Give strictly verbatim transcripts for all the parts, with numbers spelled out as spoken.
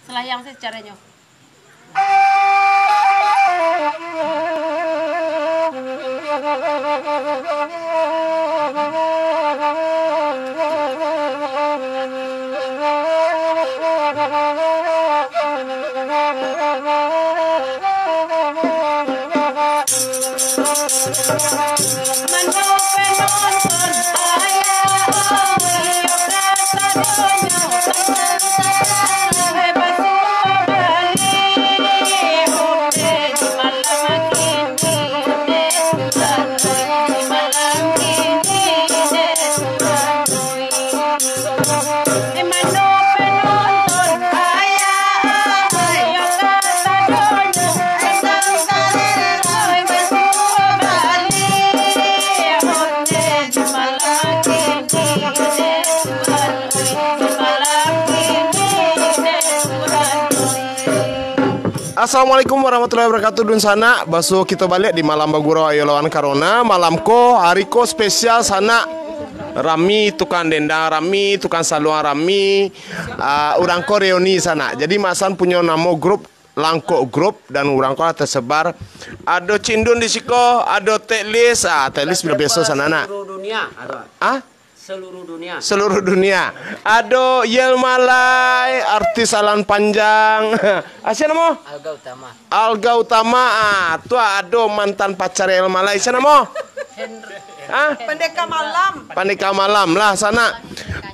Selayang sih caranya. Assalamualaikum warahmatullahi wabarakatuh, dunsanak. Basuo kito baliak di malam bagurau, ayo lawan karona. Malam ko, hari ko spesial, sanak. Rami tukang dendang, rami tukang saluang, rami, ah, urang ko reuni, sanak. Jadi, Mak San punyo namo grup Langkok Grup, dan urang ko lah tersebar. Ado Cindun di siko, ado Teklis. Ah, Teklis sudah biaso, sanak, nak. Seluruh dunia, ado. Ah? Seluruh dunia. Seluruh dunia. Ado Yel Malai, artis Alan Panjang. Ah, sia namo? Alga Utama. Alga Utama. Ah, tu ado mantan pacar Yel Malai. Sia namo? Hah? Pendeka Malam. Pendeka Malam lah, sanak.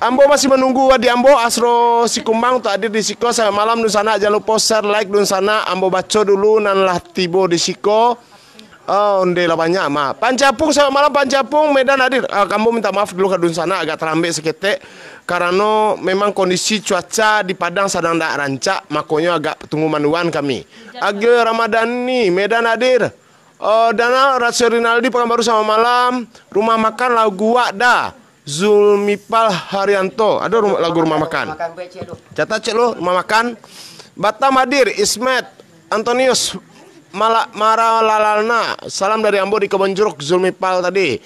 Ambo masih manunggu adik ambo, Asro Sikumbang, tu hadir di siko. Selamat malam, dunsanak. Jan lupo share, like, dunsanak. Ambo baco dulu nan lah tibo di siko. Oh, onde lah banyak, mah. Pancapung, selamat malam, Pancapung, Medan hadir. Ah, ambo minta maaf dulu ka dunsanak, agak talambek saketek. Karano memang kondisi cuaca di Padang sadang ndak rancak, makonyo agak tunggu manuan kami. Agil Ramadhani, Medan hadir. Eh, Danal, Rasio Rinaldi, Pakanbaru, selamat malam. Rumah makan lagu wak dah. Zulmipal Haryanto. Ado rum-, lagu rumah makan. Catat cek lu, rumah makan. Batam hadir, Ismet, Antonius, Mala-, Maralalana. Salam dari ambo di Kebon Jeruk, Zulmipal tadi.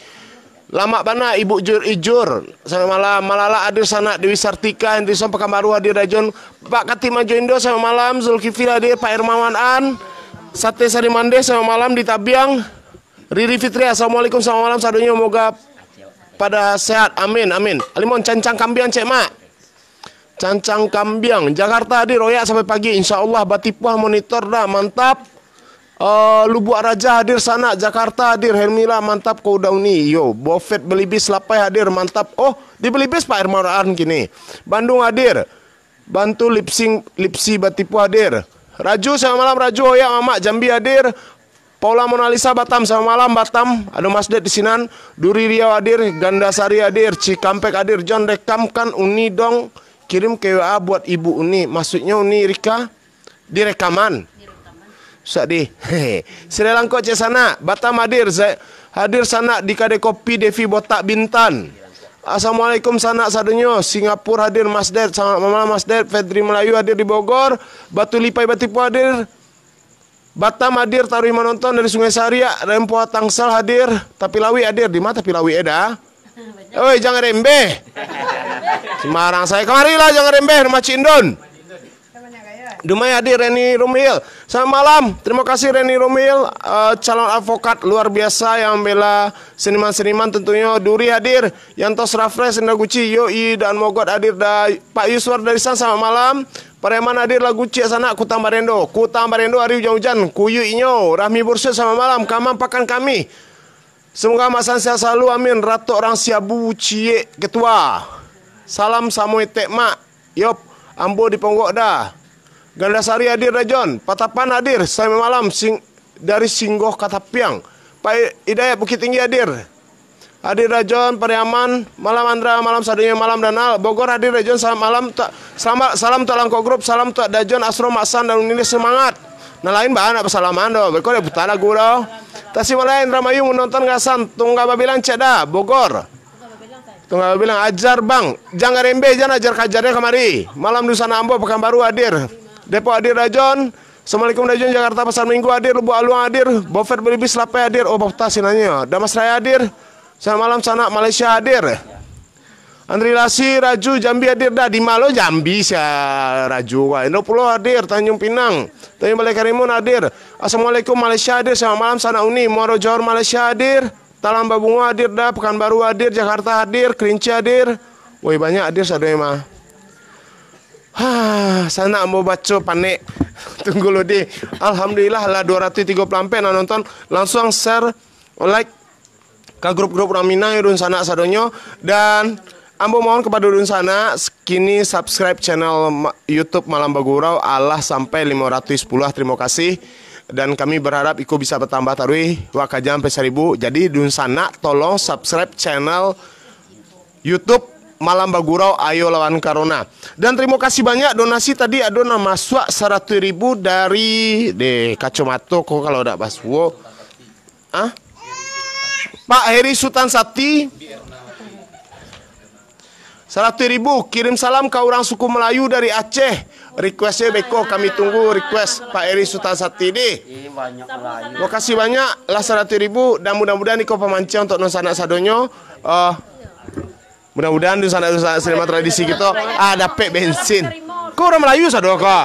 Lamak bana, Ibu Jur Ijur. Selamat malam. Malala hadir, sanak, Dewi Sartika, Henderson, Pakanbaru hadir, Dajon. Pak Katik Majo Indo, selamat malam. Zulkifli hadir, Pak Hermawan An. Sate Sari Mandeh, selamat malam di Tabiang. Riri Fitri, assalamualaikum, selamat malam sadonyo, moga pada sehat. Amin, amin. Alimon, Cancang Kambiang, cek mak. Cancang Kambiang, Jakarta hadir, royak sampai pagi, insya Allah. Batipuah monitor dah, mantap. Eh, Lubuak Raja hadir, sanak, Jakarta hadir, Hermila, mantap, kau udah uni. Yo, Bofet Belibis Lapai hadir, mantap. Oh, di Belibis Pak Hermawan kini. Bandung hadir. Bantu Lipsing, Lipsi Batipuah hadir. Raju, selamat malam, Raju, Oyak, Mamak, Jambi hadir. Paula Monalisa, Batam, selamat malam, Batam. Ado Mas Ded di sinan. Duri Riau hadir, Gandasari hadir, Cikampek hadir. John, rekamkan Uni dong, kirim ke W A buat Ibu Uni. Maksudnyo Uni Rika? Direkaman. Sak di. Sri Langkok, cek sanak. Batam hadir. Zai-, hadir sanak di Kadai Kopi Devi Botak Bintan. Assalamualaikum sanak sadonyo. Singapura hadir Mas Ded. Selamat malam Mas Ded. Fedri Melayu hadir di Bogor. Batu Lipai Batipuah hadir. Batam hadir, taruih manonton dari Sungai Sariak. Rempoa Tangsel hadir. Tapi Lawik hadir. Di ma Tapi Lawik, eh, dah? Oi, jangan rembeh. Sembarang sajo. Kamarilah, jangan rembeh, rumah Cik Indon. Dumai hadir Reni Romil. Selamat malam. Terima kasih Reni Romil, eh, calon advokat luar biasa yang membela seniman-seniman tentunya. Duri hadir, Yantos Rafres, Indra Guci, Yoi, dan Mogot hadir. Da-, Pak Yuswar dari sana, selamat malam. Pareman hadir, Lagu Ciek Sanak, Kutang Barendo. Kutang Barendo hari ujan-ujan, kuyuik inyo. Rahmi Bursyid, selamat malam. Kamang pakan kami. Semoga Mak San sehat selalu, amin. Ratok Rang Siabu, Ciek Ketua. Salam samo etek, Mak. Yop, ambo di Ponggok dah. Gandasari hadir dah, Jon. Patapan hadir, sampai malam sing-, dari Singgoh ka Tapiang. Pak Hidayat Bukittinggi hadir. Hadir dah, Jon, Pariaman, malam Andra, malam sadonyo, malam Danal. Bogor hadir dah, Jon, selamat malam. Ta-, selamat, salam tu Langkok Grup, salam tu dah, Jon, Asro, Mak San, dan Unili, semangat. Nan lain bah, nak basalaman doh. Beko dah putar lagu doh. Tasikmalaya, Indramayu, menonton gasan. Tunggal Babilang cek dah, Bogor. Tunggal Babilang, ajar bang. Jangan rembeh, jan ajar kajarnya kamari. Malam Dusun Ambo, Pekanbaru hadir. Depok hadir, Dajon. Assalamualaikum, Dajon. Jakarta, Pasar Minggu hadir. Lubuk Aluang hadir. Bofet Belibis Lapai hadir. Oh, Bapta sinanyo. Damas Raya hadir. Selamat malam, sanak Malaysia hadir. Andri Lasi, Raju, Jambi hadir dah. Di ma lo Jambi sia Raju, wah. Indo Pulo hadir, Tanjung Pinang. Tanjung Balai Karimun hadir. Assalamualaikum Malaysia hadir. Selamat malam, Sanak Uni. Muaro Johor Malaysia hadir. Talang Babungo hadir dah. Pekanbaru hadir. Jakarta hadir. Kerinci hadir. Woi, banyak hadir sadonyo mah. Hah, sanak ambo baco panek. Tunggu lo deh. Alhamdulillah lah dua ratus tigo puluh ampek nan nonton. Langsuang share, like, ka grup-grup urang Minang yo, dunsanak sadonyo. Dan ambo mohon kapado dunsanak, kini subscribe channel ma-, YouTube Malam Bagurau alah sampai limo ratus sepuluh, tarimo kasih. Dan kami berharap iko bisa batambah taruih, wak ka jan sampai saribu. Jadi dunsanak tolong subscribe channel YouTube Malam Bagurau Ayo Lawan Corona. Dan tarimo kasih banyak donasi tadi, ado nan masuak saratuih ribu dari, deh, kacomato ko kalau dak basuo. Ah? Pak Heri Sutan Sati, saratuih ribu, kirim salam ka urang suku Melayu dari Aceh. Request-nyo beko, kami tunggu request Pak Heri Sutan Sati deh. Makasih banyak lah saratuih ribu, dan mudah-mudahan iko pamanciang untuk dunsanak sadonyo. Eh, mudah-mudahan dunsanak-dunsanak seniman tradisi kito, ah, dapek bensin. Ko urang Melayu sado ko?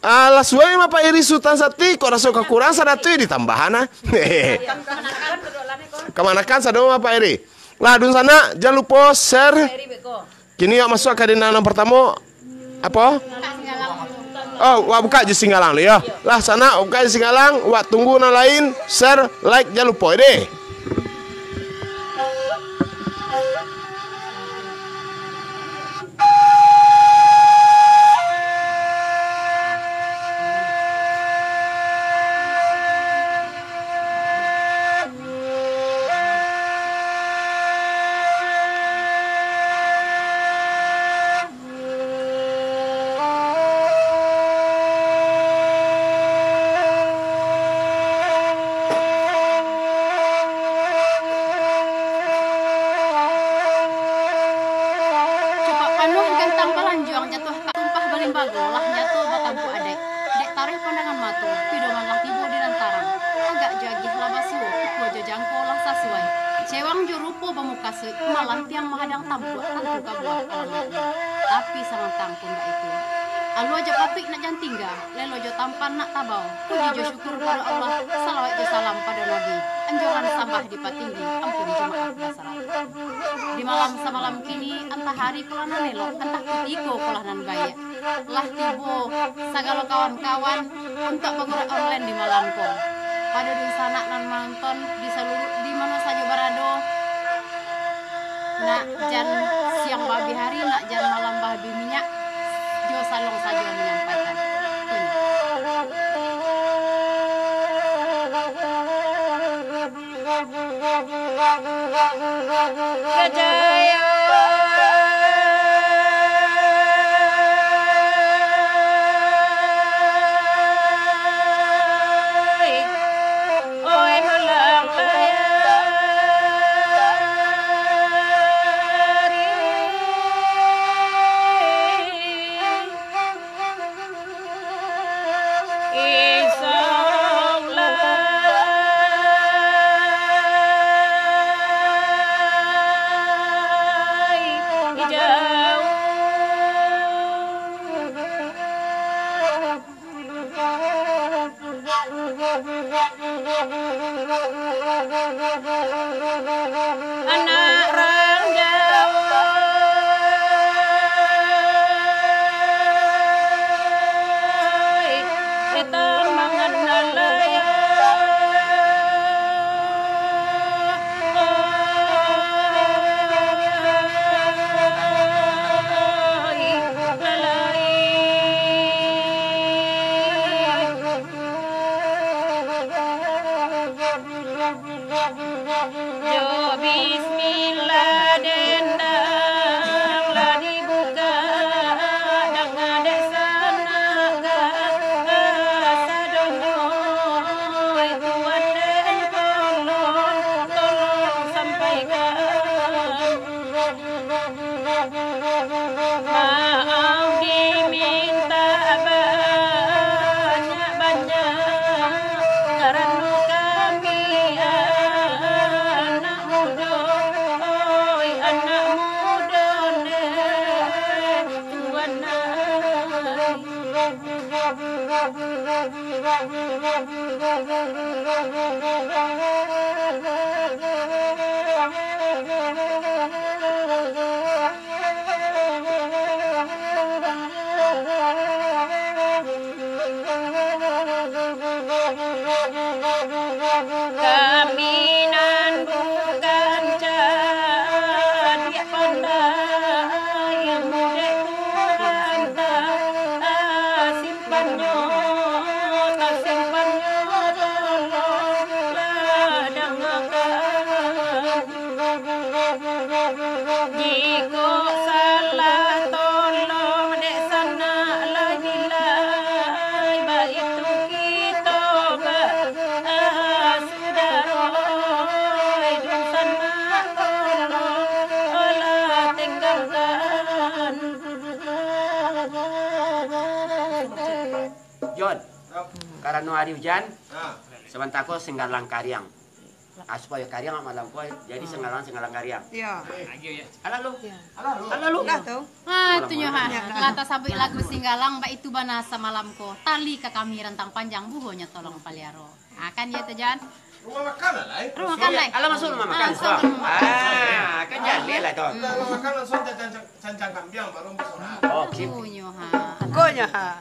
Alah, suai mah Pak Heri Sutan Sati, kok raso kakurang saratuih ditambahan, ah. Kamanakan sado mah Pak Heri. Lah, dunsanak, jan lupo share. Kini wak masuak ka dendang nan partamo. Apo? Oh, wak buka jo Singgalang dulu yo. Lah, sanak, wak buka jo Singgalang, wak tunggu nan lain, share, like, jan lupo deh. Cupak panuah gantang balanjuang jatuah ka tumpah balimbago, lah nyato batampuak adaik. Dek taruih pandangan mato, pidoman lah tibo di nan tarang. Agak jo agiah lah basuo, ukua jo jangko lah sasuai. Cewang jo rupo bamukasuik, malantiang mahadang tampuak, tantu ka buah alamnyo. Tapi samantang pun baitu, alua jo patuik nak jan tingga, lelo jo tampan nak tabau. Puji jo syukur pado Allah, salawat jo salam pado Nabi. Anjuran sambah dipatinggi, ampun jo maaf basalah. Di malam samalam kini, antah ari ko lah nan elok, antah kutiko ko lah nan baiak. Lah tibo sagalo kawan-kawan untuak bagurak online di malam ko. Pado dunsanak nan manonton di saluruah, di mano sajo barado, nak jan siang baabih ari, nak jan malam baabih minyak, jo saluang sajo manyampaikan. Punyo. Kami nan bukan cadiak pandai, mudek Tuhan tasimpannyo, tasimpannyo, tolonglah dangakan. Jikok salah, tolong dek sanak lai, baitu kito basudaro, dek sanak tolong lah tinggalkan. Jon, karano ari ujan, sabanta ko singgalang kariang. Ah, supayo kariang malam ko, jadi singgalang-singgalang kariang. Iyo. Alah lu. Alah lu. Lah tu. Ah, itu nyo ha. Lah tasabuik lagu singgalang, baitu bana samalam ko. Tali ka kami rantang panjang, buhonyo tolong paliaro. Ah, kan iyo tu, Jan? Rumah makan lah, lai. Rumah makan, lai. Alah, masuk rumah makan, langsung. Ah, kan jaleh lah tu. Rumah makan langsung cancang, cancang kambiang, baru masuk. Oke. Itu nyo ha. Ko nyo ha. Ah.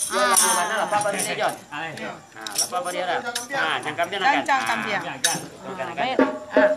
Nah, lapar baru dia, Jon. Nah, lapar baru dia lah. Nah, cangkam dia nak kan? Cangkam dia. Ah. Nah, baik. Ah.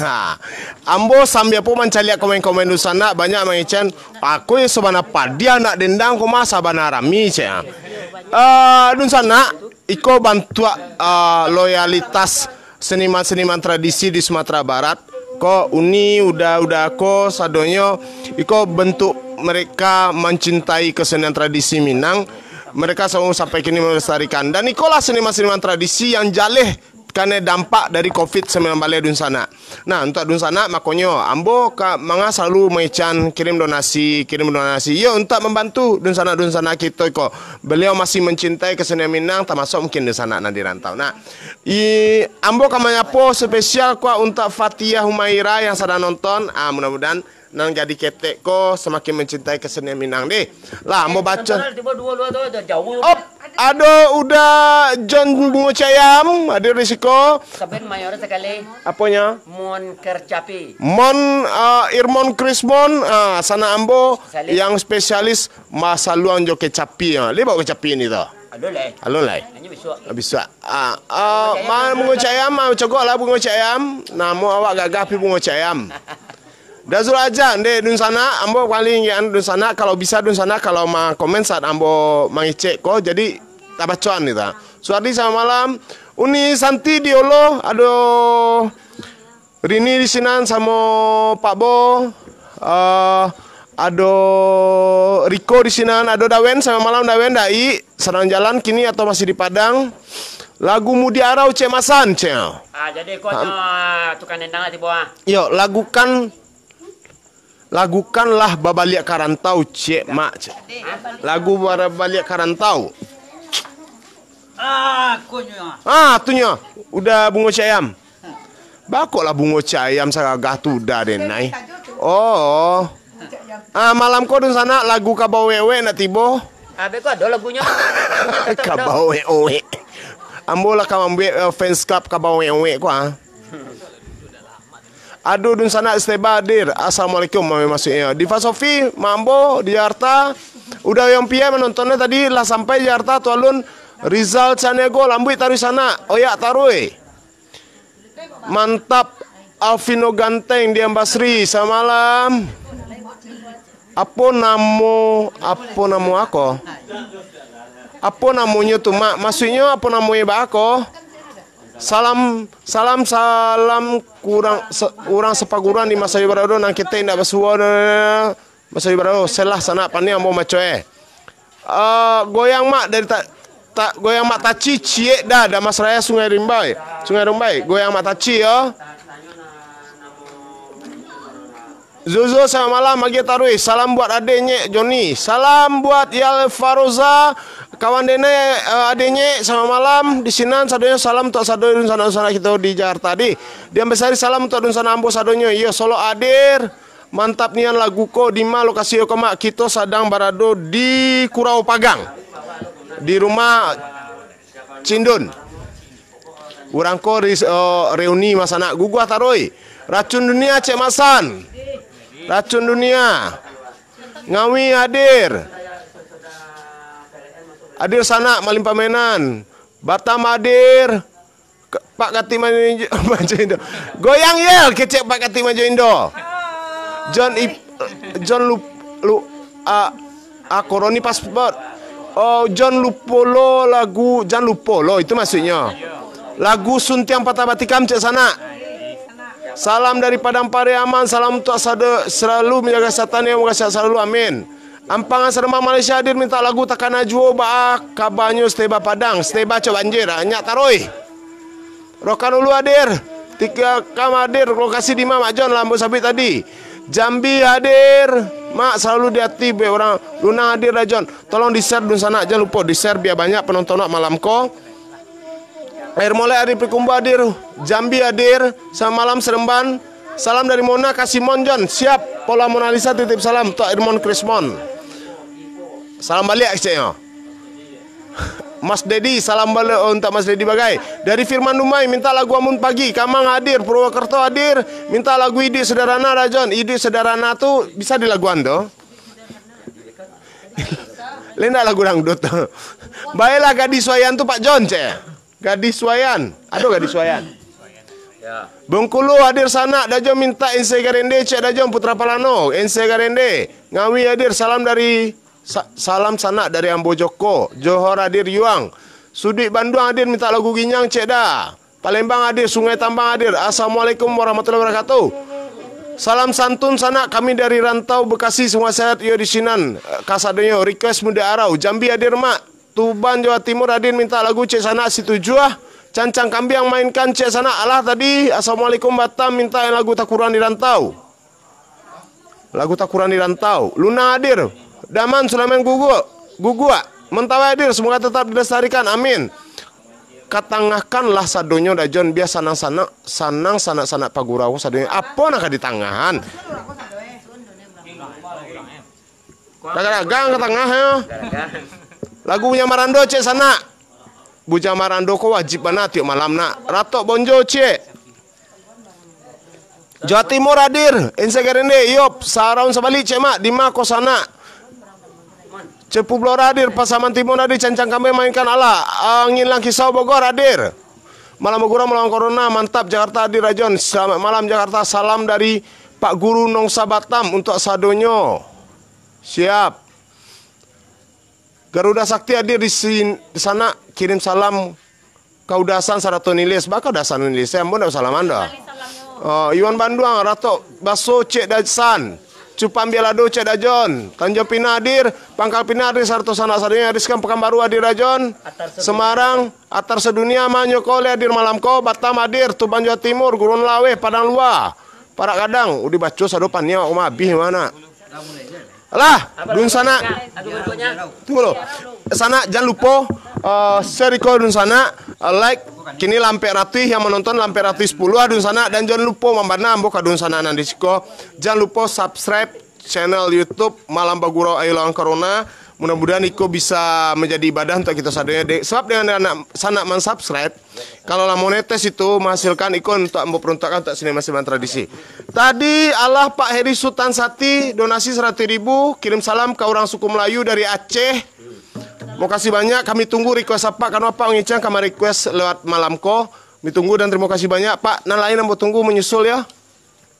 Ha, ambo sambia pulo mancaliak komen-komen dunsanak, banyak mangecek, "Ako yo sabana padiah nak dendang ko mah, sabana rami," cek. Ah, dunsanak, iko bantuak, ah, loyalitas seniman-seniman tradisi di Sumatera Barat. Ko Uni, Uda, Uda ko sadonyo, iko bentuk mereka mencintai kesenian tradisi Minang. Mereka selalu sampai kini melestarikan. Dan ikolah seniman-seniman tradisi yang jaleh kanai dampak dari covid sembilan belas dunsanak. Nah, untuak dunsanak, makonyo ambo ka manga salalu mangecek kirim donasi, kirim donasi. Yo, untuak mambantu dunsanak-dunsanak kito ko. Beliau masih mencintai kesenian Minang, tamasuak mungkin dunsanak nan di rantau. Nah, i, ambo ka manyapo spesial ko untuak Fatihah Humaira yang sadang nonton. Ah, mudah-mudahan nan gadih ketek ko samakin mancintai kesenian Minang deh. Lah, ambo baco. Tibo duo luar tu, jauah. Op, ado Uda John Bungo Cayam hadir di siko. Saben mayor sakali. Aponyo? Mon Kercapi. Mon, ah, Irmon Krismon, ah, sanak ambo Saleh. Yang spesialis masaluang jo kecapi, ah. Libau kecapi ni tu. Alun lai. Alun lai. Hanya bisuak. Bisuak. Ah, ah, ma Bungo Cayam, ah, cogok lah Bungo Cayam. Namo awak gagah pi Bungo Cayam. Dazul Aja, ndeh, dunsanak, ambo paling ingin dunsanak, kalau bisa dunsanak, kalau ma komen saat ambo mangecek ko, jadi tabacoan ni ta. Suardi, selamat malam. Uni Santi di Olo, ado Rini di sinan samo Pak Bo, eh, ado Riko di sinan, ado Dawen, selamat malam Dawen, Dai, sadang jalan kini atau masih di Padang? Lagu Mudiarau Cek Masan, Cek. Ah, jadi ko, ah, tukang dendang lah tibo, ah. Yo, lagukan, lagukanlah Babaliak ka Rantau, Cek Mak, Cek. Lagu Babaliak ka Rantau. Ah, konyo. Ah, tunyo. Uda Bungo Cayam. Bakoklah Bungo Cayam sagagah tu Uda den ai. Oh. Ah, malam ko dunsanak lagu Kabau Wek-wek nak tibo. Abek ko ado lagunyo. Kabau Wek-wek. Ambo lah ka mambuek, eh, fans club Kabau Wek-wek ko, ah. Aduh, dunsanak Steba hadir. Assalamualaikum, mami masuaknyo. Diva Sofi, Mambo, di Jakarta. Uda Oyong P M manontonnyo tadi, lah sampai Jakarta, Tualun. Rizal Caniago, lambuik taruih sanak. Oyak taruih. Mantap, Alvino Ganteng di Ambasri, samalam. Apo namo, apo namo ako? Apo namonyo tu, Mak? Masuiknyo apo namonyo baa ko? Salam, salam, salam kurang, se-, urang sapaguruan di Masayu Barado nan ketek indak basuo, Masayu Barado, selah sanak pandai ambo maco, eh. Eh, goyang mak dari ta-, ta-, goyang mak taci, ciek dah, Damas Raya Sungai Rimbai. Sungai Rumbai, goyang mak taci, yo. Zozo, selamat malam, agiah taruih. Salam buat adek nyek Joni. Salam buat Yal Faroza, kawan denai, eh, adek nyek, selamat malam. Di sinan sadonyo salam untuak sadonyo dunsanak-dunsanak kito di Jakarta, di. Dian Besari, salam untuak dunsanak ambo sadonyo. Iyo, Solok hadir. Mantap nian lagu ko. Di ma lokasi ko, Mak? Kito sadang barado di Kurau Pagang. Di rumah Cindun. Urang ko ris-, eh, reuni masanak guguah taruih. Racun Dunia, Cek Masan. Racun Dunia. Ngawi hadir. Hadir sanak malimpah mainan. Batam hadir. Ke-, Pak Katik Majo-, Majo Indo. Goyang ye, kecek Pak Katik Majo Indo. John Ip-, John Lup-, Lu-, a, a, Koroni Paspor. Oh, John lupo lo lagu, jan lupo lo, itu maksudnyo. Lagu Suntiang Patah Batikam, cek sanak. Salam dari Padang Pariaman, salam untuak sado-, selalu menjaga kesehatan, yang sehat selalu, amin. Ampangan Sademak Malaysia hadir minta lagu Takana Juo, baa kabanyo Steba Padang, Steba cok banjir, nyak taruih. Rokan Ulu hadir, Tiga Kam hadir, lokasi di ma, Mak John, lah ambo sabuik tadi. Jambi hadir, Mak, selalu di ati buek urang. Lunang hadir dah, John. Tolong di-share dunsanak, jan lupo di-share bia banyak penonton wak malam ko. Air Molek hadir, Pikumbu hadir, Jambi hadir, selamat malam Seremban. Salam dari Mona ka Simon, John. Siap, Pola Mona Lisa titip salam untuak Irmon Krismon. Salam baliak keceknyo. Mas Dedi, salam baliak untuak Mas Dedi bagai. Dari Firman Dumai, minta lagu Ambun Pagi. Kamang hadir, Purwokerto hadir, minta lagu Iduik Sederhana dah, John. Iduik Sederhana tu bisa dilaguan tu. Lai ndak lagu dangdut tu. Baiklah, Gadis Wayan tu Pak Jon, cek. Gadis Wayan. Ado Gadis Wayan. Bengkulu hadir sanak, Dajon mintak Ensai Garende, cek Dajon Putra Palano, Ensai Garende. Ngawi hadir, salam dari, sa-, salam sanak dari ambo Joko. Johor hadir Yuang. Suduik Banduang hadir mintak lagu Ginjang, cek da. Palembang hadir, Sungai Tambang hadir. Assalamualaikum warahmatullahi wabarakatuh. Salam santun sanak kami dari rantau Bekasi, semoga sehat yo di sinan. Kasadonyo request Muda Arau, Jambi hadir mak. Tuban Jawa Timur hadir mintak lagu cek sanak si tujuah. Cancang Kambiang mainkan cek sanak alah tadi. Assalamualaikum Batam mintak lagu Takuran di Rantau. Lagu Takuran di Rantau. Lunang hadir. Daman Sulaiman Guguak. Guguak. Mentawai hadir. Semoga tetap dilestarikan. Amin. Katangahkanlah sadonyo Dajon, bia sanang sanak, sanang sanak-sanak pagurau sadonyo. Apo nan ka ditangahan? Dagang ka tangah yo. Lagu Bujang Marando cek sanak. Bujang Marando ko wajib bana tiok malam nak. Ratok Bonjo cek. Jawa Timur hadir, Insa Garende, yop, saraun sabalik cek mak, di ma ko sanak. Cepu Blora hadir, Pasaman Timur hadir, Cancang Kambiang mainkan alah, Angin Langkisau Bogor hadir. Malam Bagurau melawan Corona, mantap Jakarta hadir Rajon. Selamat malam Jakarta, salam dari Pak Guru Nongsa Batam untuk sadonyo. Siap. Garuda Sakti hadir di sin-, di sanak, kirim salam Kaudasan sarato Nilis, baka Kaudasan Nilis, eh, ambo ndak basalaman doh. Oh, Iwan Banduang, Ratok Baso, Cek Dasan, Cupang Bialado, Cek Dajon, Tanjung Pinang hadir, Pangkal Pinang hadir, sarato sanak sadonyo, Rizkan Pekanbaru hadir Dajon, Semarang, Atar Sedunia, Manyokole hadir malam ko, Batam hadir, Tuban Jawa Timur, Gurun Laweh, Padang Lua, Parak Gadang, udah baco sado paniau, uma abih mana. Lah, dunsanak. Tunggu dulu. Sanak, jan lupo, eh, share iko dunsanak, eh, like. Kini lampek ratuih yang menonton, lampek ratuih sepuluh ah dunsanak, dan jan lupo mambana ambo ka dunsanak nan di siko. Jan lupo subscribe channel YouTube Malam Bagurau Ayo Lawan Corona. Mudah-mudahan iko bisa menjadi ibadah untuk kita sadonyo. De-, sebab dengan anak sanak mansubscribe, kalau lah monetes itu menghasilkan ikon untuk ambo peruntukkan untuk seni masing tradisi. Tadi alah Pak Heri Sultan Sati, donasi seratus ribu, kirim salam ka urang suku Melayu dari Aceh. Makasih banyak, kami tunggu request apa, karena apa ngincang kami request lewat malam ko. Kami tunggu dan terima kasih banyak, Pak. Nan lain ambo tunggu menyusul ya.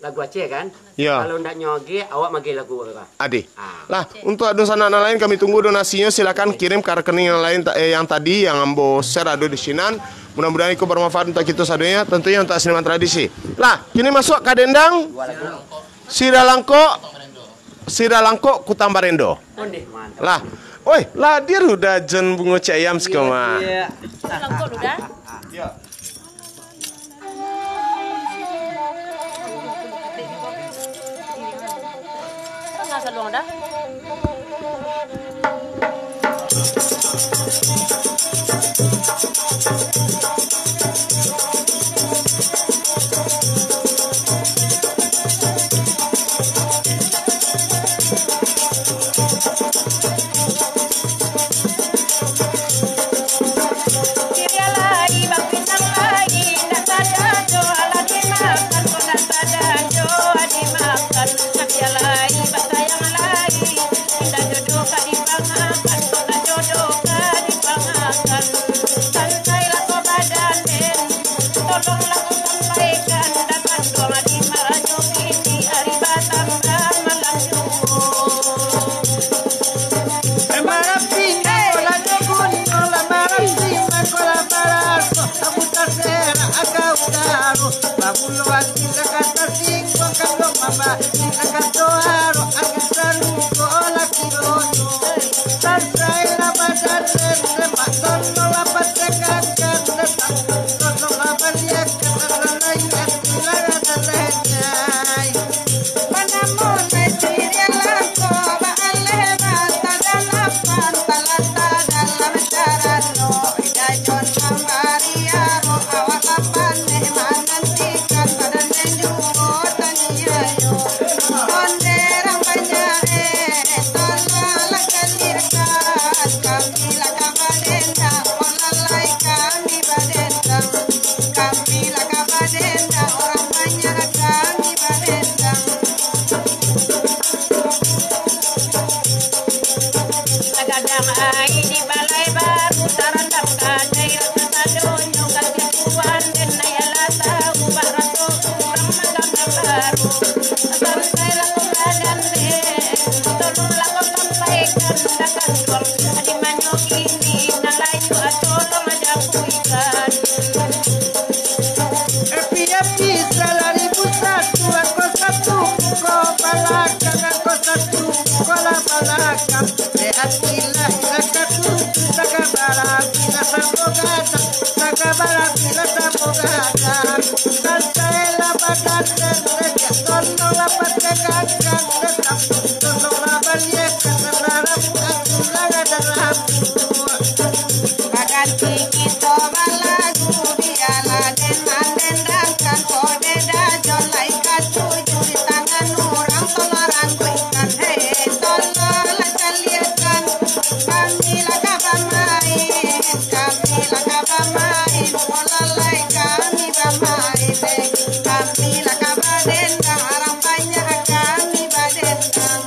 Lagu Aceh kan? Ya. Kalau ndak nyo agih, awak magih lagu apa? Ade. Ah. Lah, untuk dunsanak nan lain kami tunggu donasinyo, silakan kirim ka rekening yang lain ta-, eh, yang tadi yang ambo share ado di sinan. Mudah-mudahan iko bermanfaat untuk kita sadonyo, tentunya untuk seniman tradisi. Lah, kini masuk ka dendang. Dua lagu. Sirah Langkok, Sirah Langkok Kutang Barendo. Ondeh, mantap. Lah, oi, lah dia udah jen bungo cayam sekoma. Iya, iya. Sirah Langkok udah. Ya. Baganti kito balagu, bialah den mandendangkan, kode dajo lai katuju di tangan urang, tolong rangkuikan, hei, tolong lah caliakan. Kami lah ka bamain, kami lah ka bamain, bola lai kami bamain, hei, kami lah ka badendang, urang banyak kami badendang.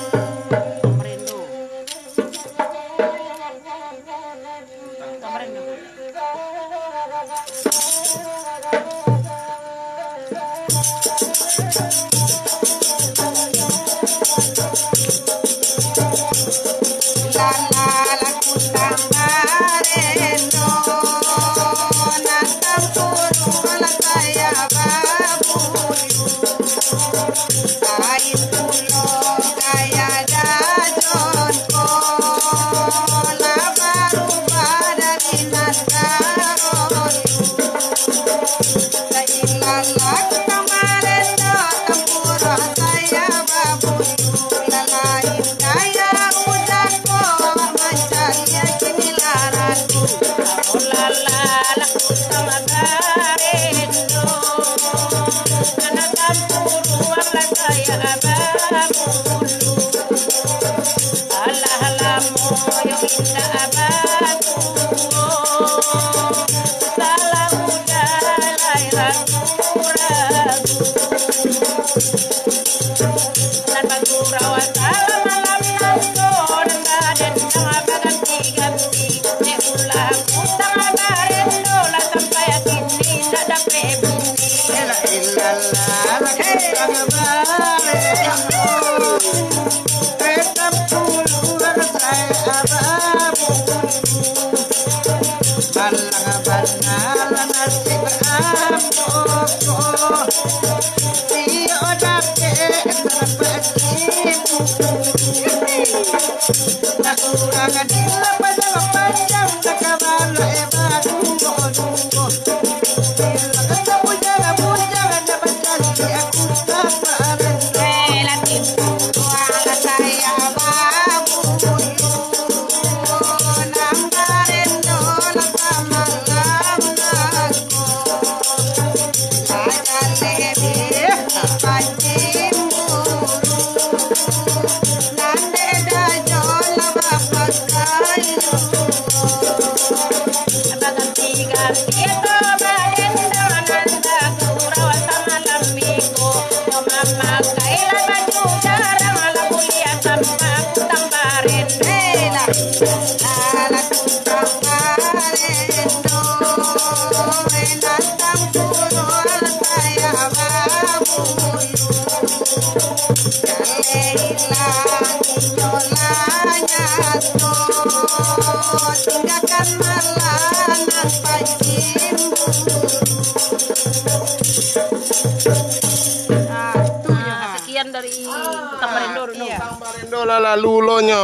Sekian dari Kutang Barendo dulu. Kutang Barendo lah lalu ulonyo.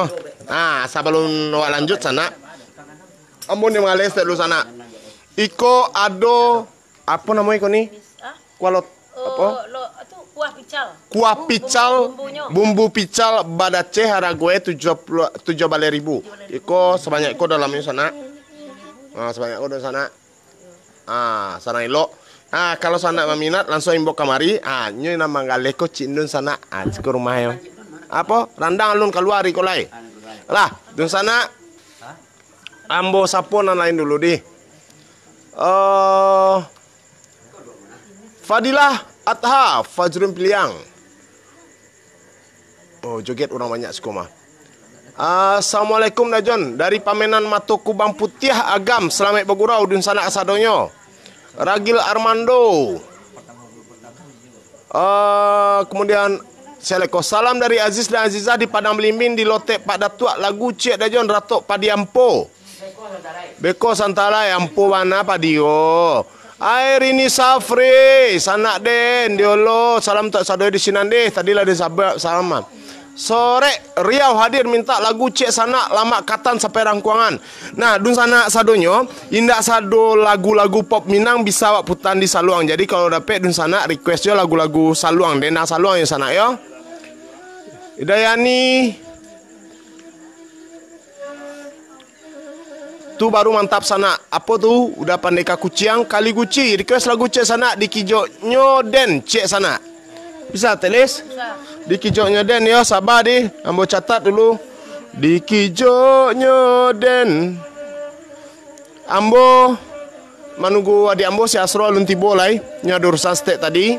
Nah, sabalun awak lanjut, sanak, ambo ni mangaleh dulu, sanak. Iko ado, apo namo iko ni? Kuah lot-, apo? Kuah pical. Kuah pical, bumbu, bumbu pical badaceh, haragoe tujuah puluah, tujuah baleh ribu. Iko sabanyak iko dalamnyo, sanak. Nah, sabanyak iko dalam, sanak. Ah, sanak elok. Ah, kalau sanak baminat, langsuang inbox kamari. Ah, nyo nan manggaleh ko Cik Nun, sanak. Ah, siko rumahnyo. Apo? Randang alun kalua iko lai. Lah, dunsanak. Ambo sapo nan lain dulu, dih. Eh, Fadilah Atha Fajrun Piliang. Oh, joget urang banyak siko mah. Assalamualaikum, Dajon. Dari Pamenan Mato Kubang Putiah, Agam. Salamaik bagurau, dunsanak kasadonyo. Ragil Armando. Eh, kemudian, Seleko. Salam dari Aziz dan Azizah di Padang Belimbing, di Lotek Pak Datuak, lagu Ciek Dajon, Ratok Padi Ampo. Beko santarai, ampo bana padi ko. Airini Safri, sanak den, diolo, salam tak sadoi di sinan deh, tadi lah disabak salam. Sorek Riau hadir mintak lagu Cek Sanak Lamak Katan sampai Rangkuangan. Nah, dunsanak sadonyo, indak sado lagu-lagu pop Minang bisa awak putan di saluang. Jadi, kalau dapek dunsanak request jo lagu-lagu saluang, dendang saluang yo sanak yo. Idayani. Tu baru mantap sanak. Apo tu? Udah pandeka kuciang, kali guci. Request lagu Cek Sanak, Dikijoknyo Den, Cek Sanak. Bisa, Telis? Bisa. Dikijoknyo Den, yo, saba di. Ambo catat dulu. Dikijoknyo Den. Ambo manunggu adik ambo si Asro alun tibo lai. Nyo ado urusan setek tadi.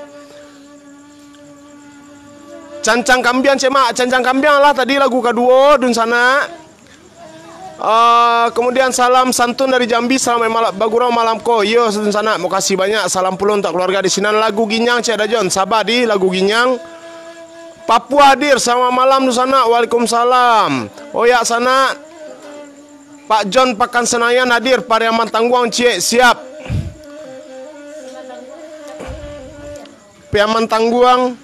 Cancang Kambiang, Cek Mak. Cancang Kambiang lah tadi lagu kaduo, dunsanak. Ah, kemudian salam santun dari Jambi, salamaik malam, bagurau malam ko. Iyo, santun sanak, makasih banyak. Salam pulo untuak keluarga di sinan. Lagu Ginyang, Cek Dajon. Saba di lagu Ginyang. Papua hadir, selamat malam, dunsanak. Waalaikumsalam. Oyak sanak. Pak John Pakan Senayan hadir, Pariaman Tangguang, Cek. Siap. Piaman Tangguang.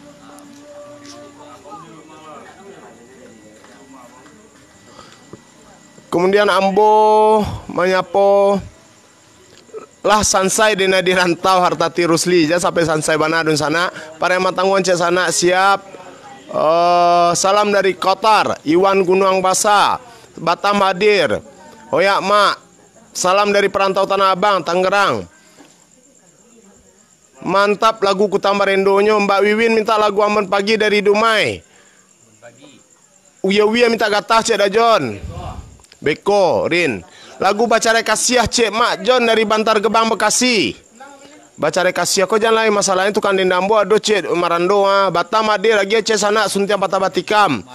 Kemudian ambo manyapo lah sansai dena di rantau Hartati Rusli. Jan sampai sansai bana dunsanak. Pariaman Tangguang Cek Sanak siap. Eh, salam dari Qatar, Iwan Gunuang Basa, Batam hadir. Oyak Mak. Salam dari perantau Tanah Abang, Tangerang. Mantap lagu Kutang Barendonyo. Mbak Wiwin minta lagu Ambon Pagi dari Dumai. Uya-uya minta gatah Cek Dajon. Beko, Rin. Lagu Bacarai Kasiah Cek Mak Jon dari Bantar Gebang, Bekasi. Bacarai Kasiah ko jan lai, masalahnyo tukang dendang ambo ado Cek Marando, ah. Batam hadir lagi Cek Sanak Suntiang Patah Batikam.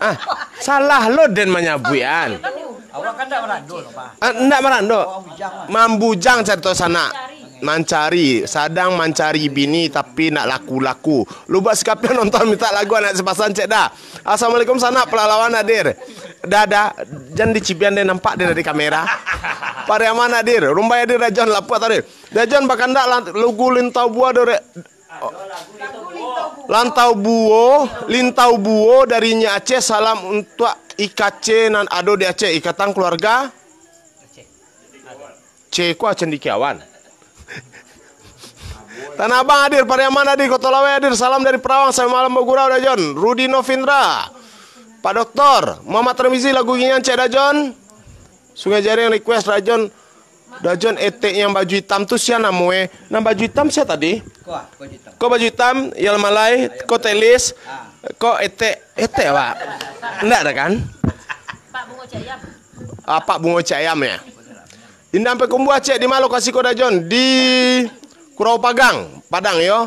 Ah, salah lo den manyabuik an. Awak kan ndak marando lo, Pak. Ah, ndak marando. Awak bujang, Pak. Mambujang carito sanak. Mancari, sadang mancari bini tapi nak laku-laku. Lubak sikapian nonton minta lagu anak sipasan cek dah. Assalamualaikum sanak, pelalawan hadir. Dah, dah, jan dicibian deh, nampak deh dari kamera. Pariaman hadir, Rumbai hadir, Dajon lapuak tadi. Dajon bakandak lan-, lugu lintau buah dore-, Lantau buo, lintau buo dari Nyi Aceh, salam untuak I K C nan ado di Aceh, Ikatan Keluarga C ko Cendikiawan. Tanah Abang hadir, Pariaman hadir, Koto Laweh hadir, salam dari Perawang, sampai malam bagurau Dajon, Rudi Novindra, Pak Doktor, Muhammad Tarmizi, lagu Ginyan Cek Dajon, Sungai Jaring request Dajon, Dajon etek yang baju hitam tu sia namo eh? Nan baju hitam sia tadi? Ko ah, baju hitam. Ko baju hitam, Yal Malai, ko Telis, ko etek, etek awak. Ndak ada kan? Pak Bungo Cik Ayam. Ah, Pak Bungo Cik Ayam ya. Indang Pakumbuah cek di ma lokasi ko Dajon? Di Kurau Pagang, Padang yo.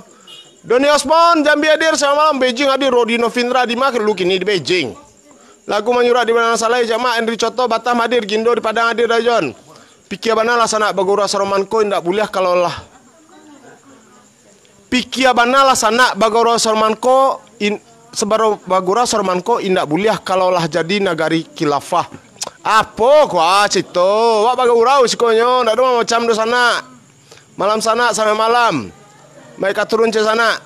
Doni Osmond, Jambi hadir, selamat malam. Beijing hadir, Rodi Novindra di ma lu kini di Beijing. Lagu Manyurak di Padang Salai, Jamak, Henry Coto, Batam hadir, Gindo di Padang hadir, Dajon. Pikia bana lah sanak bagurau saroman ko indak buliah kalau lah. Pikia bana lah sanak bagurau saroman ko in-, sebaro-, bagurau saroman ko indak buliah kalau lah jadi nagari khilafah. Apo ko ah cito? Wak bagurau sikonyo, ndak ado macam do sanak. Malam sanak sampai malam. Baik ka turun cek sanak.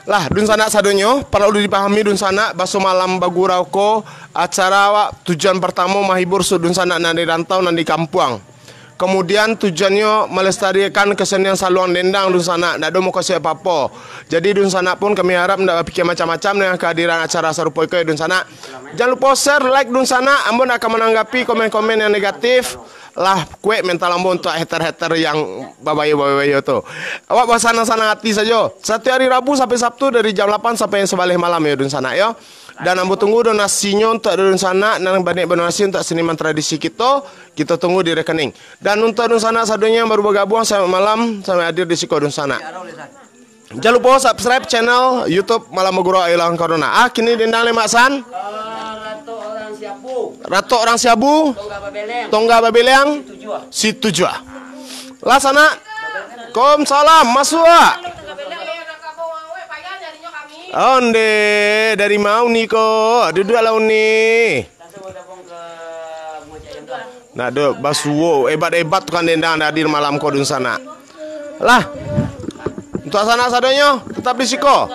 Lah, dunsanak sadonyo, paralu dipahami dunsanak, baso malam bagurau ko, acara awak tujuan partamo mahibur su dunsanak nan di rantau, nan di kampuang. Kamudian, tujuannyo malestarikan kasenian saluang dendang dunsanak, ndak ado mukasuik apo-apo. Jadi, dunsanak pun kami harap ndak bapikia macam-macam dengan kehadiran acara sarupo iko, ya, dunsanak. Jan lupo share, like dunsanak, ambo ndak akan mananggapi komen-komen yang negatif. Lah kuek mental ambo untuak hater-hater yang babayo-babayo tu. Awak basanang-sanang ati sajo. Satiok hari Rabu sampai Sabtu dari jam lapan sampai sabaleh malam yo, dunsanak yo. Dan ambo tunggu donasinyo untuak dunsanak nan baniat badonasi untuak seniman tradisi kito. Kito tunggu di rekening. Dan untuak dunsanak sadonyo yang baru bagabuang, selamat malam, selamat hadir di siko dunsanak. Jan lupo subscribe channel YouTube Malam Bagurau Ayo Lawan Corona. Ah, kini dendang lemak san. Ah, Ratok Orang Siabu. Ratok Orang Siabu. Tongga Babeleng. Tongga Babeleng. Situjuah. Situjuah. Lah sanak. Kom salam, masuak. Onde, dari mau ni ko? Duduak lah ni. Nak do basuo, hebat-hebat tukang dendang hadir malam ko dunsanak. Lah. Untuak sanak sadonyo, tetap di siko.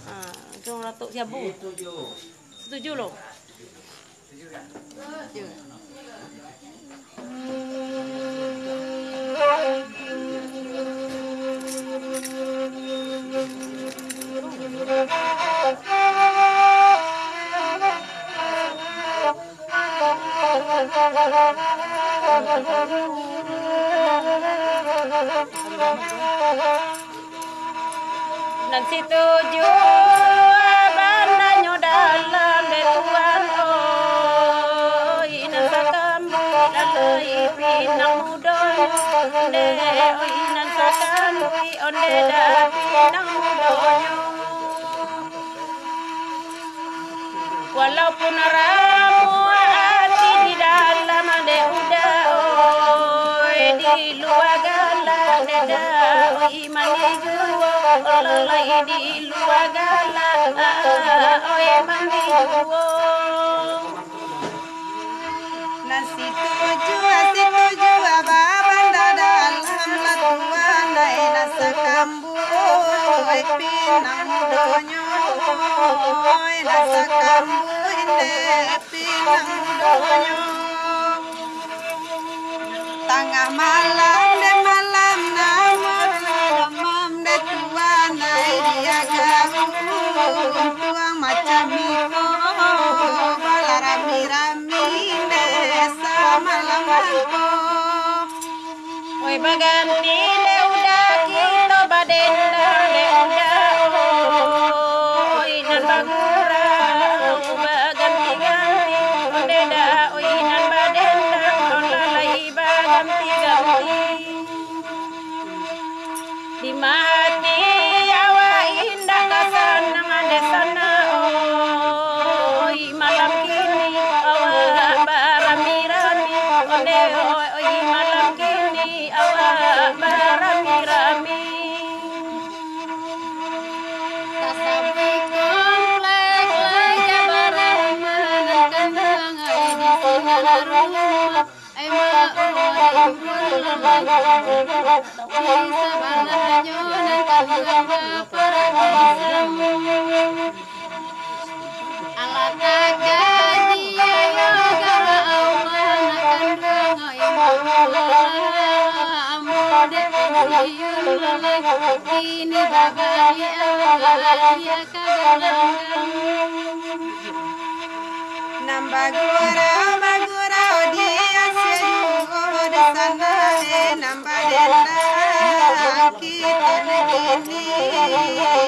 Ah, dong ratok siabu. Setuju lo? Nan situju bananyo dalam dek Tuan, oi, nan sakambuik lalai pinang mudonyo, onde, oi, nan sakambuik, onde dah pinang mudonyo. Walaupun ramuah ati di dalam dek Uda, oi, di lua galak dek Da, oi, mandi juo, lalai di lua galak, oi, mandi juo. Nan situju, situju, babanda dalam lah Tuan, ai, nan sakambuik pinang mudonyo, ai, nan sakambuik dek pinang mudonyo. Tangah malam, dek malam nan maramam, dek Tuan, ai, diagaru untuang macam iko, balarami-rami dek samalam mangko. Oi, baganti dek Uda, kito badendang dek Uda, oi, nan bagurau baganti-ganti, onde Da, oi, nan badendang, lalai baganti-ganti. Di mati awak indak ka sanang dek sanak, oi, malam kini awak barami-rami, onde, oi, malam kini awak barami-rami. Tasabuik komplek lai ka barumah, nan kanduang ai di sinan rumah. Ai, mak, oi, imbun lalai. Di sabalahnyo nan kanduang baparak pisang. Alah takadiayo gara Allah, nak kanduang, oi, mak, oi, ambo dek pensiun lalai. Kini babaliak, babaliak ka galanggang. Nan bagurau, bagurau di Aceh juo, di sana, eh, nan badendang. Kito kini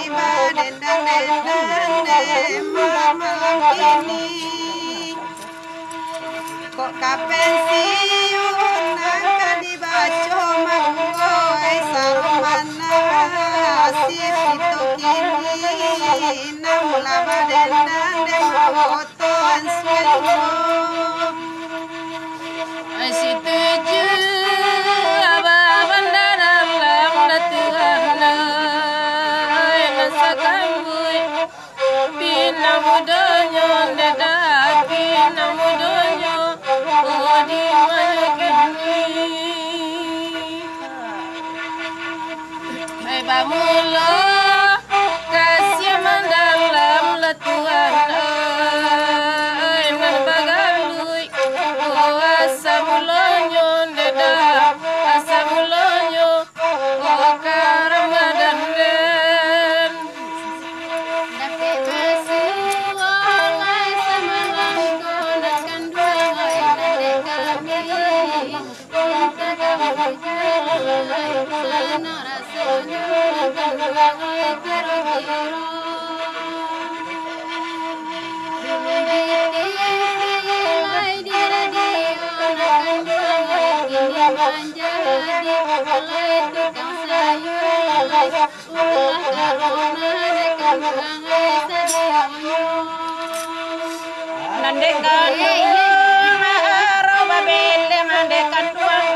badendang-dendang dek malam kini. Kok ka pensiun nan ka dibaco mangko ai sarumah nasib kito kini, nan lah badendang dek maoto ansua juo. Ai setuju, Abah Bandar Alam, Datuak Alam, ai nan sakambuik. Pinang mudonyo, ndak pinang mudonyo, oh, di ma kini. Ai bamulo, kasiah mandalam lah Tuhan, ai nan baganduik, oh, asa mulonyo, ndak asa mulonyo. Oh, ka Ramadan den. Dapek basuo lai samalam ko, nan kanduang ai nan dek kami. Minta kamu jalai, sanang rasonyo nan kanduang ai kiro-kiro. Di T V lai di radio, nan kanduang ai kini manjadi lai tukang sayua lai. Ulah karano dek kanduang ai sadionyo. Nan dek kanduang aro babeleng, nan dek kanduang,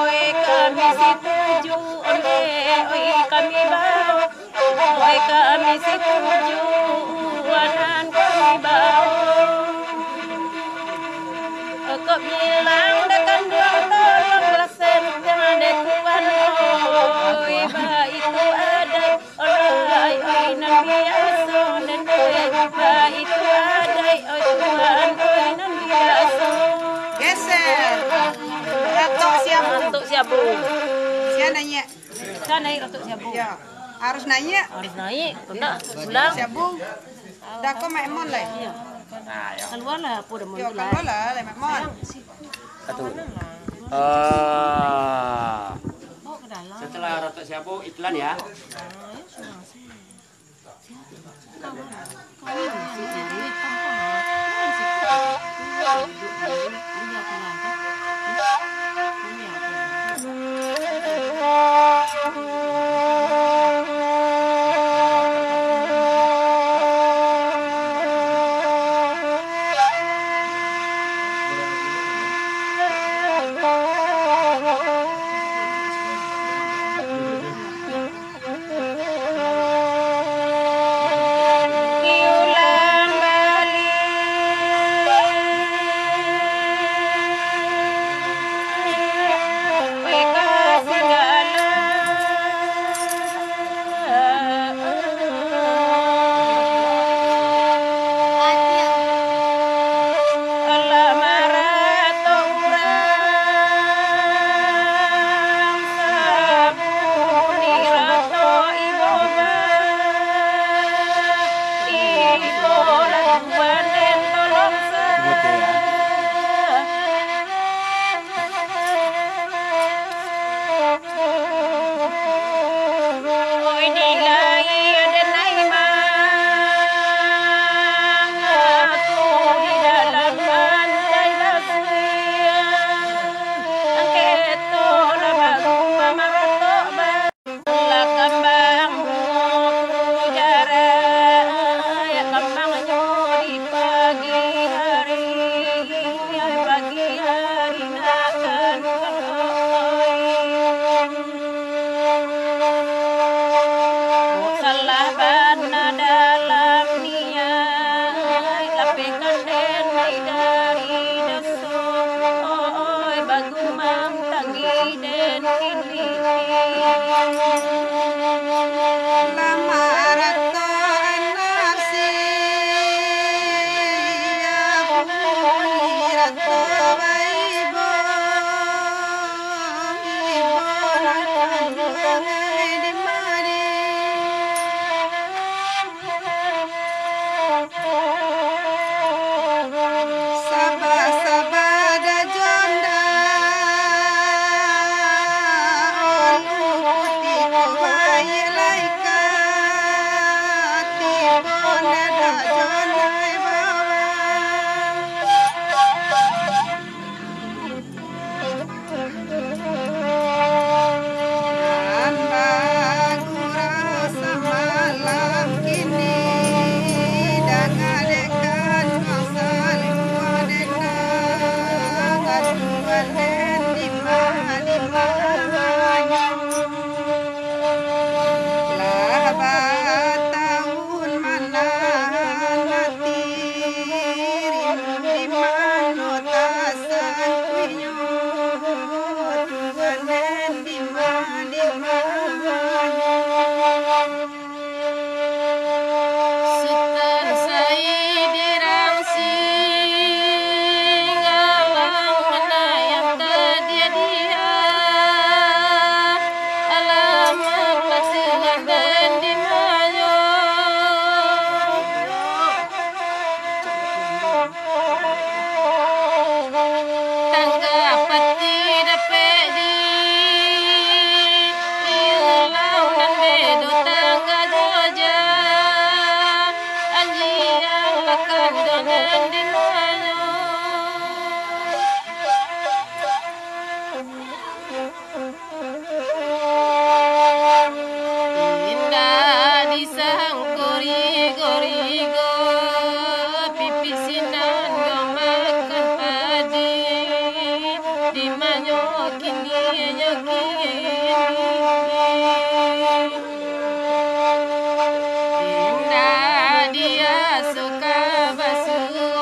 oi, kami setuju, ondeh, oi, kami bao. Oi, kami setuju, nan kami bao. Kok bilang dek kanduang, tolonglah senteng dek Tuan, oi, baitu adaik, oi, oi, nan biaso, nandeh, baitu adaik, oi, Tuan, oi, nan biaso. Geser. Ratok siabu. Ratok siabu. Sia naiak. Sia naiak ratok siabu. Ya. Harus naiak. Harus naiak. Kok ndak, pulang. Siabu. Dah ko Mak Emon lai. Iya. Kalualah apo dah Yo, Emon tu lah. Kalualah lai Mak Emon. Satu. Ah. Bawa ke dalam. Setelah ratok siabu, iklan ya. Ah, ya, sudah. Jangan dilayok. Indak disangko rigo-rigo, pipik sinan dong makan padi, di manyo kini nyo kini. Indak diaso ka basuo,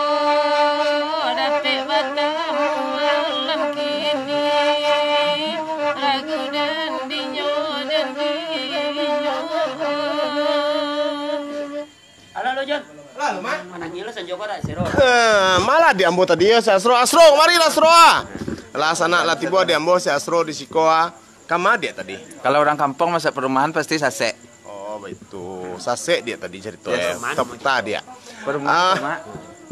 dapek batamu malam kini, ragu dan dinyo dan dinyo. Halo, lo, Jon. Halo, Mak. Manangih lo sanjo ko dak, Siro? Eh, malah di ambo tadi yo, si Asro. Asro, kamarilah, Asro, ah. Lah, sanak lah tibo di ambo, si Asro di siko, ah. Kama dia tadi? Kalau urang kampuang masak perumahan pasti sasek. Oh, baitu. Sasek dia tadi carito, eh. Perumahan. Puta-puta dia. Perumahan, ah, Mak.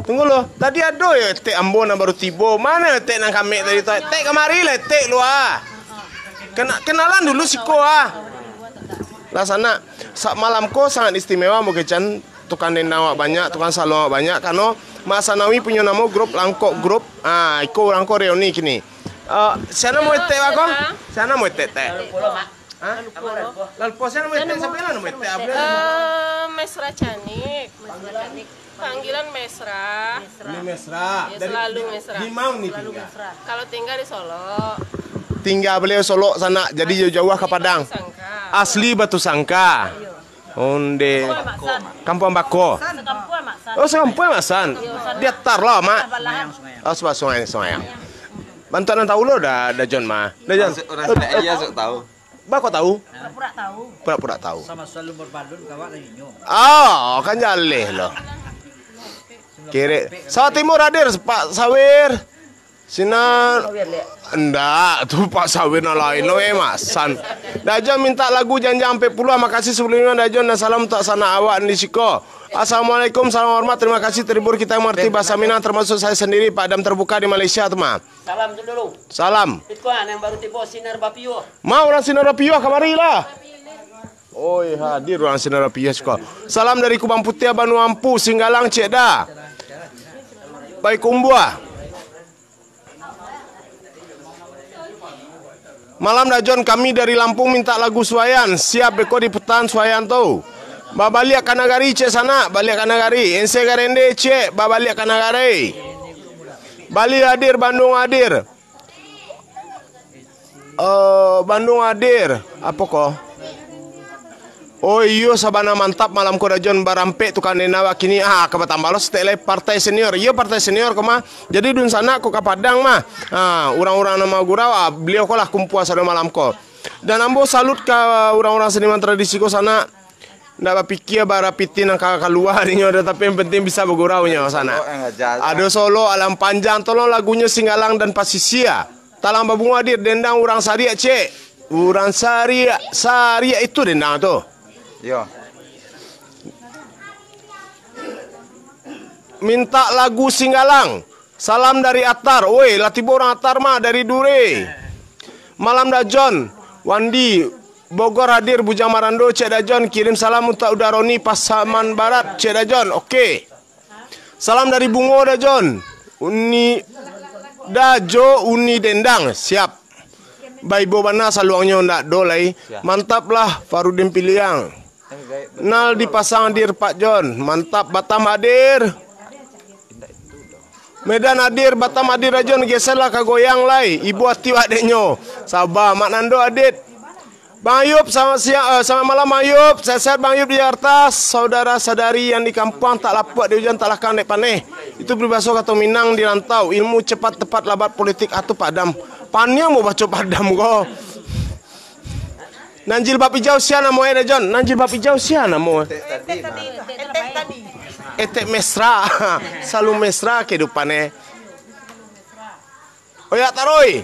Tunggu lo. Tadi ado yo etek ambo nan baru tibo. Mano etek nan kamek tadi tu? Etek, kamarilah etek lo, ah. Kena-, kenalan dulu siko, ah. Lah sanak, sa-, malam ko sangat istimewa, mungkin can tukang dendang awak banyak, tukang saluang awak banyak, karano Mak Sanawi punyo namo grup Langkok Grup. Ah, iko urang ko reuni kini. Eh, sia namo etek, Bako? Sia namo etek, Tek? Hah? Lalpo, sia namo etek? Sia namo etek? Eh, Mesra Canik. Panggilan Mesra. Ni Mesra. Ya, dari selalu di, Mesra. Di ma ni tingga? Kalau tingga di Solok. Tingga baliau Solok sanak, jadi jauah-jauah ka Padang. Batu Sangka. Asli Batu Sangka. Onde. Kampuang Bako. Sekampuang Mak San. Oh, sekampuang Mak San. Di atas lah, Mak. Oh, sabana sungai, sungai. Bantuak nan tahu lo dah, dah Jon mah. Dah Jon. Urang Sinaia sok tahu. Bako tahu? Pura-pura tahu. Pura-pura tahu. Sama selalu berbalun kawak lagi nyo. Ah, kan jaleh lo. Kere. Sawa Timur hadir, Pak Sawir. Sinan. Ndak, tu Pak Sawir nan lain lo, eh, Mak San. Dah Jon minta lagu Janjang Ampek Puluah. Makasih sebelumnya, dah Jon, dan salam untuk sanak awak di siko. Assalamualaikum, salam hormat, terima kasih terhibur kita yang mengerti bahasa Minang, termasuk saya sendiri, Pak Adam terbuka di Malaysia tu, mah. Salam tu dulu. Salam. Iko, ah, nan baru tibo, Sinar Bapiuh. Ma urang Sinar Bapiuh, kamarilah. Oi, hadir urang Sinar Bapiuh siko. Salam dari Kubang Putiah, Banua Ampu, Singgalang, cek dah. Baik, Umbua. Malam dah Jon, kami dari Lampung minta lagu Suayan. Siap beko diputaan Suayan tu. Babaliak ka nagari, cek sanak, baliak ka nagari. Ense garende, cek, babaliak ka nagari. Bali hadir, Bandung hadir. Eh, Bandung hadir. Apo ko? Oh iyo, sabana mantap malam ko dah Jon, barampek tukang dendang awak kini. Ah, ka batambah lo saketek lai partai senior. Iyo, partai senior ko mah. Jadi dunsanak ko ka Padang mah. Ah, urang-urang nan magurau, ah, baliau ko lah kumpua sado malam ko. Dan ambo salut ka urang-urang seniman tradisi ko sanak. Ndak bapikia bara pitih nan ka kalua dinyo doh, tapi yang penting bisa bagurau nyo sanak. Ado Solok, Alam Panjang, tolong lagunyo Singgalang dan Pasisia. Talang Babungo hadir, dendang urang Sariak, cek. Urang Sariak, Sariak itu dendang tu. Yo. Minta lagu Singgalang. Salam dari Atar. Woi, lah tibo urang Atar mah dari Dure. Malam dah Jon. Wandi, Bogor hadir, Bujang Marando, cek dah Jon. Kirim salam untuk Uda Roni, Pasaman Barat, cek dah Jon. Oke. Salam dari Bungo dah Jon. Uni Dajo, Uni Dendang. Siap. Baibo bana saluangnyo ndak do lai. Mantap lah, Farudin Piliang. Nal dipasang hadir, Pak Jon. Mantap, Batam hadir. Medan hadir, Batam hadir, Rajon geser lah ka goyang lai. Ibo ati wak deknyo. Saba, Mak Nando adit. Bang Ayub, selamat siang, eh, selamat malam, Bang Ayub. Sehat-sehat, Bang Ayub, di Jakarta. Saudara sadari yang di kampuang, tak lapuak di ujan, tak lakang dek paneh. Itu peribahasa kato Minang di rantau. Ilmu cepat, tepat, labat, politik, atu padam. Paniang mau baco padam ko. Nan jilbab ijau sia namo e, Jon? Nan jilbab ijau sia namo e? Etek tadi, Mak. Etek tadi. Etek mesra. Salalu mesra kehidupan e. Oyak taroi.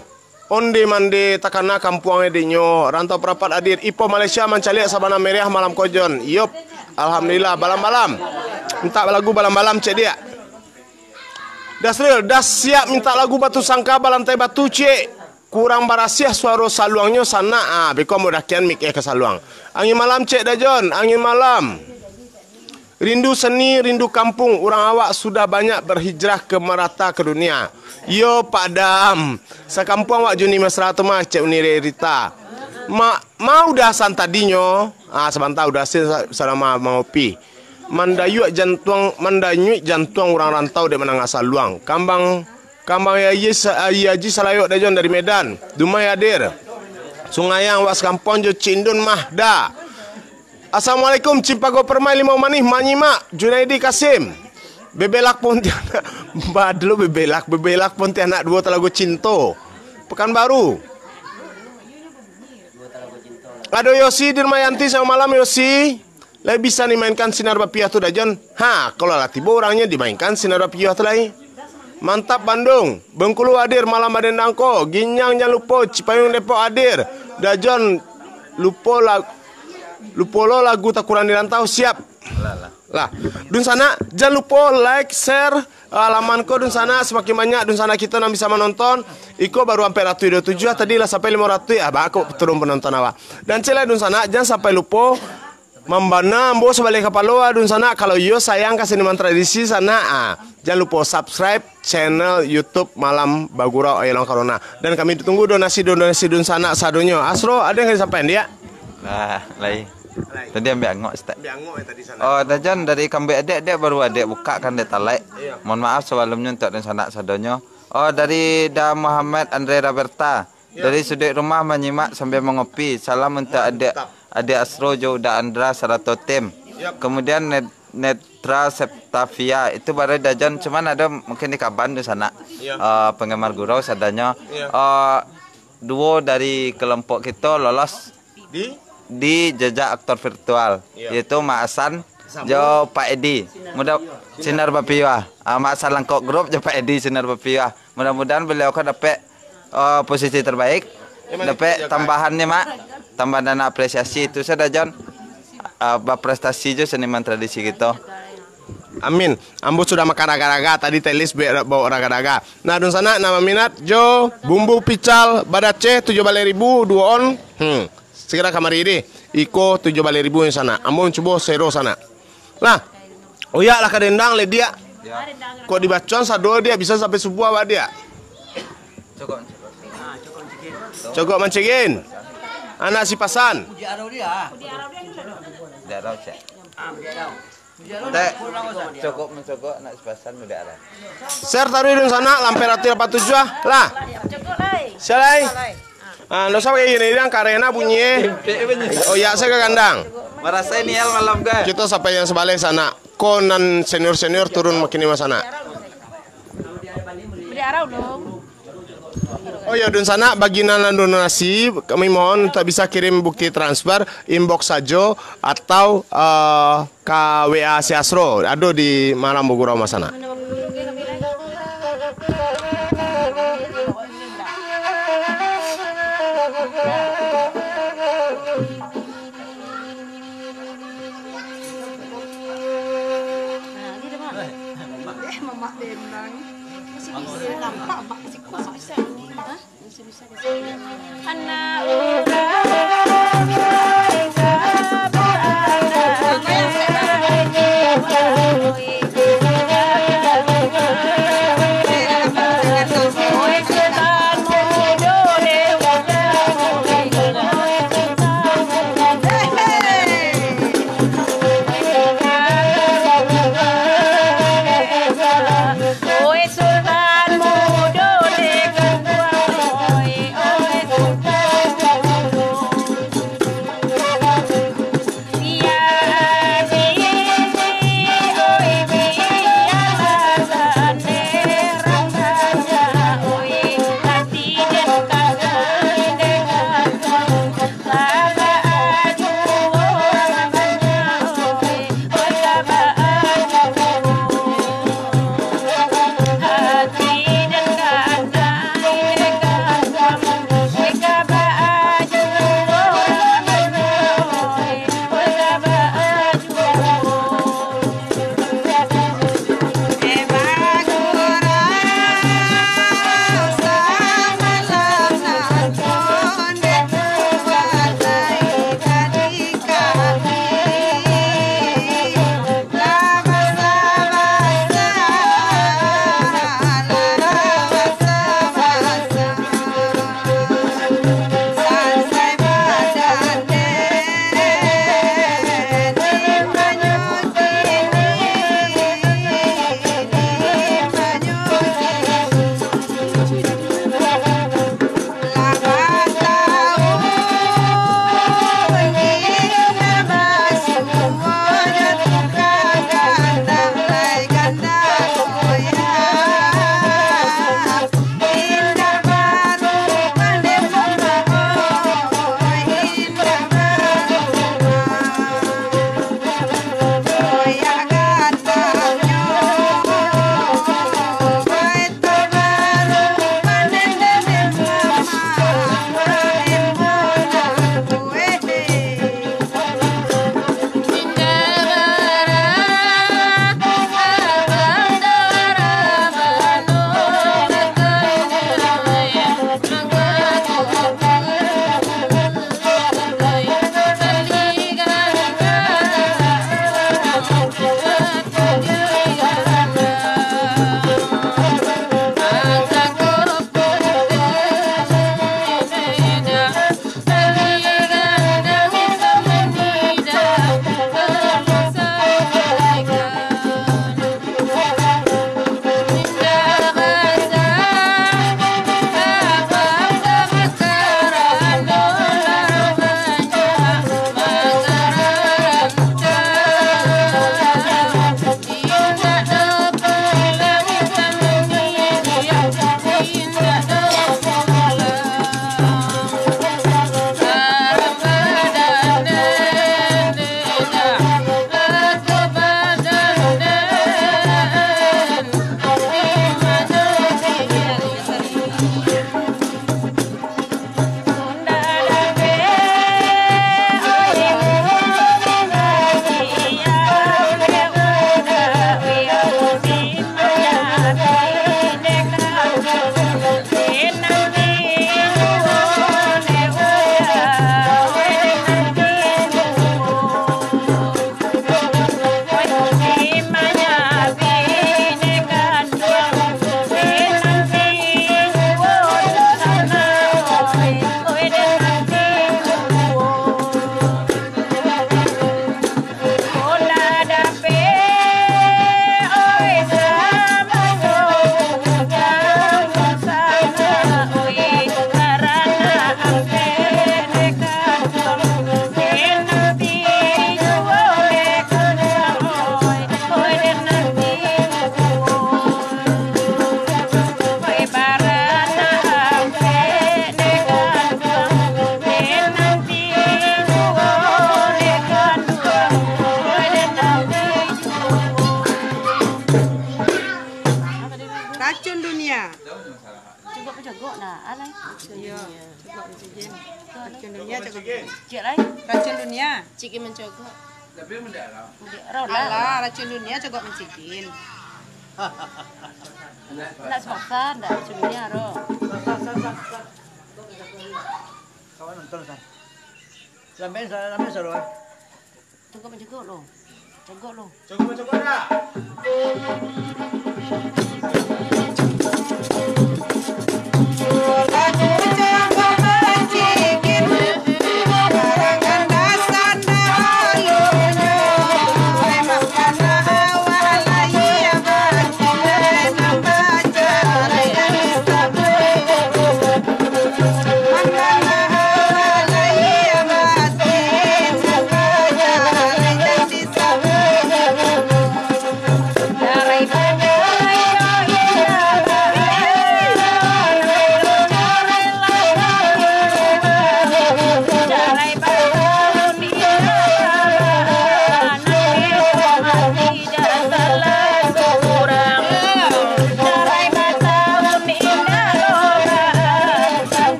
Onde mande takana kampuang e dinyo. Rantau parapat hadir. Ipoh Malaysia mancaliak sabana merah malam ko, Jon. Yop. Alhamdulillah, balam-balam. Mintak lagu balam-balam, cek diak. Dasril, dah siap mintak lagu Batu Sangka Balantai Batu, cek. Kurang barasiah suaro saluangnyo sanak. Ah, beko ambo dakian mik e ka saluang. Angin malam, cek dah, Jon. Angin malam. Rindu seni, rindu kampung, urang awak sudah banyak berhijrah ke merata ke dunia. Yo, Pak Dam. Sakampuang awak Juni Mesra tu mah, cek Uni Rita. Ma, ma udah san tadinyo. Ah, sabanta udah sin sa-, salama mangopi. Mandayuak jantuang, mandanyuik jantuang urang rantau dek manangah saluang. Kambang, kambang Yayi Sa-, Yayi Haji Salayok Dajon dari Medan. Dumai hadir. Sungayang awak sakampuang jo Cindun mah da. Assalamualaikum, Cimpago Permai Limau Manih, manyimak, Junaidi Kasim. Bebelak Pontianak, badlo bebelak, bebelak Pontianak duo Talago Cinto. Pekanbaru. Ado Yosi Dirmayanti, selamat malam Yosi. Lai bisa dimainkan Sinar Bapiah tu, Dajon? Ha, kalau lah tibo urangnyo dimainkan Sinar Bapiah tu lai. Mantap Bandung. Bengkulu hadir malam badendang ko. Ginyang jan lupo, Cipayung Depok hadir. Dajon lupo la-, lupo lo lagu Takurang di Rantau, siap. Lah. Dunsanak, jan lupo like, share, ah, laman ko dunsanak, samakin banyak dunsanak kito nan bisa manonton. Iko baru ampek ratuih duo tujuah, tadi lah sampai limo ratuih, ah, baa kok turun panonton awak. Dan cek lah dunsanak, jan sampai lupo, mambana ambo sabaleh kapalo, ah, dunsanak, kalau iyo sayang ka seniman tradisi sanak, ah, jan lupo subscribe channel YouTube Malam Bagurau Ayah Long Corona. Dan kami tunggu donasi-donasi dunsanak sadonyo. Asro, ado nan ka disampaian, Diak? Lah, lai. Lai. Tadi ambiak angok, Ustaz. Ambiak angok, eh, tadi sanak. Oh, Dajon, dari kambuik adiak, adiak baru adiak buka kan dek talek. Iyo. Mohon maaf sabalumnyo untuak dunsanak sadonyo. Oh, dari Da Muhammad Andre Roberta. Iyo. Dari suduik rumah manyimak sambil mangopi. Salam untuak adiak, mantap, adiak Asro jo Uda Andra sarato tim. Yap. Kemudian Net-, Netra Septavia. Itu baru Dajon, cuman ado mungkin di kaban tu sanak. Iyo. Eh, penggemar gurau sadonyo. Iyo. Eh, duo dari kelompok kito lolos di? Di jejak aktor virtual, iyo, yaitu Mak Hasan jo Pak Edi. Mudah Sinar Bapiah. Ah, Mak Hasan Langkok Group jo Pak Edi Sinar Bapiah. Mudah-mudahan beliau ko dapek, eh, posisi terbaik. Dapek tambahannyo, Mak. Tambahan dana apresiasi itu sajo, Jon. Eh, baprestasi jo seniman tradisi kito. Amin. Ambo sudah makan raga-raga, tadi Telis be-, bawa raga-raga. Nah, dunsanak, nan baminat jo bumbu pical badaceh tujuah baleh ribu, duo on. Hmm. Segera kamari deh. Iko tujuah baleh ribu yang sanak. Ambo cubo sero sanak. Lah. Oyak lah ka dendang leh, Diak. Kok dibacoan sado, Diak, bisa sampai subuah, Diak. Cokok mancegin. Anak Sipasan. Tek, cokok mancokok anak Sipasan muda lah. Share taruih dunsanak, lah ampek ratuih lapan tujuah lah. Siap lai. Ah, ndak usah pakai gini, yang karena bunyi. Oh, ya, saya ke kandang. Marasai nial malam ko. Kito sampai yang sabaleh sanak. Ko nan senior-senior turun makin lima sanak. Beli arau dong. Oh ya, dunsanak, bagi nan donasi, kami mohon tak bisa kirim bukti transfer, inbox sajo atau, eh, ka W A si Asro, ado di Malam Bagurau, dunsanak. Eh, mamak dendang. Masih bisa nampak, Mak. Masih, masih bisa. Hah? Masih bisa, bisa. Anak urang. Iyo, cogok mancigin. Racun dunia cogok mancigin. Cik lai. Racun dunia. Cik mancogok. Tapi mendarah. Mendarah lah. Alah, racun dunia cogok mancigin. Nak sepaksa, ndak racun dunia, ro. Kawan nonton, San. Sampai, sampai, sampai, ah. Cogok mancogok lo. Cogok lo. Cogok mancogok dah.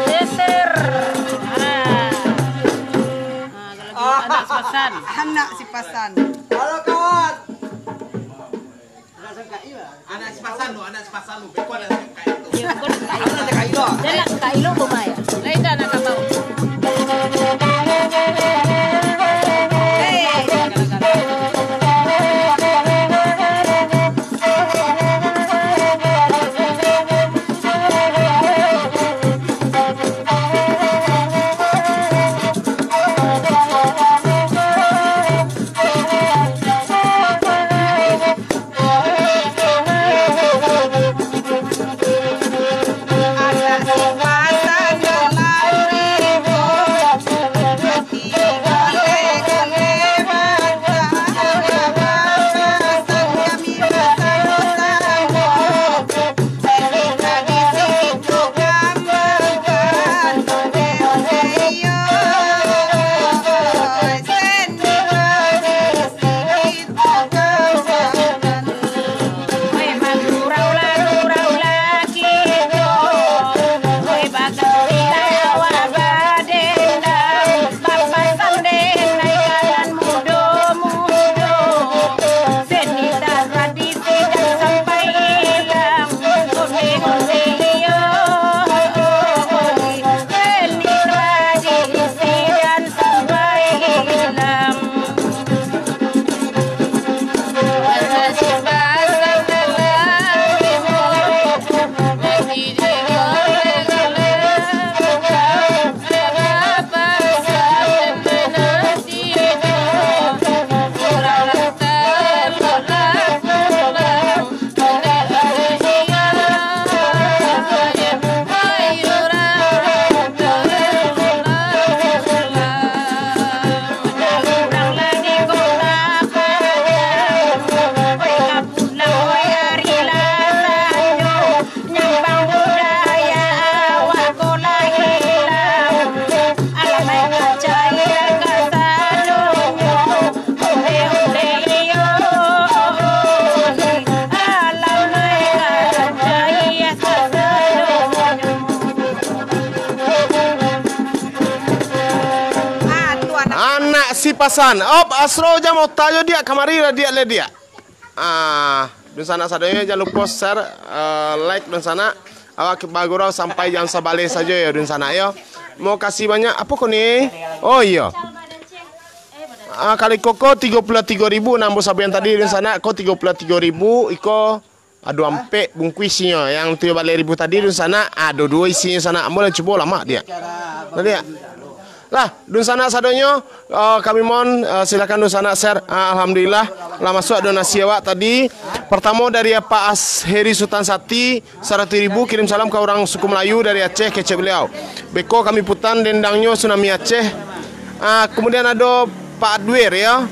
Geser. Ah. Ah, kalau gitu, anak sipasan. Anak sipasan. Halo, kawan. Anak sipasan tu, anak sipasan tu. Beko anak sipasan tu. Yo, beko anak sipasan tu. Anak sipasan tu. Dia anak sipasan tu, Bumai. Lain dah anak kapau. Hei. Si pasan. Op, Asro jam otak jo diak, kamari lah diak, le diak. Ah, dunsanak sadonyo, jan lupo share, eh, like dunsanak. Awak bagurau sampai jam sabaleh sajo yo dunsanak yo. Mokasih banyak. Apo ko ni? Oh iyo. Ah, kali koko tigo puluah tigo ribu, nambah sabian tadi dunsanak ko tigo puluah tigo ribu, iko ado ampek bungkuih isinyo. Yang tujuah baleh ribu tadi dunsanak, ado duo isinyo sanak. Ambo lah cubo lamak diak. Nah, diak. Lah, dunsanak sadonyo, eh, kami mohon, eh, silakan dunsanak share. Ah, alhamdulillah, lah masuak donasi awak tadi. Pertamo dari Apak As-, Heri Sutan Sati, saratuih ribu, kirim salam ka urang suku Melayu dari Aceh, kecek beliau. Beko kami putan dendangnyo Tsunami Aceh. Ah, kemudian ado Pak Adwir, ya.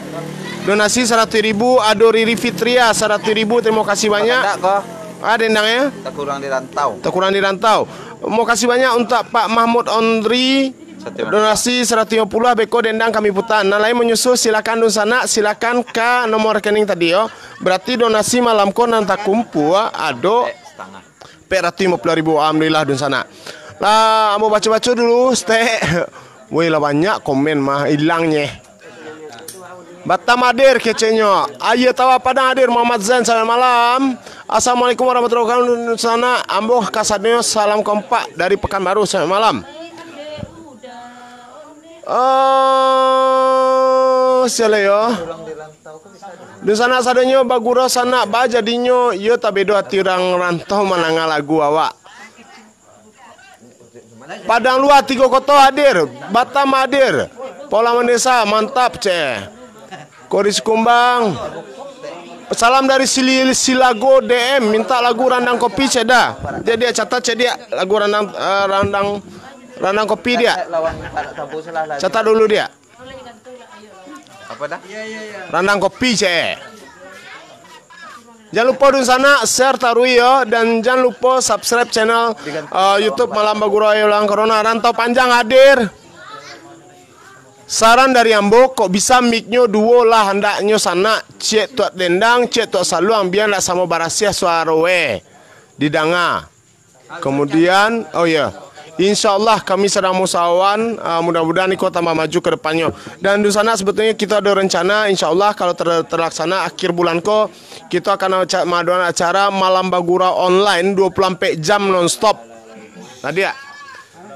Donasi saratuih ribu, ado Riri Fitria, saratuih ribu, terima kasih banyak. Makandak ko. Ah, dendang, ya. Takurang di rantau. Takurang di rantau. Terima kasih banyak untuk Pak Mahmud Ondri. Donasi saratuih limo puluah, beko dendang kami putan. Nan lain manyusul, silakan dunsanak, silakan ka nomor rekening tadi, yo. Berarti donasi malam ko nan takumpul, ado Eh, setengah. Pek ratuih limo puluah ribu, alhamdulillah, dunsanak. Lah, ambo baco-baco dulu, stek. Woi, lah banyak komen mah, ilang nyeh. Batam hadir keceknyo. Aia Tawa Padang hadir, Muhammad Zain, selamat malam. Assalamualaikum warahmatullahi wabarakatuh, dunsanak. Ambo kasadonyo salam kompak dari Pekanbaru, selamat malam. Oh, sialah yo. Dunsanak sadonyo bagurau sanak ba jadinyo, iyo tabedo ati urang rantau mandanga lagu awak. Padang Luar tigo koto hadir, Batam hadir. Pola Mandesa, mantap, ceh. Kori Sikumbang. Salam dari Sili-, Silago D M, minta lagu Randang Kopi, ceh, dah. Jadi, catat, ceh, diak, lagu Randang, eh, Randang, Randang Kopi, diak. Catat dulu, diak. Apa dah? Randang Kopi, ceh. Jan lupo dunsanak share taruih yo, dan jan lupo subscribe channel, eh, YouTube Malam Bagurau Aia Ulang Corona. Rantau Panjang hadir. Saran dari ambo, kok bisa mic-nyo duo lah, handaknyo sanak, ciek tuak dendang, ciek tuak saluang, bia ndak samo barasiah suaro e didanga. Kemudian, oh ya, insya Allah kami sadang musawahan, ah, mudah-mudahan iko tambah maju ke depannyo. Dan dunsanak, sebetulnyo kito ado rencana, insya Allah kalau ter-, terlaksana akhir bulan ko, kito akan aca-, maadoan acara Malam Bagurau online dua puluh ampek jam non stop. Nah, diak.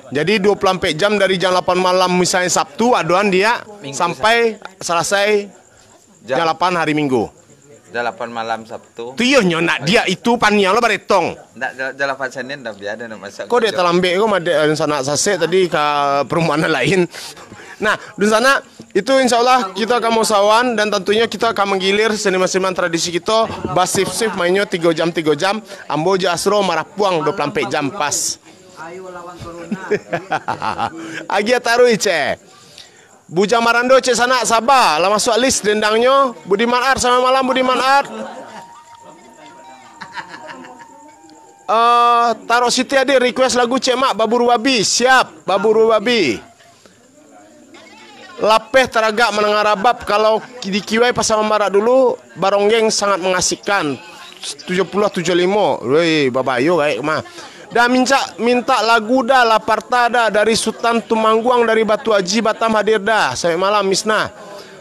Jadi dua puluh ampek jam dari jam lapan malam misalnyo Sabtu adoan diak Minggu sampai salasai Jam. Jam lapan hari Minggu. Jam lapan malam Sabtu. Tu iyo nyo nak diak itu paniang lo baretong. Ndak, jam, jam lapan Senin dah biar dah nak masak. Kok dek talambek ko madek, eh, sanak sasek tadi ka perumahan lain. Nah, dunsanak, itu insya Allah kita akan musawahan dan tentunya kita akan menggilir seniman-seniman tradisi kita basif-sif mainnyo tigo jam, tigo jam. Ambo jo Asro marapuang dua puluh ampek jam pas. Ayo lawan corona. Agia taruih, ceh. Bujang Marando, cek sanak, saba, lah masuak list dendangnyo. Budiman Art, selamat malam, Budiman Art. Eh, Tarok Siti hadir, request lagu, cek Mak, Baburu Babi. Siap, Baburu Babi. Lapeh taragak mandanga rabab, kalau di Kiwai Pasar Barat dulu, baronggeng sangat mengasihkan. Tujuh puluh tujuh limo. Woi, babayo gaek mah. Dah mincak, minta lagu dah, Laparta dah, dari Sutan Tumangguang, dari Batu Aji, Batam hadir dah. Selamat malam, Misnah.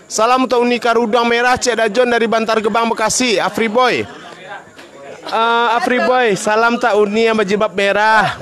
Salam untuk Uni Karudang Merah, Cek Dajon dari Bantar Gebang, Bekasi, Afri Boy. Ah, Afri Boy, salam tak Uni yang bajilbab merah.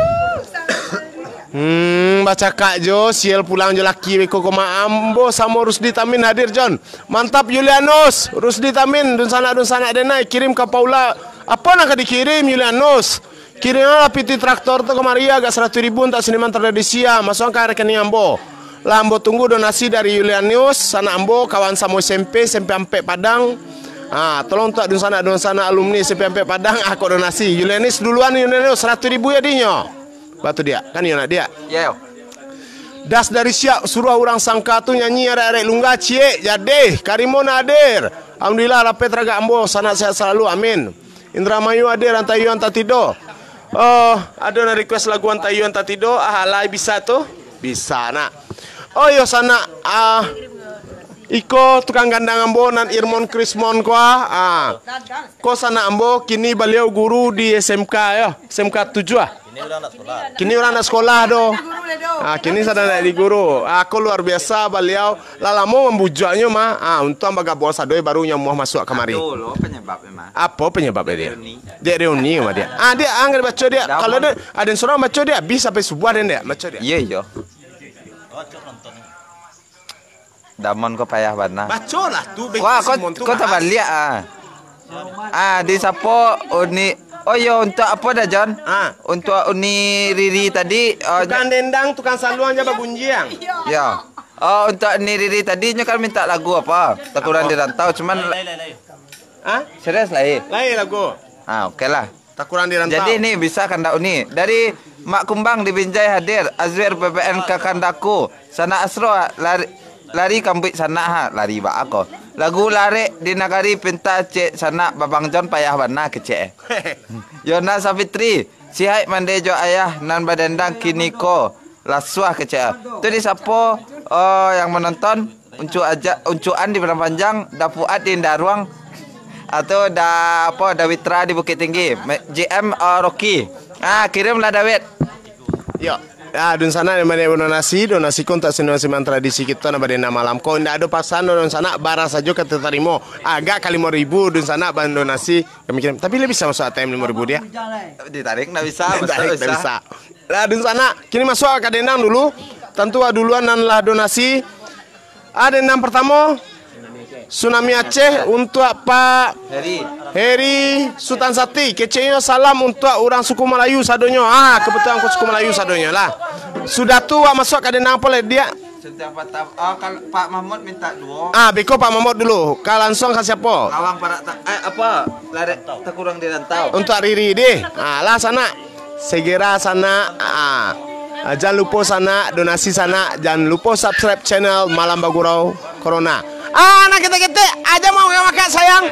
Hmm, bacakak jo, sial pulang jo laki beko ko ma-, ambo samo Rusdi Tamin hadir, Jon. Mantap, Yulianus. Rusdi Tamin, dunsanak-dunsanak denai, kirim ka Paula. Apa nak ka dikirim, Yulianus? Kirim lah piti traktor tu kamari, agak saratuih ribu, untuak seniman tradisi, ah. Masuak ka rekening ambo. Lah ambo tunggu donasi dari Yulianus, sanak ambo, kawan samo S M P, S M P Ampek Padang. Ah, tolong untuak dunsanak-dunsanak alumni S M P Ampek Padang, ah, kok donasi. Yulianus duluan, Yulianus, saratuih ribu ya dinyo. Batu diak, kan iyo nak diak? Ya, yo. Das dari siak, suruah urang sangka tu nyanyi arek-arek Lungga, ciek, jadi. Karimo nak hadir. Alhamdulillah, lapeh taragak ambo, sanak sehat selalu, amin. Indramayu hadir, Antah Iyo Antah Tido. Oh, ado nak request lagu Antah Iyo Antah Tido? Ah, alai bisa tu? Bisa, nak. Oh, iyo, sanak. Ah, iko tukang gandang ambo nan Irmon Krismon ko, ah. Ah. Ko sanak ambo, kini baliau guru di S M K, yo. S M K tujuh, ah. Kini urang ndak sekolah doh. Ah, kini sadang ndak di guru. Ah, ko luar biasa baliau. Lah lamo mambujuaknyo mah. Ah, untuang bagabuang sado baru nyo amuah masuak kamari. Ado lo penyebab memang. Apo penyebab dia? Reuni. Dia reuni mah dia. Ah, dia anggar baco dia. Kalau ada, ada surang baco dia, bisa sampai subuah dia ndak baco dia. Iya, iya. Damon ko payah bana. Bacolah tu, Wah, ko, ko tabaliak ah. Ah, di sapo uni. Oh yo, untuak apo dah, Jon? Ah. Untuak uni Riri tadi, oh, Tukang dendang, tukang saluang je bagunjiang. Yo. Oh, untuak uni Riri tadi nyo kan minta lagu apa? Takurang di rantau, cuman Ah? Serius lah, eh? Lain lagu. Ah, oke lah. Takurang di rantau. Jadi ni bisa kandak uni. Dari Mak Kumbang di Binjai hadir, Azwir B B N Kakandaku, Sanak Asro lari, lari kambuik sanak ha, lari baa ko. Lagu Larek di Nagari Pinta cek sanak Babang Jon payah bana kecek eh. Yona Safitri, Sihaik mande jo ayah nan badendang kini ko lasuah kecek ah. Tu di sapo oh, yang menonton? Uncuk aja, uncuan di Padang Panjang, Dapuat di Indaruang, atau da apa Dawitra di Bukit Tinggi. Me- J M uh, Rocky. Ah, kirimlah Dawid. Yo. Ah, dunsanak yang mana donasi, donasi kontak seniman-seniman tradisi kita nak pada enam malam. Kok ndak ada pasan dunsanak, bara sajo kata tarimo. Agak ka lima ribu dunsanak ban donasi kami kirim. Tapi lebih bisa masuk A T M lima ribu dia. Ditarik ndak bisa, masuk Ditarik ndak ndak bisa. bisa. Lah dunsanak, kini masuk ka dendang dulu. Tantu duluan nan lah donasi. Ah, dendang pertamo, Tsunami Aceh untuak Pak Heri. Heri Sutan Sati. Keceknyo salam untuak urang suku Malayu sadonyo. Ah, kebetulan ko suku Malayu sadonyo lah. Sudah tu wak masuk ka dendang apo lai, Diak? Setiap patah, ah, kal- Pak Mahmud minta duo. Ah, beko Pak Mahmud dulu. Ka langsung ka siapo? Awang parak ta- eh, apa? Larek takurang di rantau. Untuak Riri deh. Ah, lah sanak. Segera sanak. Ah. Ah, jan lupo sanak, donasi sanak, jan lupo subscribe channel Malam Bagurau Corona. Ah, nak ketek-ketek, aja mau ngawakak sayang.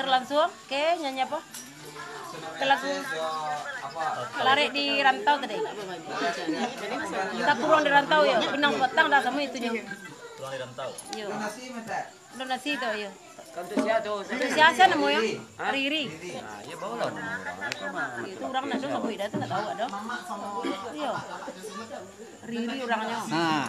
Lansuang ke nyanyi apo? Ke lagu Kalarik di Rantau tadi. Takuruang di Rantau yo, pinang batang dah samo itu nyo. Kuruang di Rantau. Yo. Donasi tu yo. Untuk sia tu? Untuk sia, sia namo yo? Riri. Nah, iyo baolah namo urang. Itu urang ndak ado sabuik dah tu, ndak tahu ado. Iyo. Riri urangnyo. Nah.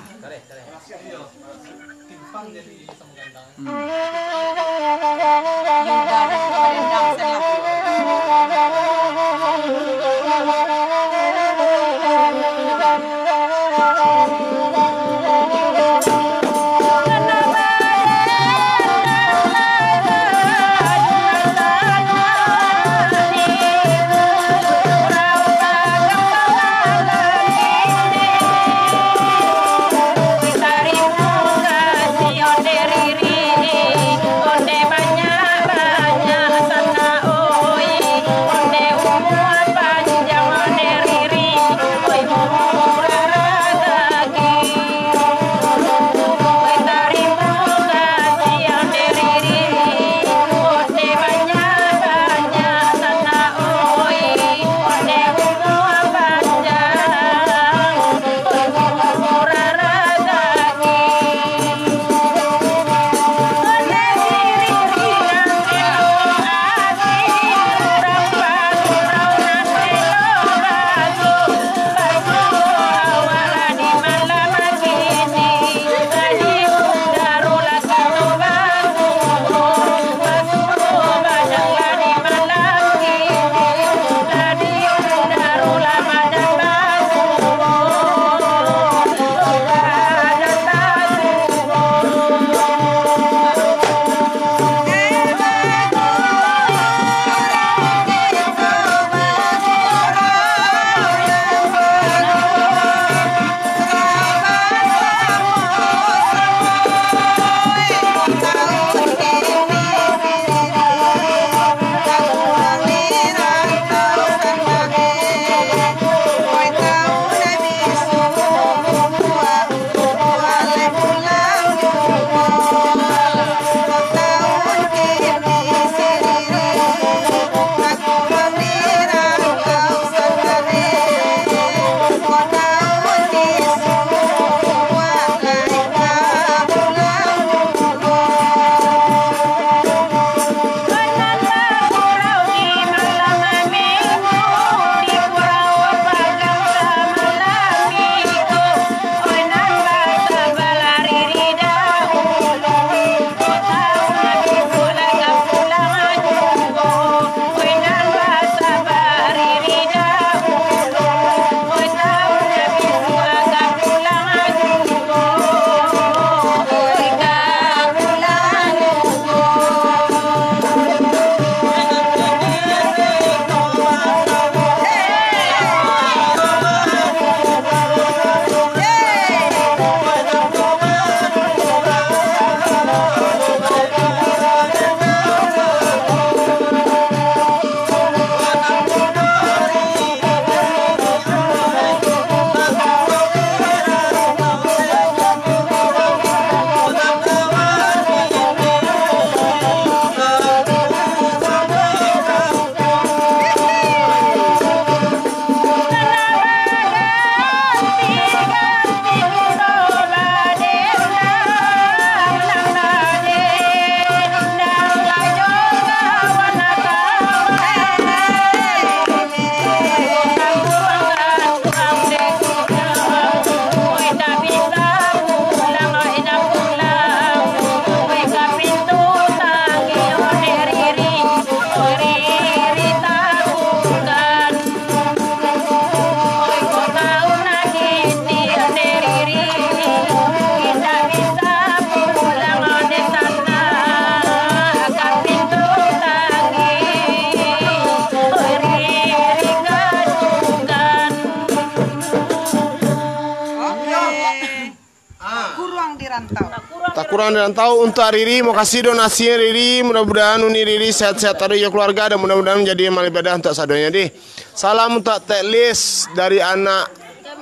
Takuruang di Rantau. Takuruang di Rantau. Untuak Riri, makasih donasi Riri. Mudah-mudahan uni Riri sehat-sehat taruih jo keluarga, dan mudah-mudahan manjadi amal ibadah untuak sadonyo deh. Salam untuak teklis dari anak,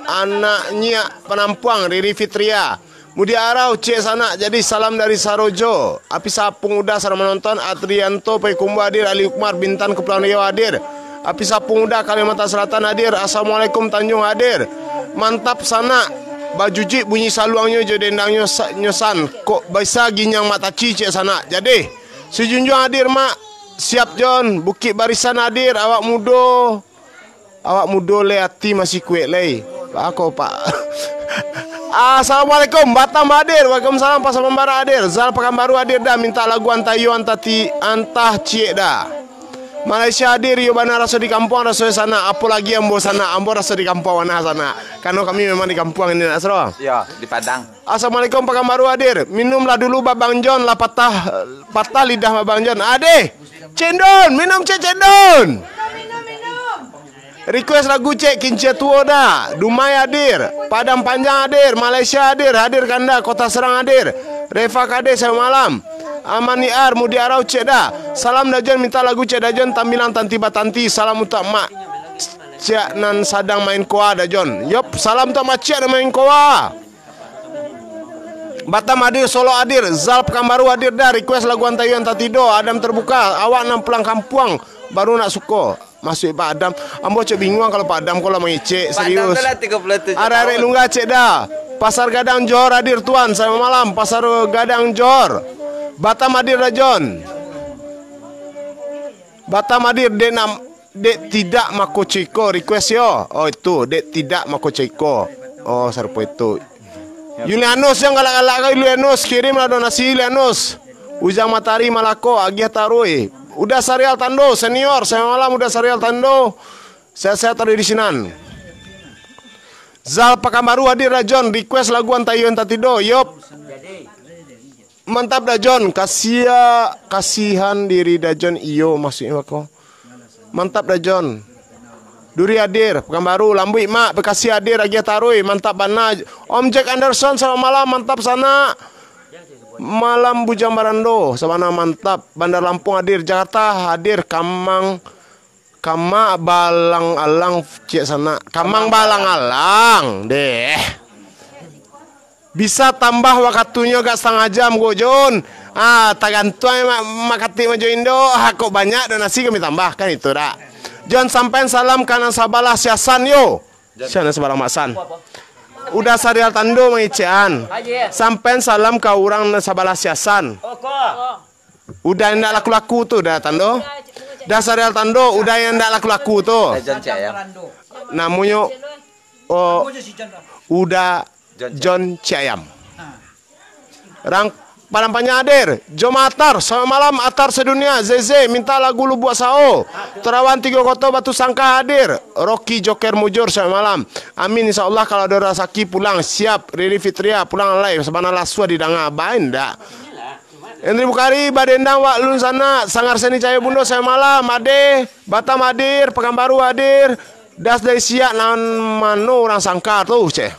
anak nyiak Panampuang, Riri Fitria. Mudiak Arau, ciek sanak, jadi salam dari Sarojo. Api Sapung Uda sadang manonton, Adrianto Payakumbuah hadir, Ali Ukmar Bintan Kepulauan Riau hadir. Api Sapung Uda Kalimantan Selatan hadir. Assalamualaikum Tanjung hadir. Mantap sanak. Bajujuik bunyi saluangnyo jo dendangnyo sa-, nyo san. Kok bisa ginyang mak taci ciek sanak. Jadi, Sijunjuang hadir mak. Siap Jon. Bukik Barisan hadir. Awak mudo. Awak mudo lai, ati masih kuek lai. Ako, Pak. Assalamualaikum, Batam hadir. Waalaikumsalam, Pasaman Barat hadir. Zal Pakanbaru hadir dah, mintak lagu Antah Iyo Antah Ti-, Antah Ciek dah. Malaysia hadir, iyo bana raso di kampuang, raso di sanak. Apo lagi ambo sanak, ambo raso di kampuang bana sanak. Karano kami memang di kampuang ini, nak, Sro. Iyo, di Padang. Assalamualaikum, Pakanbaru hadir. Minumlah dulu, Babang Jon, lah patah, patah lidah Babang Jon. Adeh, cendon, minum cek cendon. Request lagu cek, Kincia Tuo dah. Dumai hadir. Padang Panjang hadir. Malaysia hadir. Hadir Kanda. Kota Serang hadir. Reva Kade, selamat malam. Amani Ar, Mudiak Arau cek dah. Salam Dajon, minta lagu cek Dajon, Tambilang Tanti Batanti. Salam untuk mak ciak nan sadang main koa Dajon. Yop, salam untuk mak ciak nan main koa. Batam hadir, Solok hadir, Zal Pekanbaru hadir dah, request lagu Antah Iyo Antah Tido, Adam Terbuka, awak nan pulang kampuang, baru nak suko. Masuak Pak Adam, ambo cek binguang kalau Pak Adam ko lah mangecek, Pak Adam serius. Tu lah tigo puluh tujuh Arek-arek tahun. Nunggah cek dah. Pasar Gadang Johor hadir tuan, selamat malam, Pasar Gadang Johor. Batam hadir dah Jon. Batam hadir, dek nak, dek tidak mako ceko, request yo. Oh itu, dek tidak mako ceko. Oh sarupo itu. Yulianus, yang galak-galak ka Yulianus, kirim lah donasi Yulianus. Ujang Matahari Malako, agiah taruih. Uda Sarial Tando, senior, selamat malam Uda Sarial Tando. Sehat-sehat taruih di sinan. Zal Pakanbaru hadir dah Jon, request lagu Antah Iyo Antah Tido, yop. Mantap dah Jon, kasia, kasihan diri dah Jon, iyo, maksudnyo bako. Mantap dah Jon. Duri hadir, Pekanbaru, Lambuik Mak, Bekasi hadir, agiah taruih, mantap bana. Om Jack Anderson, selamat malam, mantap sanak. Malam Bujang Barando, sabana mantap. Bandar Lampung hadir, Jakarta hadir, Kamang, Kamak Balang Alang, ciek sanak. Kamang Balang Alang, deh. Bisa tambah wakatunyo agak satangah jam ko, Jon. Ah, tagantuang mak, mak katik majo indo. Ah, kok banyak donasi kami tambahkan itu dak. Jon, sampean salam ka nan sabalah siasan yo. Siasan sabalah maksan. Uda Sarial Tando mangecekan. Sampean salam ka urang nan sabalah siasan. Uda indak laku-laku tu, Uda Tando. Uda Sarial Tando, Uda yang indak laku-laku tu. Jon Ciayam. Namonyo, oh, Uda Jon Ciayam. Rang Padang Panjang hadir. Joma Atar, selamat malam Atar sedunia. Zeze minta lagu Lubuak Sao. Terawan Tigo Koto Batu Sangka hadir. Rocky Joker Mujur, selamat malam. Amin, insyaallah kalau ado rasaki pulang. Siap, Riri Fitria pulang lai. Sabana lasuah didanga, bae ndak. Henry Bukhari, badendang wak lun sanak, Sanggar Seni Cahaya Bundo, selamat malam, Ade, Batam hadir, Pekanbaru hadir, das dari siak nan mano urang sangka tu, ceh.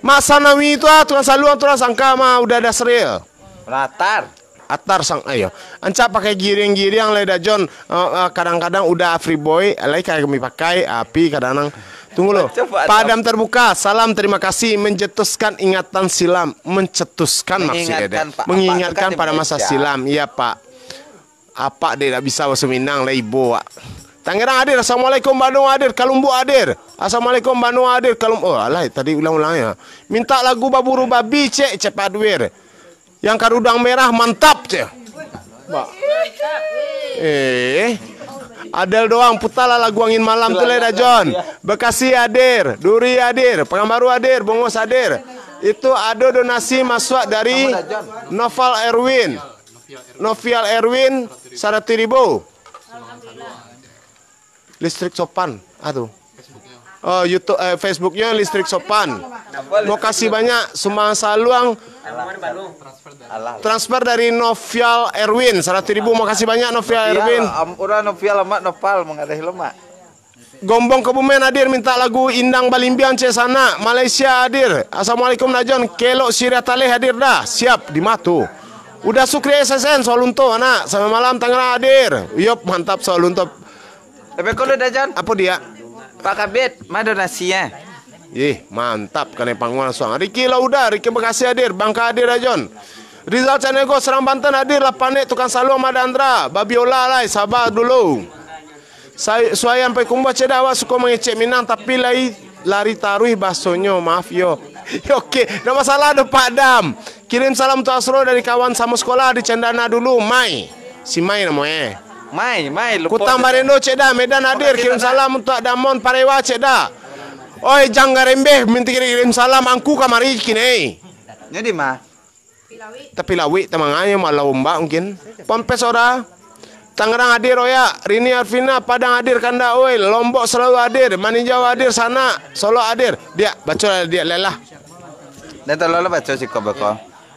Mak Sanawi tu ah, tukang saluang tu urang sangka mah, Uda Dasril. Atar. Atar sang, ayo. Ancak pakai giriang-giriang lai dah Jon. Eh, eh, kadang-kadang Uda Free Boy, lai kami pakai, api kadang-kadang. Tunggu lo. Coba Padam terbuka. Salam terima kasih, mencetuskan ingatan silam, mencetuskan maksudnya deh. Mengingatkan, Pak. Mengingatkan pada masa silam. Iya, Pak. Apak dek dak bisa baso Minang lah ibo, Wak. Tangerang hadir, assalamualaikum, Bandung hadir, Kalumbuk hadir. Assalamualaikum, Bandung hadir, Kalum-, oh, alah, tadi ulang-ulang ya. Minta lagu Baburu Babi, cek, cepat wir. Yang karudang merah, mantap, cek. Wak. Eh, Adel doang, putarlah lagu Angin Malam tu lah, Dajon. Bekasi hadir, Duri hadir, Pekanbaru hadir, Bongos hadir. Itu ado donasi masuak dari Noval Erwin. Novial Erwin, saratuih ribu. Listrik Sopan, ah tu. Oh, YouTube, eh, Facebooknya Listrik Sopan. Makasih banyak, sumbangan saluang. Transfer dari Novial Erwin, saratuih ribu. Makasih banyak, Novial Erwin. Am-, urang Novial Amat Noval mangadahi lo, Mak. Gombong Kebumen hadir minta lagu Indang Balimbiang cek sanak. Malaysia hadir. Assalamualaikum Dajon. Kelok Siriah Taleh hadir dah. Siap di Matu. Uda Sukri S S N Solunto anak. Sampai malam Tangerang hadir. Yop, mantap Solunto. Tapi kalau Dajon. Apa dia? Pak Kabit, ma donasi eh? Ih, mantap, kanai panggung langsuang. Ricky Lauda, Ricky Bekasi hadir, Bangka hadir, Rajon. Rizal Canego, Serang Banten hadir, lah panek tukang saluang Madandra, babiola lai, saba dulu. Sai-, Suayan Payakumbuah, cek dah awak suko mangecek Minang, tapi lai lari taruih basonyo, maaf yo. Yo, oke, ndak masalah doh, Pak Dam. Kirim salam untuak Asro dari kawan samo sekolah di Cendana dulu, Mai. Si Mai namo eh. Mai, Mai, lupo Kutang je. Barendo, cek dah, Medan hadir, kirim salam untuak Damon Parewa, cek dah. Oi, Jang Garembeh, minta kirim salam angku kamari kini. Nyo di ma? Tapi lawik tamanganyo malah ombak mungkin. Pompes ora. Tangerang hadir, Oya. Rini Arfina, Padang hadir, Kanda, oi. Lombok selalu hadir. Maninjau hadir, Sanak. Solok hadir. Diak, baco lah, Diak, lelah. Dan tolong lah baco siko beko.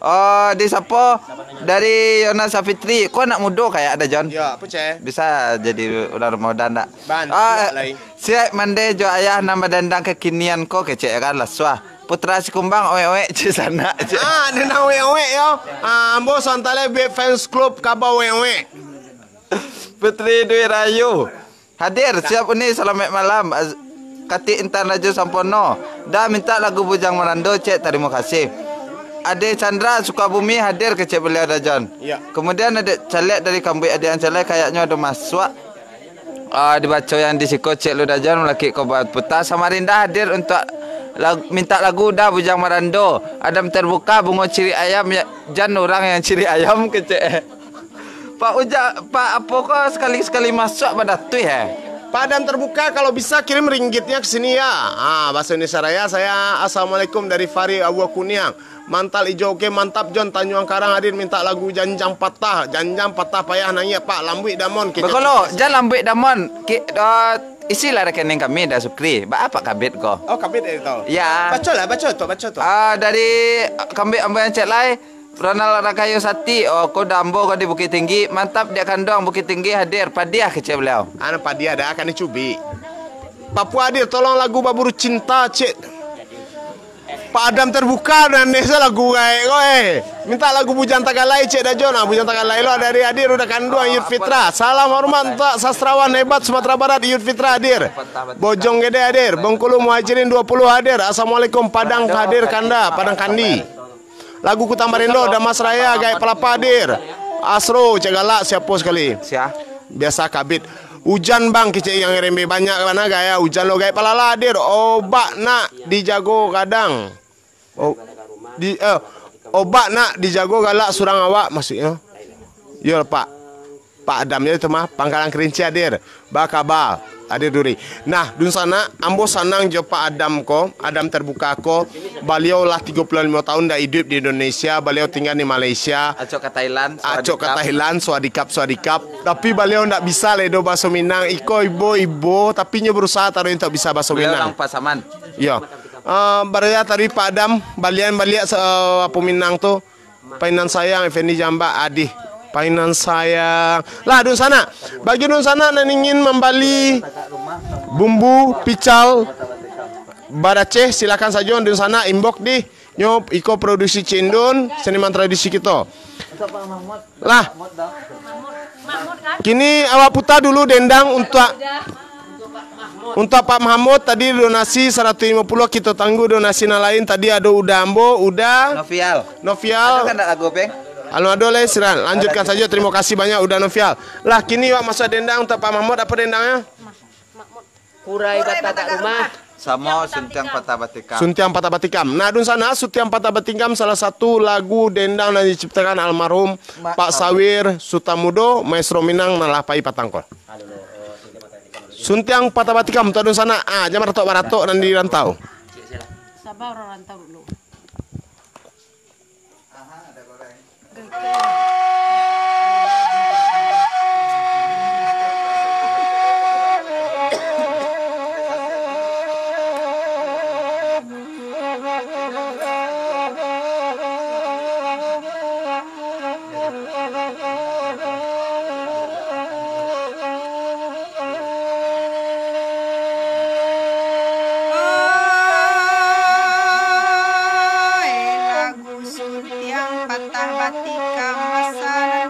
Oh, di sapo? Dari Yona Safitri. Ko anak mudo kayak ada, Jon? Ya, apa, Ceh? Bisa jadi urang rumah udan dak? Bantu Ah, lah, eh. Siap mande jo ayah nan badandang kekinian ko kecek kan lah suah. Putra Sikumbang, owek-owek, cek Sanak, cek. Ah, nena owek-owek yo. Ah, ambo Santale Big Fans Club kaba owek-owek. Putri Dwi Rayu. Hadir, siap uni, salamaik malam. Az-, Katik Intan Rajo Sampono. Dah minta lagu Bujang Marando, cek, tarimo kasih. Ade Chandra Sukabumi hadir kecek beliau Dajon. Ya. Kemudian ade Calek dari Kambuik Ade Ancalai kayaknyo ado masuak. Ah, dibaco yang di siko, cek lu Dajon, malakik ko baputa. Samarinda hadir untuak lag-, minta lagu dah Bujang Marando. Adam terbuka bungo ciri ayam, ya, jan urang yang ciri ayam, kecek. Pak Uja-, Pak apo ko sekali-sekali masuk badatuih, eh? Pak Adam terbuka, kalau bisa kirim ringgitnya ke sini ya. Ah, bahasa Indonesia Raya saya, "Assalamualaikum dari Fari Abuah Kuniang. Mantal ijo oke, mantap Jon, Tanjuang Karang hadir minta lagu Janjang Patah. Janjang patah payah naiak, Pak, lambuik damon." Kecek Begolo, jan lambuik damon. Ki-, eh, isilah rekening kami dah, Sukri. Ba apa kabit ko? Oh, kabit dari tau. Ya. Bacolah, baco tu, baco tu. Ah, dari Kambik Ambo yang cek lai. Ronald Rakayo Sati, oh, ko dambo ko di Bukittinggi, mantap diak kanduang Bukittinggi hadir, padiah kecek beliau. Anu padiah dah, akan dicubik. Papua hadir, tolong lagu Baburu Cinta, cek. Pak Adam terbuka, dan desa lagu gaek ko, eh. Minta lagu Bujang Tagalai, cek Dajon. Ah, Bujang Tagalai lo dari hadir, udah kanduang, Yud Fitra. Salam hormat untuk sastrawan hebat Sumatera Barat, Yud Fitra hadir. Bojong Gede hadir, Bengkulu Muhajirin dua puluh hadir. Assalamualaikum, Padang hadir, Kanda, Padang Kandi. Lagu Kutang Barendo, Damas Raya, Gaek Palapa hadir. Asro, Cek Galak, siapo sakali? Sia? Biasa kabit. Ujan bang, kecek yang rembe banyak bana gaya. Ujan lo, Gaek Palala hadir. Obak nak dijago gadang. O-, di, eh, obak nak dijago galak surang awak, maksudnyo. Yo, Pak. Pak Adam je tu mah, Pangkalan Kerinci hadir. Ba kaba? Hadir duri. Nah, dunsanak, ambo sanang jo Pak Adam ko, Adam Terbuka ko. Baliau lah tigo puluah limo tahun dah iduik di Indonesia, baliau tinggal di Malaysia. Acok ka Thailand, Acok ka sawadikap. Thailand, sawadikap, sawadikap. Tapi baliau ndak bisa lai do baso Minang. Iko ibo, ibo, tapi nyo berusaha taruih untuak bisa baso Baliau Minang. Urang Pasaman. Yo. Ah, baraya tadi Pak Adam, balian baliak sa-, apo Minang tu. Painan sayang, Effendi Jambak, adih. Painan sayang. Lah, dunsanak. Bagi dunsanak nan ingin mambali bumbu pical baraceh, silakan sajo dunsanak inbox di nyo iko produksi Cindun, seniman tradisi kito. Lah. Kini awak puta dulu dendang untuak Untuak Pak Mahmud tadi donasi saratuih limo puluah, kito tangguh donasi nan lain. Tadi ado Uda Ambo, Uda Novial. Novial. Ado kan ndak lagu, Peng? Alun ado lai, silakan lanjutkan sajo. Terima kasih banyak Uda Novial. Lah, kini wak masuak dendang untuak Pak Mahmud, apo dendangnyo? Kurai Batagak Rumah. Samo Suntiang Patah Batikam. Suntiang Patah Batikam. Nah, dunsanak, Suntiang Patah Batikam salah satu lagu dendang nan diciptakan almarhum Mak Pak Sawir Sutamudo, maestro Minang nan lah pai patang ko. Suntiang Patah Batikam, untuak dunsanak, ah, jan baratok-baratok nan di rantau. Sabar, urang rantau dulu. Oi, lagu Suntiang Patah Batikam masa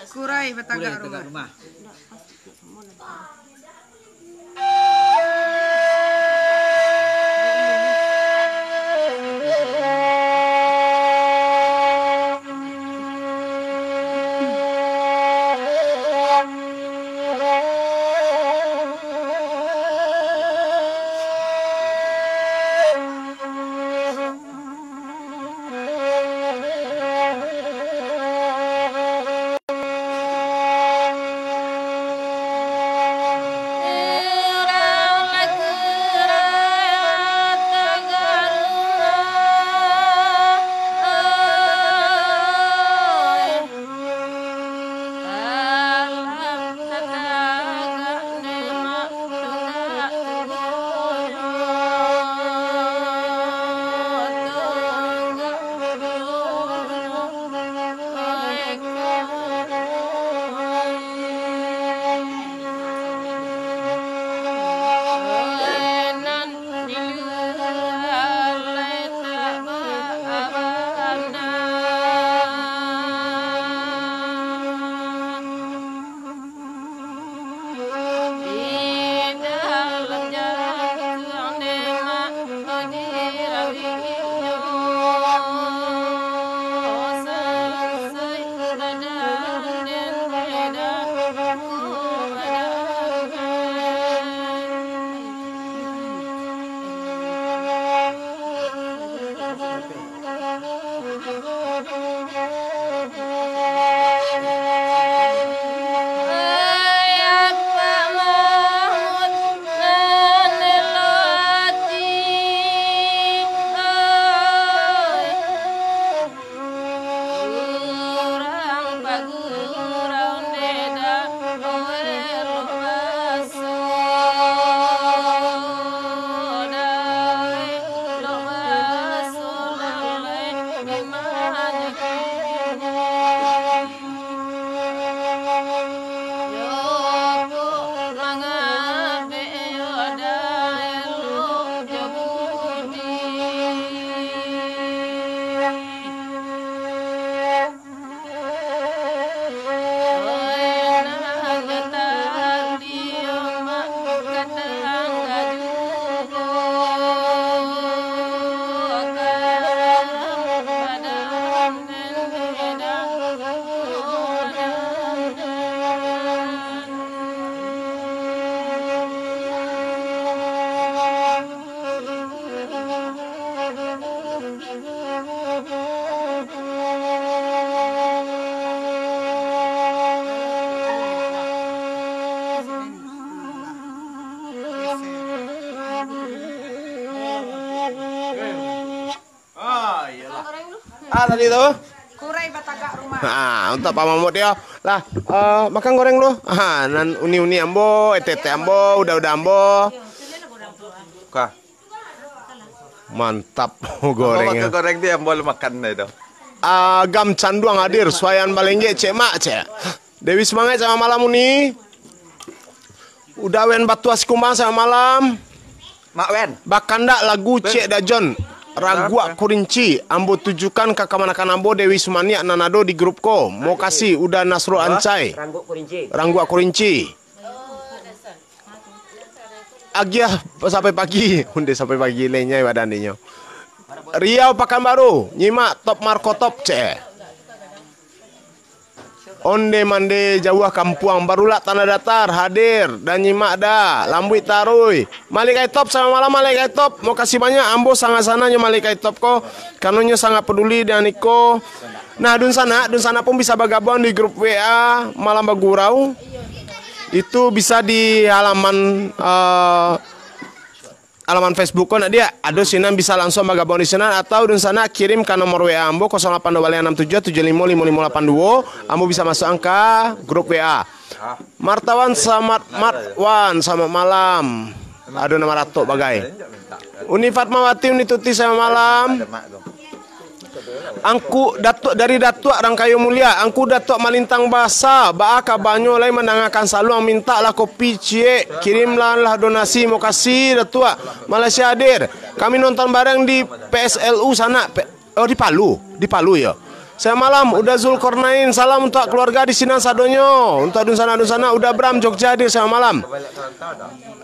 Kurai batagak rumah. Ah, tadi tu. Kurai batagak rumah. Ha, untuak Pak Mahmud yo. Lah, eh, makan goreng dulu. Ha, nan uni-uni ambo, etek-etek ambo, uda-uda ambo. Ka. Mantap. Ambo goreng makan yo. Goreng di ambo lu makan deh tu. Agam Canduang hadir, Suayan Balenggek, cek mak, cek. Dewi Semangat, selamat malam, Uni. Uda Wen Batua Sikumbang, selamat malam. Mak Wen. Bakandak lagu Cik Dajon, Raguak Kurinci, ambo tujukan ka kamanakan ambo Dewi Sumaniak nan ado di grup ko. Mokasih, Uda Nasrul Ancai. Rangguak Kurinci. Rangguak Kurinci. Agiah sampai pagi. Onde sampai pagi, lenyai badan inyo. Riau Pakanbaru, nyimak Top Markotop, cek. Onde mande jauah kampuang, Barulak Tanah Datar, hadir, dan nyimak da, Lambuik Taruih. Malaikat Top, selamat malam, Malaikat Top. Mokasih banyak, ambo sangaik sanang jo Malaikat Top ko, karano nyo sangat peduli dengan iko. Nah, dunsanak, dunsanak pun bisa bagabuang di grup W A Malam Bagurau. Itu bisa di halaman, eh, alaman Facebook ko nak diak, ado sinan bisa langsung bagabuang di sinan, atau dunsanak kirim ka nomor W A ambo kosong lapan dua baleh anam tujuah tujuah limo limo limo lapan duo, ambo bisa masuak ka grup W A. Martawan Samad Marwan, selamat malam. Ado nan maratok bagai. Uni Fatmawati, Uni Tuti, selamat malam. Angku Datuak dari Datuak Rangkayo Mulia, Angku Datuak Malintang Basa, baa kabanyo lai mandangakan saluang, mintaklah kopi ciek, kirimlah donasi, mokasih Datuak. Malaysia hadir. Kami nonton bareng di P S L U sanak. Pe-, oh, di Palu, di Palu yo. Selamat malam, Uda Zulkarnain, salam untuak keluarga di sinan sadonyo, untuak dunsanak-dunsanak, Uda Bram Jogja hadir, selamat malam.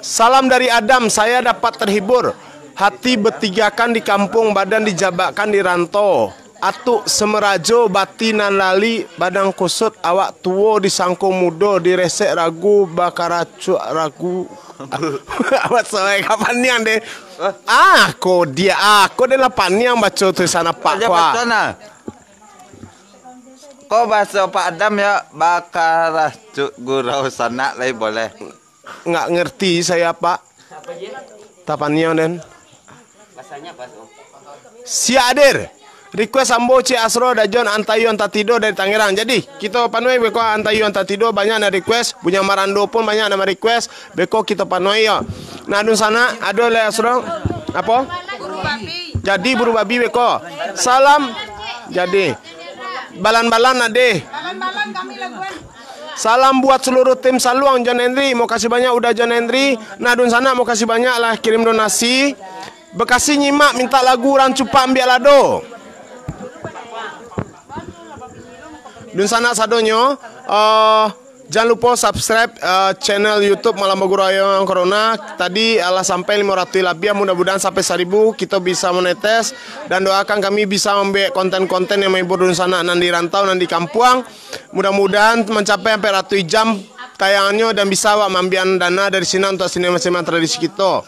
Salam dari Adam, saya dapat terhibur. Hati betigakan di kampung, badan dijabakkan di rantau. Atuk semerajo bati nan lali, badan kusut, awak tuo disangko mudo, diresek ragu, bakaracuak ragu. Awak soai ka paniang deh. Hah? Ah, ko dia, ah, ko dia lah paniang baco tulisan apak ko, ah. Baco nah. Ko baso Pak Adam yo, bakaracuak gurau sanak lai boleh. Nggak ngerti saya, Pak. Tapaniang den. Siap hadir. Request ambo Cik Asro, Dajon, Antayo, Antatido dari Tangerang. Jadi, kito panuhi beko Antayo, Antatido, banyak nan request. Bunya Marando pun banyak nan request. Beko kito panuhi yo. Nah, dunsanak, ado lai Asro. Apo? Jadi buru babi beko. Salam. Jadi. Balan-balan ade. Salam buat seluruh tim Saluang, John Henry. Mokasih banyak Uda John Henry. Nah, dunsanak, mokasih banyak lah kirim donasi. Bekasi nyimak, minta lagu Urang Cupak Ambiak Lado. Dunsanak sadonyo, eh, jan lupo subscribe, eh, channel YouTube Malam Bagurau Ayang Corona. Tadi alah sampai limo ratuih labiah, mudah-mudahan sampai saribu, kito bisa monetes. Dan doakan kami bisa mambuek konten-konten yang menghibur dunsanak nan di rantau, nan di kampuang. Mudah-mudahan mancapai ampek ratuih jam tayangannyo dan bisa awak maambiak dana dari sinan untuak seniman-seniman tradisi kito.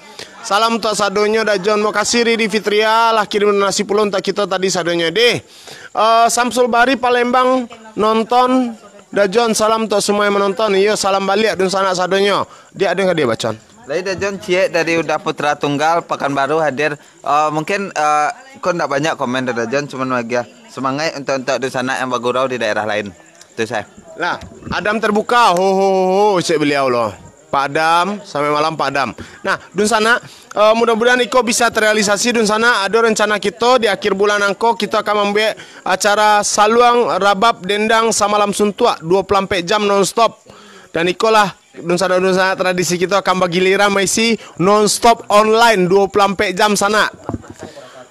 Salam untuak sadonyo, Dajon. Mokasih Riri Fitria lah kirim donasi pulo untuak kito tadi sadonyo deh. Eh, Samsul Bahri Palembang nonton, Dajon, salam untuak semua yang menonton. Iyo, salam baliak dunsanak sadonyo. Dia ado yang ka dia bacaan. Lai Dajon ciek dari Uda Putra Tunggal Pakanbaru hadir. Eh, mungkin, eh, ko ndak banyak komen Dajon, cuman bagian semangat untuak, untuak dunsanak yang bagurau di daerah lain. Tu sajo. Lah, Adam terbuka, ho, ho, ho, ho, cek beliau lo. Pak Adam, sampai malam Pak Adam. Nah, dunsanak, eh, mudah-mudahan iko bisa terrealisasi, dunsanak. Ado rencana kito di akhir bulan angko, kito akan mambuek acara Saluang Rabab Dendang Samalam Suntuak, dua puluh ampek jam non stop. Dan ikolah dunsanak-dunsanak tradisi kito akan bagiliran maisi non stop online dua puluh ampek jam sanak.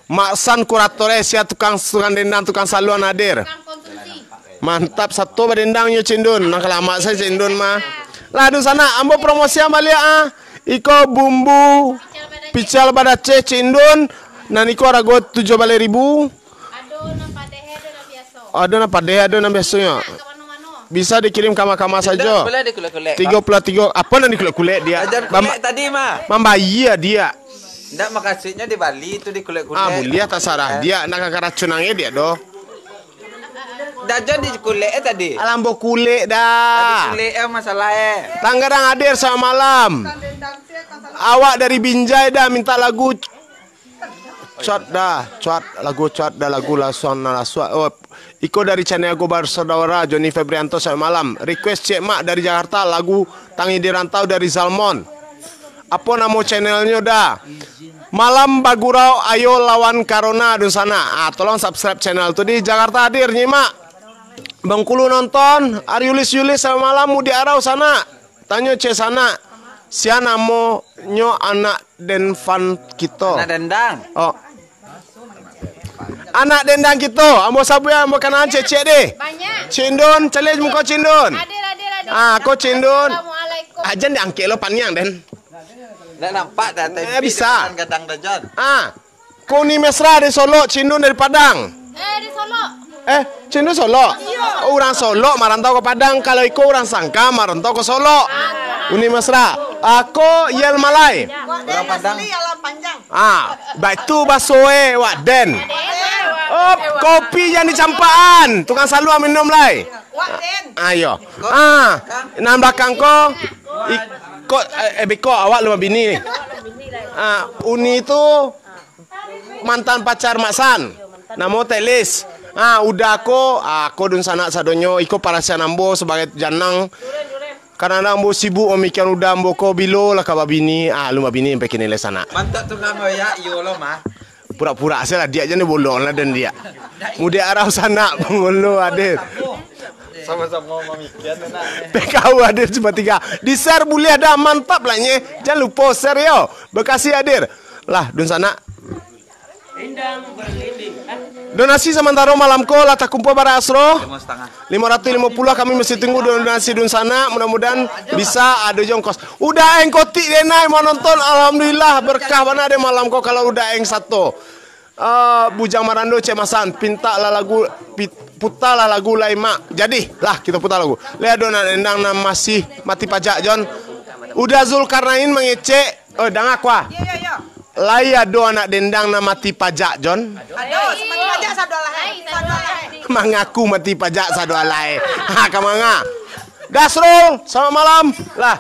Maksan kurator, eh, sia tukang, tukang dendang, tukang saluang hadir. Mantap, sato badendang nyo Cindun. Nah, kalamak sajo Cindun mah. Lah, dunsanak, ambo promosian baliak, ah. Iko bumbu pical badaceh Cindun. Nan iko harago tujuah baleh ribu. Ado nan padeh, ado nan biaso. Ado nan padeh, ado nan biasonyo. Bisa dikirim ka ma-ka ma sajo. Boleh dikulek-kulek. Tigo puluh tigo, apo nan dikulek-kulek dia? Ajan kulek tadi mah. Mambayia dia. Ndak, makasuiknyo di Bali tu dikulek-kulek. Ah, buliah, tasarah. Eh. Dia nak ka karacun ang dia doh. Dah jan dikulek eh tadi. Alah, ambo kulek dah. Tadi kulek eh masalah eh. Tanggadang hadir selamat malam. Awak dari Binjai dah minta lagu Cuat dah, cuat lagu, cuat dah lagu, lasuang nan lasuak. Oh, iko dari channel Gobar Saudara, Joni Febrianto, selamat malam. Request Cek Mak dari Jakarta, lagu Tangih di Rantau dari Zalmon. Apo namo channelnyo dah? Malam Bagurau Ayo Lawan Corona, dunsanak. Ah, tolong subscribe channel tu di Jakarta hadir, nyimak. Bengkulu nonton, Ariulis-Yulis, selamat malam, Mudik Arau sanak. Tanyo cek sanak, sia namonyo anak den fan kito? Anak dendang. Oh. Anak dendang kito, ambo sabuik, ambo kanaan cek-cek deh. Banyak. Cindun, caliak muko Cindun. Hadir, hadir, hadir. Ah, ko Cindun. Assalamualaikum. Ah, jan diangkek lo paniang den. Ndak nampak dah, eh, tapi bisa. Kadang-kadang dah, Jon. Ah. Ko Uni Mesra dari Solok, Cindun dari Padang. Eh, di Solok. Eh, Cindun Solok? Iyo. Oh, urang Solok marantau ka Padang. Kalau iko urang Sangka marantau ka Solok. Ah. Uni Mesra. Ako Yel Malai. Wak den asli Alam Panjang. Ah, baitu baso e, Wak Den. Oh, kopi jan dicampakan. Tukang saluang minum lai. Wak den. Ayo. Ah, nan balakang ko, ik-, ko, eh, eh, beko awak alun babini. Ah, Uni tu mantan pacar Mak San. Namo Telis. Ah, udah ko, ah, ko dunsanak sadonyo, iko parasaian ambo sabagai janang. Kadang-kadang ambo sibuk mamikian udah ambo ko, bilo lah ka babini, ah, alun babini sampai kini lai sanak. Mantap tu, Kang Oyak, iyo lo mah. Pura-pura sajo lah, diak jan dibolong lah den diak. Mudik Arau sanak, Pangulu hadir. Samo-samo mamikian tu nak. P K U hadir cuma tiga. Di-share buliah dah, mantap lah nye. Jan lupo share yo. Bekasi hadir. Lah, dunsanak. Donasi samantaro malam ko lah takumpua bara, Asro? Limo satangah. Limo ratuih limo puluah, kami masih tunggu donasi dunsanak, mudah-mudahan bisa ado jo ongkos. Uda Eng Kotik denai manonton, alhamdulillah, berkah bana deh malam ko kalau Uda Eng sato. Ah, Bujang Marando, Cek Masan, pintak lah lagu, pi-, putar lah lagu lai, Mak. Jadi, lah, kito putar lagu. Lai ado anak dendang nan masih mati pajak, Jon. Uda Zulkarnain mangecek, oh, danga kuah. Yo, yo, yo. Lai ado anak dendang nan mati pajak, Jon? Ado, mati pajak sado alahai. Sado alahai. Mangaku mati pajak sado alahai. Ha, ka manga. Dasrul, selamat malam. Lah.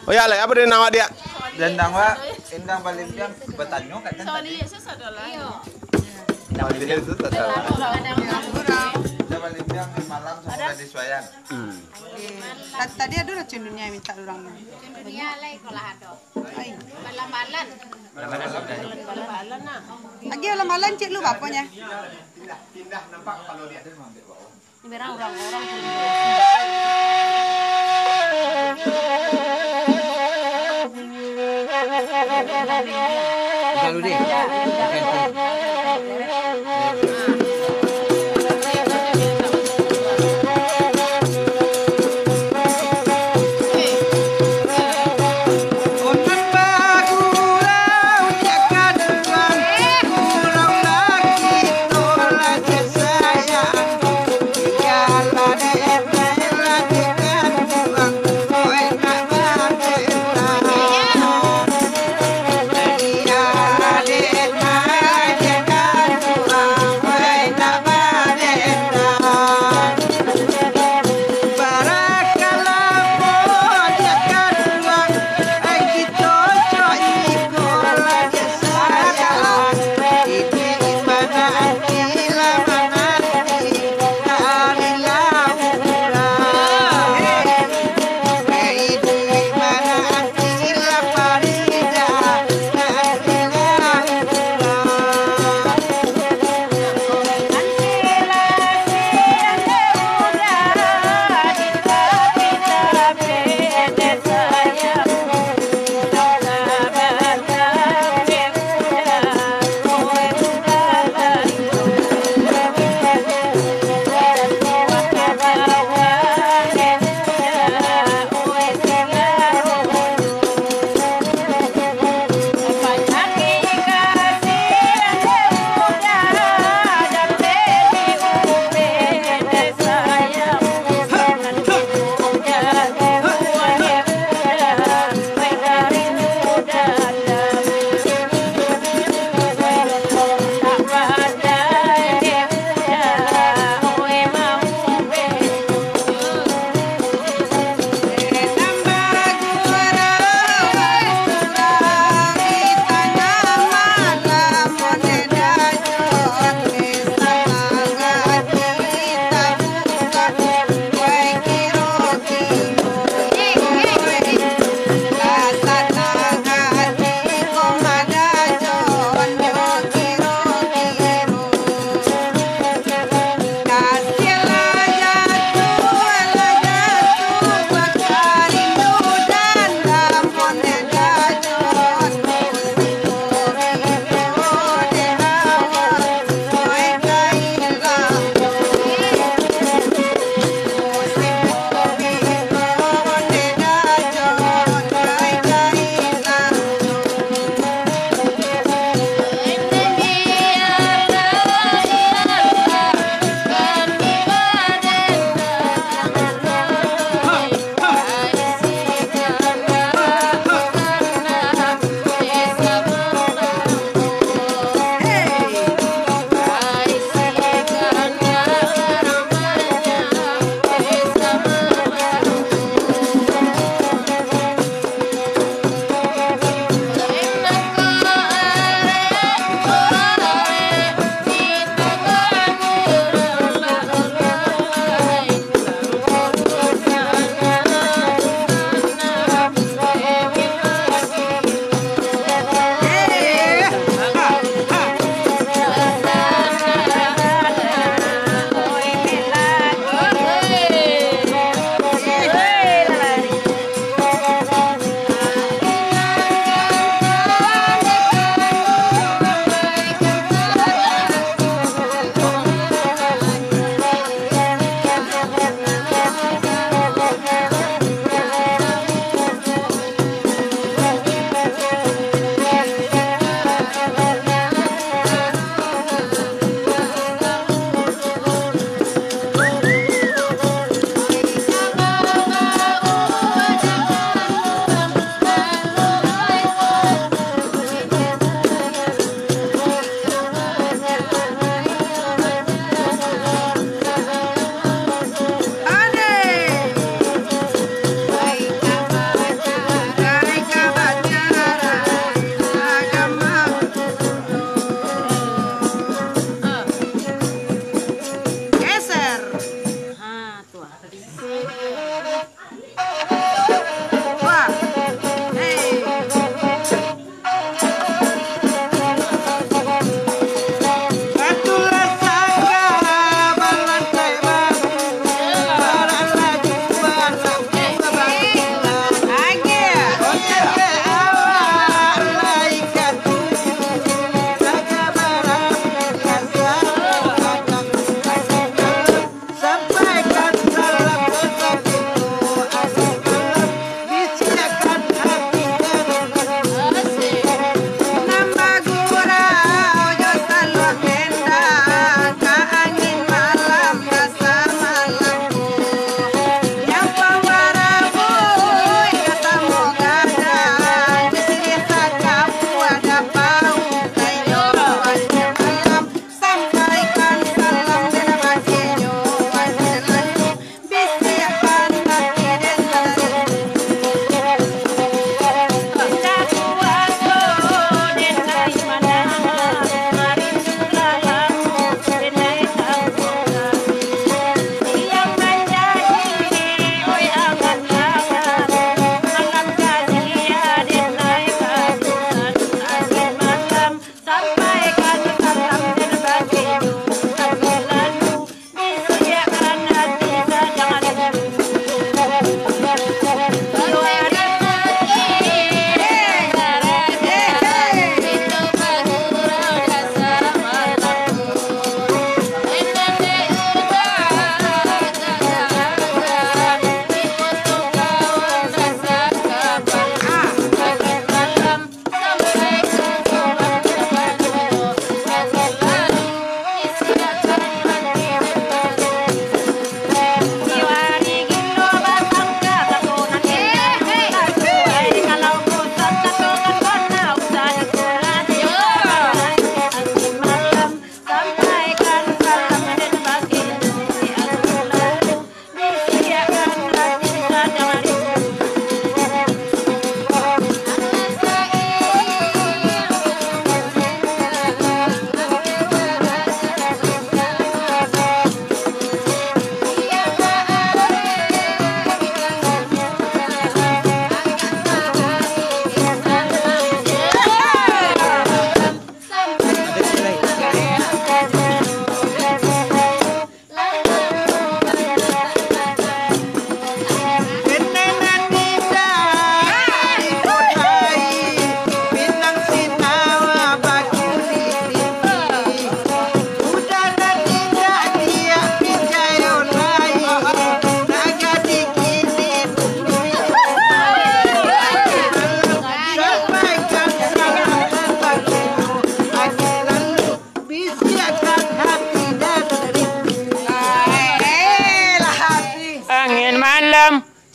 Oh ya, lai, apo dendang awak diak? Dendang awak, Indang Balimbiang batanyo kat den tadi. Indang Balimbiang malam samo di Suayan. Hmm. Eh, ta-, tadi ado lah Cun Dunia mintak urang. Cun Dunia lai ko lah ado. Ai. Balan-balan. Balan-balan, nah. Lagi balan-balan, cek lu bapo nyo? Pindah, pindah nampak kalau dia ada ngambil bawah. Ini barang orang-orang. Kalau dia.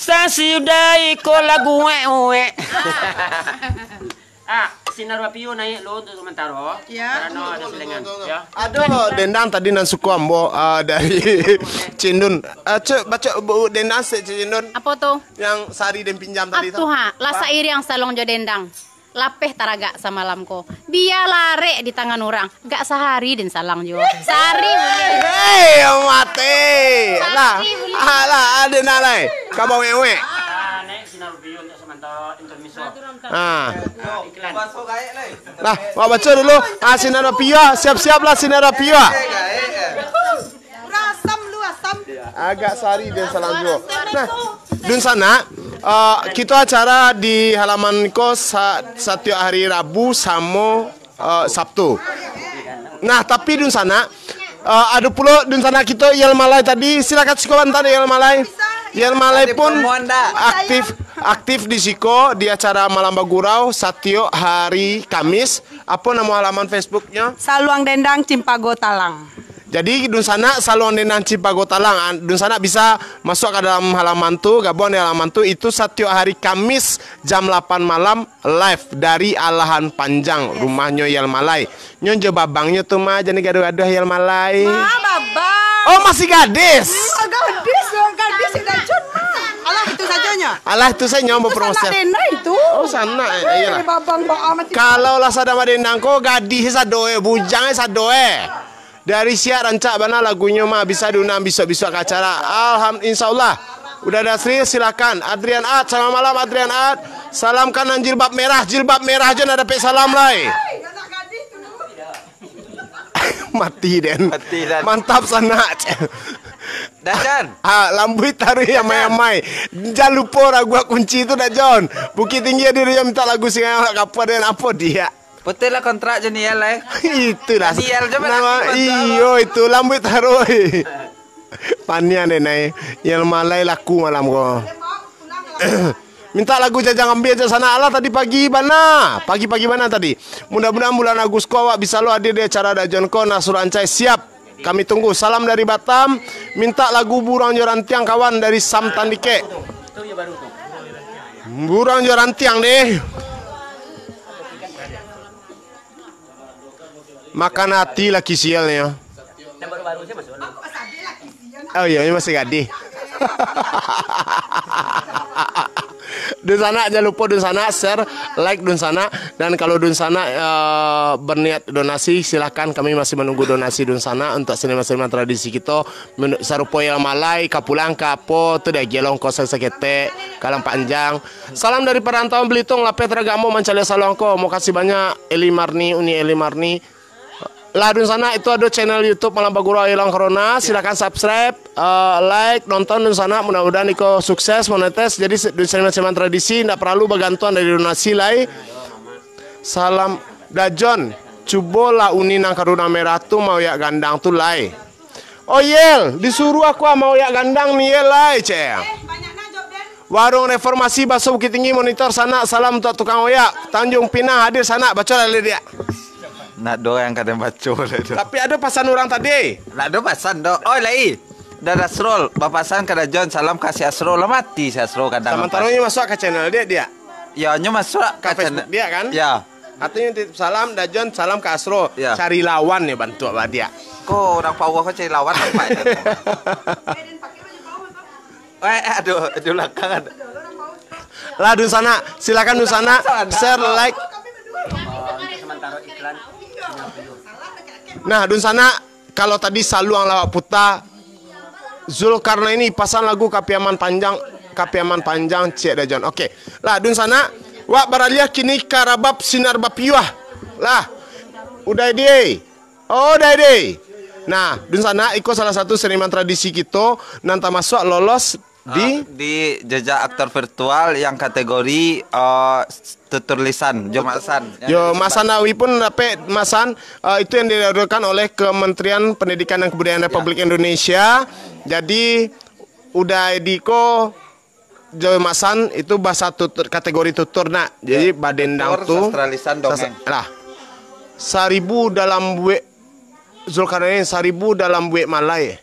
Sasudah iko lagu wek-wek. Ah, Sinar Bapio naik lo untuk sementara. Ya. Karena ada selengan. Ya. Ado dendang tadi nan suko ambo, ah, dari Cindun. Ah, cuk, baco bu-, dendang se Cindun. Apo tu? Yang sari den pinjam tadi tu. Atuh ha, lah sairiang saluang jo dendang. Lapeh taragak samalam ko. Bia larek di tangan urang. Gak sahari den salang juo. Sahari buliah. Hei, mati. Lah, alah, ado nak lai. Kabau wewek. Ah, naik Sinar Bapio untuk sementara intermezzo. Ah. Iklan. Lah, wak baco dulu. Ah, Sinar Bapio, siap-siap lah Sinar Bapio. Urang asam lu, asam. Agak sari den salang juo. Nah, Dunsanak, eh, kito acara di halaman ko sa-, satiok hari Rabu samo, eh, Sabtu. Nah, tapi Dunsanak, eh, ado pulo Dunsanak kito Yel Malai tadi. Silakan siko bantuak Yel Malai. Yel Malai pun aktif, aktif di siko di acara Malam Bagurau satiok hari Kamis. Apo namo halaman Facebooknyo? Saluang Dendang Cimpago Talang. Jadi, Dunsanak, Saluang Dendang Cimpago Talang, ah, Dunsanak bisa masuak ka dalam halaman tu, gabuang di halaman tu, itu satiok hari Kamis jam lapan malam, live dari Alahan Panjang, rumahnyo Yel Malai. Nyo jo babangnyo tu mah, jan digaduah-gaduah Yel Malai. Ma, babang. Oh, masih gadis? Hmm, gadis, gadis, gadis, gadis, mah. Alah, itu sajonyo. Alah, itu sajonyo, itu sanak baproses. Dendang itu. Oh, sanak, eh, iyolah. Babang, babang, mati. Kalau lah sadang badendang ko, gadih sado, eh, bujang, eh, sado, eh. Dari siap rancak bana lagunyo mah, bisa diundang bisuak-bisuak ka acara. Alham-, insyaallah. Uda Dasri, silakan. Adrian At, selamat malam Adrian At. Salamkan nan jilbab merah, jilbab merah jo nan dapek salam lai. Mati den. Mati den. Mantap sanak. Dajan. Ah, lambuik taruih amai-amai. Jan lupo raguak kunci tu, Dajon. Bukittinggi ado nan mintak lagu Singayo Hak Kapua den, apo diak? Putuihlah kontrak jo Niel, eh. Itulah. Niel jo nama, iyo, itu lambuik taruih. Paniang den ai. Yel Malai laku malam ko. Mintak lagu Jajang Ambia jo sanak. Alah, tadi pagi bana. Pagi-pagi bana tadi. Mudah-mudahan bulan Agus ko awak bisa lo hadir di acara Dajon ko. Nah, Surancai siap. Kami tunggu. Salam dari Batam. Mintak lagu Buruang jo Rantiang, kawan, dari Sam Tandikek. Buruang jo Rantiang deh. Makan hati laki sialnyo. Oh iyo, ini masih gadih. Dunsanak, jan lupo Dunsanak share, like Dunsanak. Dan kalau Dunsanak, eh, berniat donasi, silahkan, kami masih menunggu donasi Dunsanak untuk seniman-seniman tradisi kito. Menu-, sarupo Yel Malai, ka pulang ka apo tu, diagiah lo ongkos saketek, ka Alang Panjang. Salam dari parantauan Belitung, lapeh taragak ambo mancaliak saluang ko. Mokasih banyak, Eli Marni, Uni Eli Marni. Lah, Dunsanak, itu ado channel YouTube Malam Bagurau Ilang Corona. Silakan subscribe, eh, like, nonton Dunsanak. Mudah-mudahan iko sukses, monetes. Jadi, se-, seniman-seniman tradisi ndak paralu bagantuang dari donasi lai. Salam Dajon. Cubolah Uni nan karuna merah tu maoyak gandang tu lai. Oh, Yel, disuruah aku ah maoyak gandang ni, Yel, lai, cek. Warung Reformasi Baso Bukittinggi, monitor sanak, salam untuak tukang oyak. Tanjung Pinang hadir sanak, baco lah, Lidia. Nak do yang kadang baco lah tu. Tapi ado pasan urang tadi. Nak do pasan do. Oh, lai. Dari Asrul, bapasan ka Dajon, salam ka si Asrul. Lah mati si Asrul kadang. Samantaro nyo masuak ka channel dia, dia. Ya, nyo masuak ka, ka Facebook channel dia, kan? Ya. Katonyo titip salam, Dajon, salam ka Asrul. Ya. Cari lawan nyo bantuak ba dia. Ko urang pauah ko cari lawan apa? Eh, aduh, di belakang ada. Lah, Dunsanak, silakan Dunsanak, share, like. Nah, Dunsanak, kalau tadi saluang lah wak puta, Zulkarnaini pasan lagu Kapiaman Panjang, Kapiaman Panjang, ciek Dajon. Oke. Lah, Dunsanak, wak baraliah kini ka rabab Sinar Bapiuah. Lah, udah di. Oh, Dae, Dae. Nah, Dunsanak, iko salah satu seniman tradisi kito nan tamasuak lolos di, ah, di jejak aktor virtual yang kategori, eh, tutur lisan, jo masan. Yo, masan, Awi pun dapek masan, eh, itu yang diadakan oleh Kementerian Pendidikan dan Kebudayaan, ya, Republik Indonesia. Jadi, udah di ko jo masan itu bahasa tutur, kategori tutur nak. Jadi, ya, badendang tutur, tu, sastra lisan, sasa-, dongeng. Lah. Saribu dalam buek Zulkarnain, saribu dalam buek malai.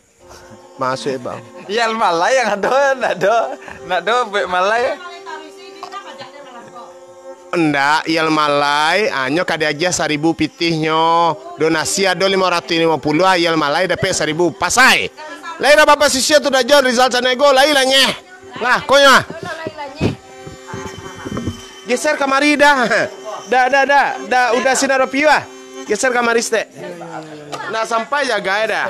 Masuak, Bang. Yal malai yang ado, ndak ado. Ndak ado buek malai. Ndak, yal malai, anyo ka diagiah saribu pitihnyo. Donasi ado limo ratuih limo puluah, yal malai dapek saribu. Pasai. Lai lah Bapak Sisia tu dah jo Rizal Canego, lai lah nyeh. Lah, konyo ah. Geser kamari dah. Dah, dah, dah. Dah, udah sinar api ah. Geser kamari setek. Nak sampai jaga ya dah.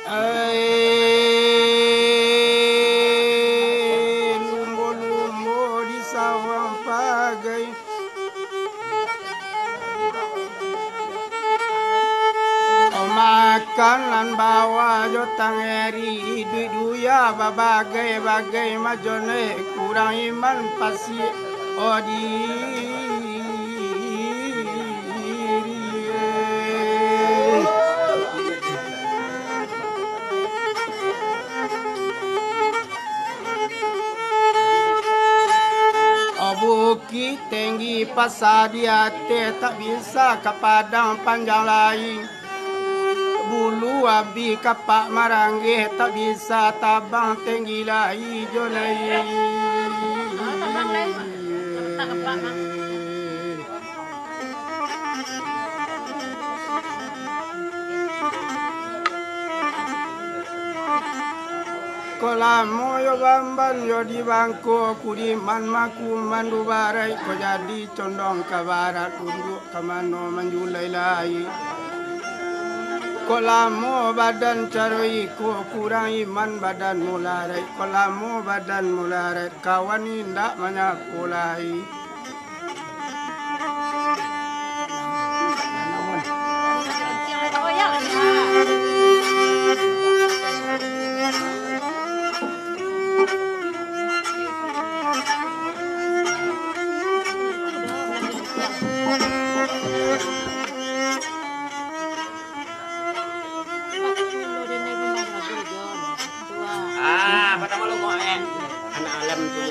Ai, lumbo-lumbo di sawah pagai. Makan nan bawa jo tangeri, iduik duya babagai-bagai, majoneh kurang iman pasi odi. Bukik tinggi pasa di ateh, tak bisa ka padang panjang lai. Bulu abih kapak maranggeh, tak bisa tabang tinggi lai jo lai. Ko lamo yo bamban yo di bangko, kudiman maku mandu barai, ko jadi condong ka barat, unduak ka mano manjulai lai. Ko lamo badan caro iko, kurang iman badan mularai, ko lamo badan mularai, kawan indak manyapo lai. Ah, pada malam, eh. Anak alam tu.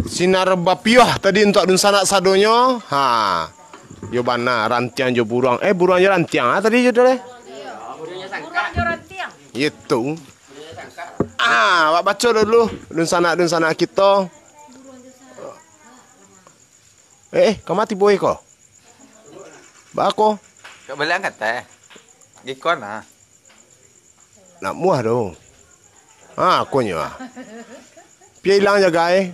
Sinar bapioh tadi untuak dunsanak sadonyo. Ha. Yo bana, rantiang jo buruang. Eh, buruang jo rantiang, ah, tadi jo deh. Itu. Ah, awak baco dulu, dunsanak-dunsanak kito. Eh, eh, kama tibo iko? Bako. Kak baliak angkat, eh. Gikon, ah. Nak muah tu. Ha, konyo ah. Pia ilang jagai.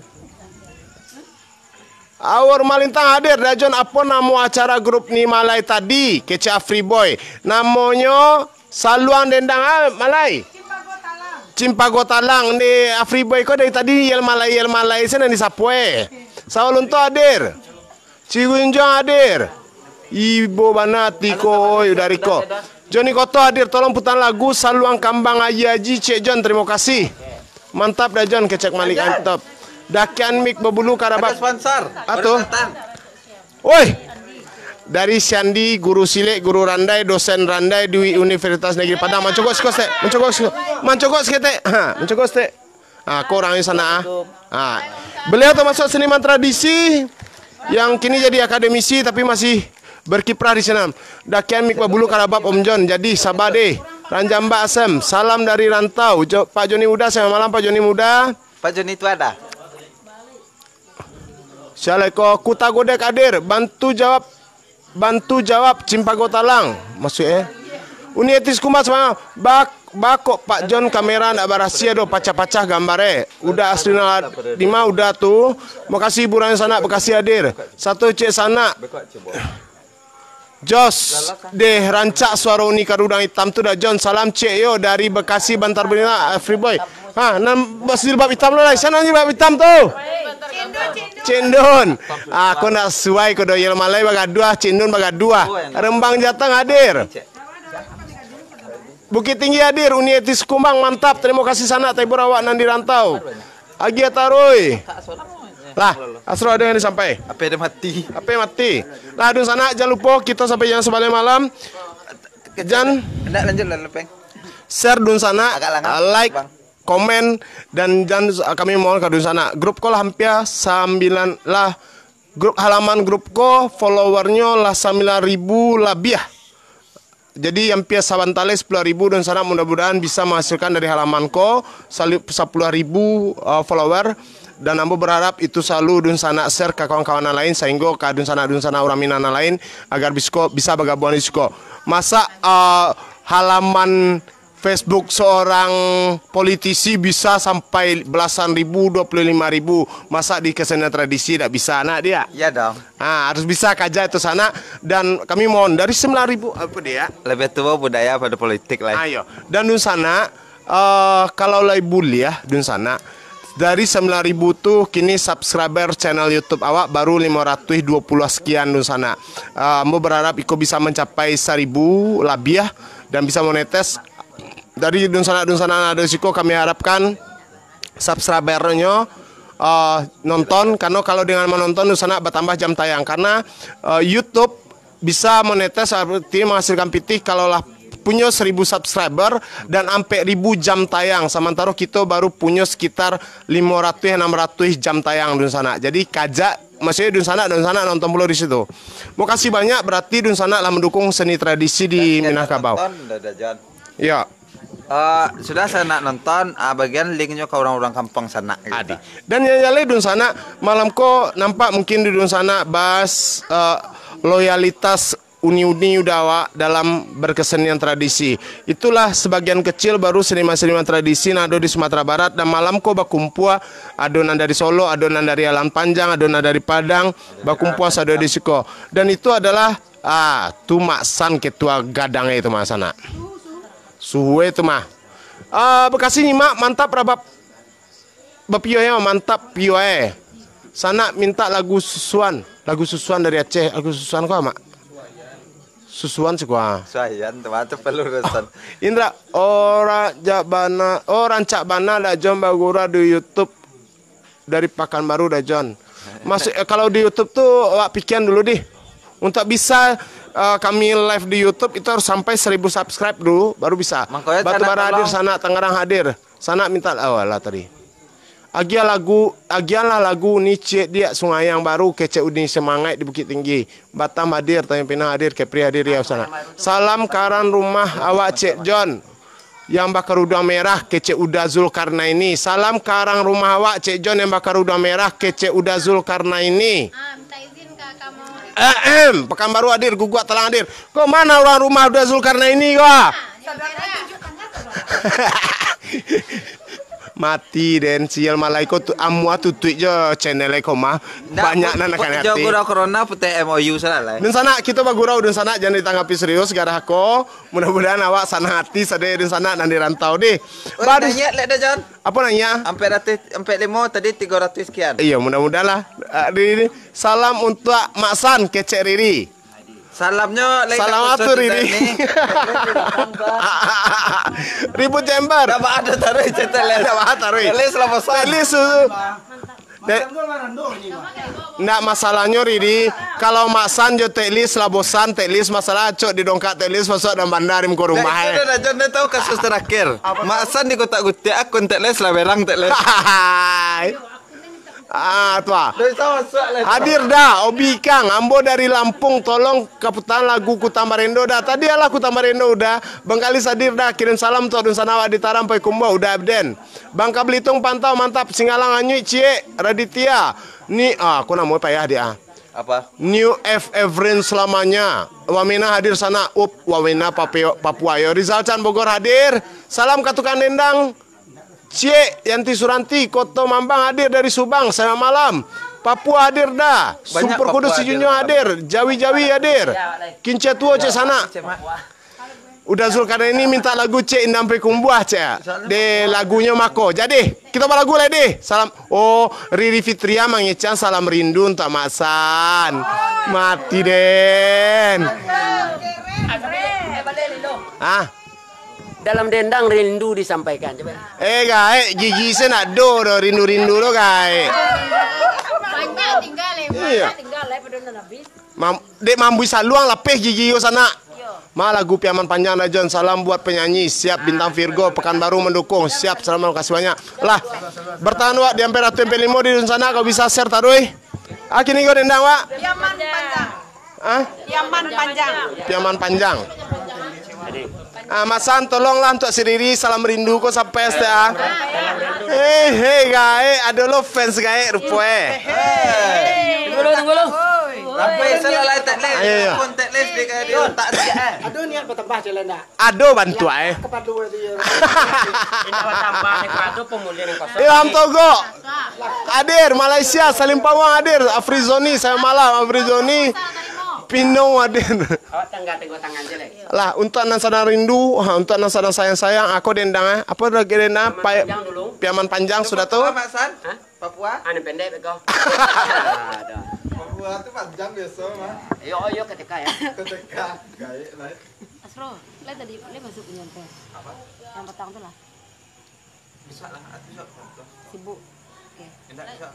Aur Malintang hadir, Dajon, apo namo acara grup ni malai tadi? Kecek Afriboy. Namonyo Saluang Dendang, ah, malai. Cimpago Talang. Ni Afriboy ko dari tadi yel malai, yel malai, sinan disapo, eh. Saulunto hadir. Cigunjuang hadir. Ibo bana ati ko, oi, dari ko. Joni Koto hadir, tolong putar lagu Saluang Kambang Aji Aji, Cek Jon, terima kasih. Mantap dah Jon, kecek Malik, mantap. Dakian mik babulu karabak. Ada sponsor. Atuh. Baru datang. Oi. Dari Siandi, guru silek, guru randai, dosen randai di Universitas Negeri Padang. Mancogok siko, Stek. Mancogok siko. Mancogok siko, Tek. Ha, mancogok, Stek. Ah, ko urang di sana, ah. Ah. Beliau termasuk seniman tradisi yang kini jadi akademisi tapi masih berkiprah di sana. Dakian mik babulu karabak Om Jon. Jadi sabar deh. Ranjamba Asem, salam dari rantau. Jo, Pak Joni Muda, selamat malam Pak Joni Muda. Pak Joni tu ada. Assalamualaikum. Kuta Godek hadir. Bantu jawab Bantu jawab, Cimpago Talang. Maksud, eh? Uni Etis Kumas, ma-, bak-, bakok Pak Jon, kamera ndak barasia doh, pacah-pacah gambar, eh. Udah asli na-, di ma udah tu. Makasih hiburan sanak Bekasi hadir. Satu cek sanak. Jos, deh, rancak suaro Uni Karudang Hitam tu dah, Jon. Salam cek yo dari Bekasi, Bantar Bendera, Afriboy. Ha, nan bajilbab hitam lo lai. Siapa nan jilbab hitam tu? Cindun. Ah, ko ndak suai ko doyel malai bagaduah, Cindun bagaduah. Rembang Jatang hadir. Bukittinggi hadir, Uni Etis Kumbang, mantap. Terima kasih sanak, tahibur awak nan di rantau. Agia taruih. Lah, Asro ada yang disampai. Apa dia mati? Apa yang mati? Lah, dunsanak, jangan lupa kita sampai jam sembilan malam. Jan. Ndak, lanjut lah, Lepeng. Share dunsanak, agak langat, like, Bang. Komen, dan jan, kami mohon ka dunsanak. Grup ko lah hampir sambilan lah, grup, halaman grup ko followernyo lah sambilan ribu labiah. Jadi hampir sabanta lai sapuluah ribu dunsanak, mudah-mudahan bisa menghasilkan dari halaman ko sali-, sapuluah ribu, uh, follower. Dan ambo berharap itu selalu dunsanak share ka kawan-kawan nan lain, sehingga ka dunsanak-dunsanak urang Minang nan lain, agar bisko-, bisa bagabuang di siko. Masa, uh, halaman Facebook seorang politisi bisa sampai belasan ribu, dua puluh lima ribu. Masa di kesenian tradisi dak bisa, nak dia? Iya dong. Ha, harus bisa kaja itu sanak. Dan kami mohon dari sembilan ribu, apa dia? Lebih tua budaya pada politik lah. Ayo. Dan dunsanak, eh, kalau lai buliah, dunsanak, dari sembilan ribu tu kini subscriber channel YouTube awak baru lima ratus dua puluh sekian, dunsanak. Eh, ambo berharap iko bisa mencapai seribu labiah dan bisa monetes. Dari dunsanak-dunsanak nan ado siko, kami harapkan subscribernyo, eh, nonton, karena kalau dengan menonton dunsanak bertambah jam tayang, karena, eh, YouTube bisa monetes, arti menghasilkan pitih kalau lah punyo seribu subscriber dan ampek ribu jam tayang, sementara kita baru punyo sekitar lima ratus enam ratus jam tayang dunsanak. Jadi kajak, maksudnya dunsanak, dunsanak nonton pulo di situ. Makasih banyak, berarti dunsanak lah mendukung seni tradisi di Minangkabau. Nonton, dah, dah, Jan. Ya. Eh, sudah sanak nonton, ah, bagian linknyo ka urang-urang kampuang sanak, gitu. Adi. Dan yang jaleh dunsanak, malam ko nampak mungkin di dunsanak bahas, eh, loyalitas uni-uni udah awak dalam berkesenian tradisi. Itulah sebagian kecil baru seniman-seniman tradisi nan ado di Sumatera Barat, dan malam ko bakumpua, ado nan dari Solok, ado nan dari Alam Panjang, ado nan dari Padang, bakumpua sado di siko. Dan itu adalah Ah, tu Mak San ketua gadang e tu mah sanak. Suwe tu mah. Ah, Bekasi nyimak, mantap rabab. Bapio e mantap pio e. Sanak minta lagu susuan, lagu susuan dari Aceh, lagu susuan ko, Mak? Susuan siko, ah. Suayan tu mah tu pelurusan. Indra, orang jak bana, oh, rancak bana dak Jon bagurau di YouTube. Dari Pakanbaru dah, Jon. Masuk, eh, kalau di YouTube tu, awak pikian dulu dih. Untuk bisa, eh, kami live di YouTube, itu harus sampai seribu subscribe dulu, baru bisa. Mangkonyo Batu Bara hadir, sanak Tangerang hadir. Sanak minta, oh, alah tadi. Agiah lagu, agiahlah lagu ni, Ciek Diak Sungai yang baru, kecek Udi Semangaik di Bukittinggi. Batam hadir, Tanjung Pinang hadir, Kepri hadir, ya, Sanak. Salam karang rumah awak, Cek John, yang bakaruduang merah, kecek Uda Zulkarnaini. Salam karang rumah awak, Cek John, yang bakaruduang merah, kecek Uda Zulkarnaini. Ah, minta izin ka kamu. Ehem, Pekanbaru hadir, Guguak Talang hadir. Kok mana urang rumah Uda Zulkarnaini ko? Ah, saudara. Mati den, sial, malah iko tu, amua tutuik jo channel iko mah. Ndak, banyak bu-, nan bu-, akan jo hati. Gurau corona putih M O U salah lah. Dunsanak, kito bagurau dunsanak, jan ditanggapi serius, garah ko. Mudah-mudahan awak sanang hati sadonyo dunsanak nan di rantau deh. Oh, Bad- naiak lek dah, Jon. Apo naiak? Ampek ratus, ampek limo, tadi tigo ratus sekian. Iyo, mudah-mudahan lah. Ah, di, di. Salam untuak Mak San, kecek Riri. Salamnyo lai. Salam ka atuh, Riri. Ni. Ribut jember. Dah ba-, ado taruih cetek les. Dah ba-, taruih. Telis lah bosan. Telis tu. Dek, ndak, masalahnyo, Riri, kalau Mak San jo Teklis lah bosan, Teklis masalah acok didongkak Teklis masuak dalam banda di muko rumah, eh. Dah, dah, Jon, dah tahu kasus terakhir. Mak San di kotak gutik, akun Teklis lah berang Teklis. Ah, tu ah. Hadir dah, Obi Kang, ambo dari Lampung, tolong kaputaan lagu Kutang Barendo dah. Tadi alah Kutang Barendo udah, Bang Kalis hadir dah, kirim salam tu, Adun Sanawa di Tarampai Kumbuah, udah Abden. Bangka Belitung pantau, mantap. Singalang anyuik, ciek. Raditya. Ni, ah, ko namo payah dia, ah. Apa? New F F Rain selamanya. Wamena hadir sanak. Up, Wamena Papua, Papua yo. Rizal Chan Bogor hadir. Salam ka tukang dendang. Ciek, Yanti Suranti, Koto Mambang hadir dari Subang, selamat malam. Papua hadir dah. Banyak Sumpur Kudu Papua hadir. Sijunyo hadir. Jawi-jawi hadir. Kincia Tuo, cek sanak. Uda Zulkarnaini minta lagu Cek Indang Pekumbuah, cek. Deh, lagunyo mako. Jadi, kito balagu lai deh. Salam. Oh, Riri Fitria mangecek salam rindu untuak Mak San. Mati den. Ah. Dalam dendang rindu disampaikan. Coba. Eh, gaek, gigi se nak do doh, rindu-rindu doh, gaek. Banyak tinggal, eh. Iya. Banyak tinggal, eh, pada nan habis. Mam-, dek mambuih saluang lapeh gigi yo sanak. Iyo. Ma lagu Piaman Panjang dah, Jon. Salam buat penyanyi. Siap, Bintang Virgo, Pekanbaru mendukung. Siap, salam, makasih banyak. Lah, bertahan wak di ampek ratu ampek limo di dunsanak, kau bisa share taruih. Ah, kini kau dendang wak. Piaman Panjang. Ah? Piaman Panjang. Piaman Panjang. Ah, Mak San, tolonglah untuak si Riri, salam rindu ko sampai S T A. Hei, hei, gaek, ado lo fans gaek rupo, eh. Tunggu dulu, tunggu dulu. Ramai salah lah, tak leh. Ayo, ayo. Akun tak leh, dia kaya dia tak siap, eh. Ado niat bertambah jalan nak. Ado bantuak, eh. Kepadu aja ya. Indak batambah, ni kado pemulihan yang kosong. Ilham Togo. Hadir, Malaysia, Salim Pawang hadir. Afrizoni, saya malam, Afrizoni. Pino hadir. Awak tangga tengok tangan je, leh. Lah, untuak nan sadang rindu, ha, untuak nan sadang sayang-sayang, aku dendang, eh. Apa lagi dendang? Piaman Pa-, Panjang dulu. Piaman Panjang sudah tu. Apa, Mak San? Hah? Papua? Anu pendek beko. Ada. Papua tu panjang biasa, Mak. Yo, yo, ketika ya. Ketika. Gaek lah. Asro, lai tadi, lai masuk punya teh. Apa? Yang petang tu lah. Bisa lah, besok. Sibuk. Oke. Indak bisa.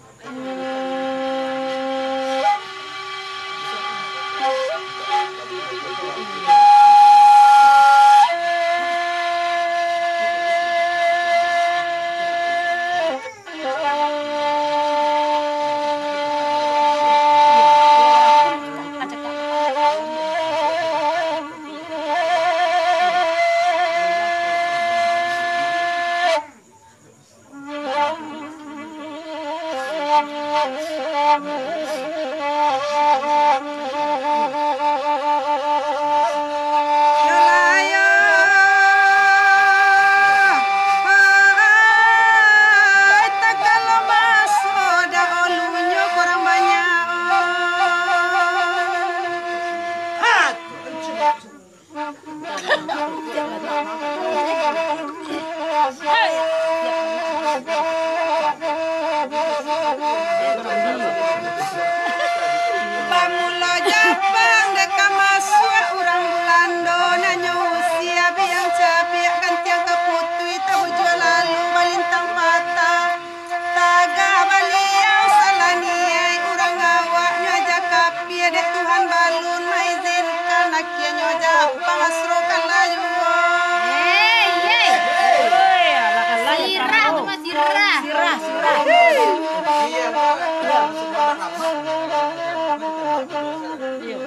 Iyo.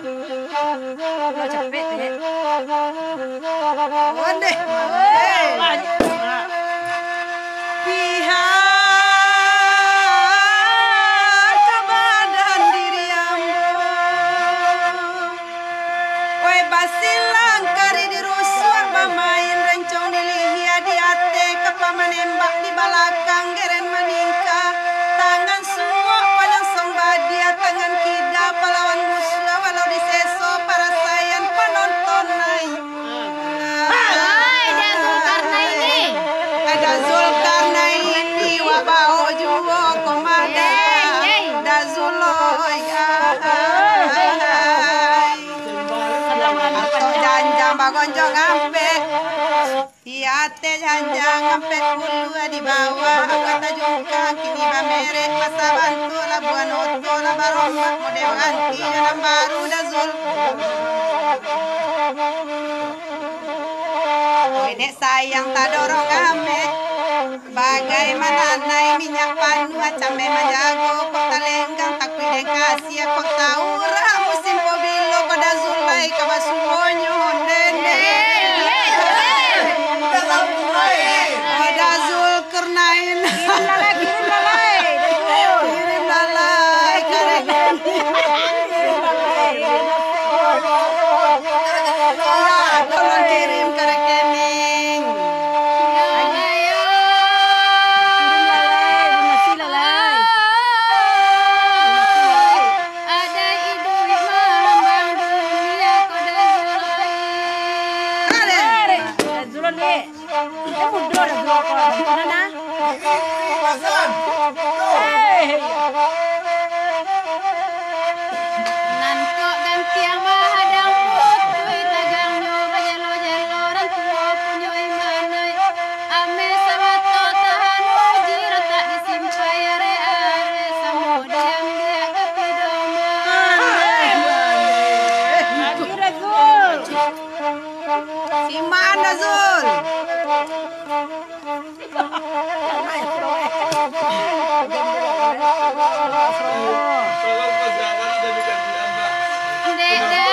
Lah capek, Tek. Ondeh. Hei. Pihak ka badan diri ambo. Oi, basilang kari di rusuak, bamain rencong di lihia, di ateh kapa manembak, di balakang geren maningka, tangan suok panyongsong badia, tangan kida palawan musuah, walau diseso parasaian panonton nai. Hai, Da Zulkarnaini. Ada Zulkarnaini, wak bao juo komandan. Hei, hei. Da Zul, oi, ai. Atok janjang bagonjong ampek. Di ateh janjang ampek puluah, di bawah ampek tajungkang. Kini bamerek masa bantuak, labuah oto lah barombak, model ganti jo nan baru, Da Zul. Oi, nek sayang tadorong ampek. Bagaimana nai minyak panuah, cameh manjago, kok talenggang, takuik den kasiah, kok taurang musim pobilo, kok Da Zul lai ka basuonyo, nene. Kok Da Zulkarnain. Kirim lalai, kirim lalai, Da Zul. Kirim lalai, ka rekening. Tolong kirim ka rekening. Kirim lalai, donasi lalai. Ada iduik mambang dunia ko Da Zulon. Ada. Da Zulon, dek. Kita mundur Da Zulon, ko. Mana, nah? Hei. Nan kok gantiang mahadang putuih, tagangnyo bajelo-jelo, rang tuo punyo imanai. Ameh samato tahan uji, ratak disimpai arek-arek, samo diambiak ka pidoman. Lagi, Da Zul. Simaan, Da Zul. Dek Da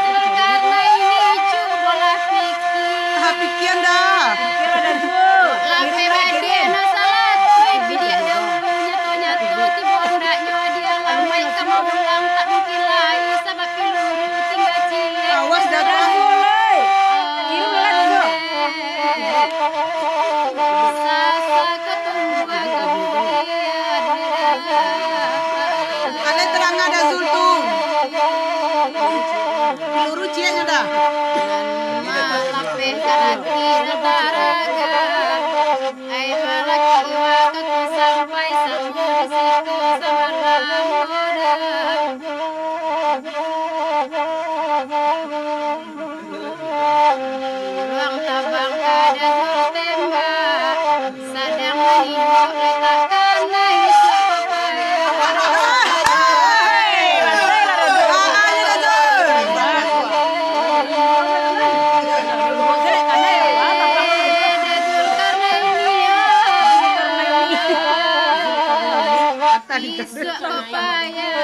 Zulkarnaini, cubolah pikir. Ah, pikian dah. Lapeh baden nan salatuik, bidiak dahulu, nyato-nyato tibo andaknyo di alamaik, ka mamulang tak mungkin lai, sabab piluru tingga ciek. Awas, Da Zul. Kirim lah, Da Zul. Alai tarang Da Zul tu. Piluru cieknyo dah. Malapehkan ati nan taraga. Ai malaki wakatu sampai samo di situ samalam bodoh. Ruang tabang kada tembak, sadang maningok letak kanai suko payah. Isuak ko payah.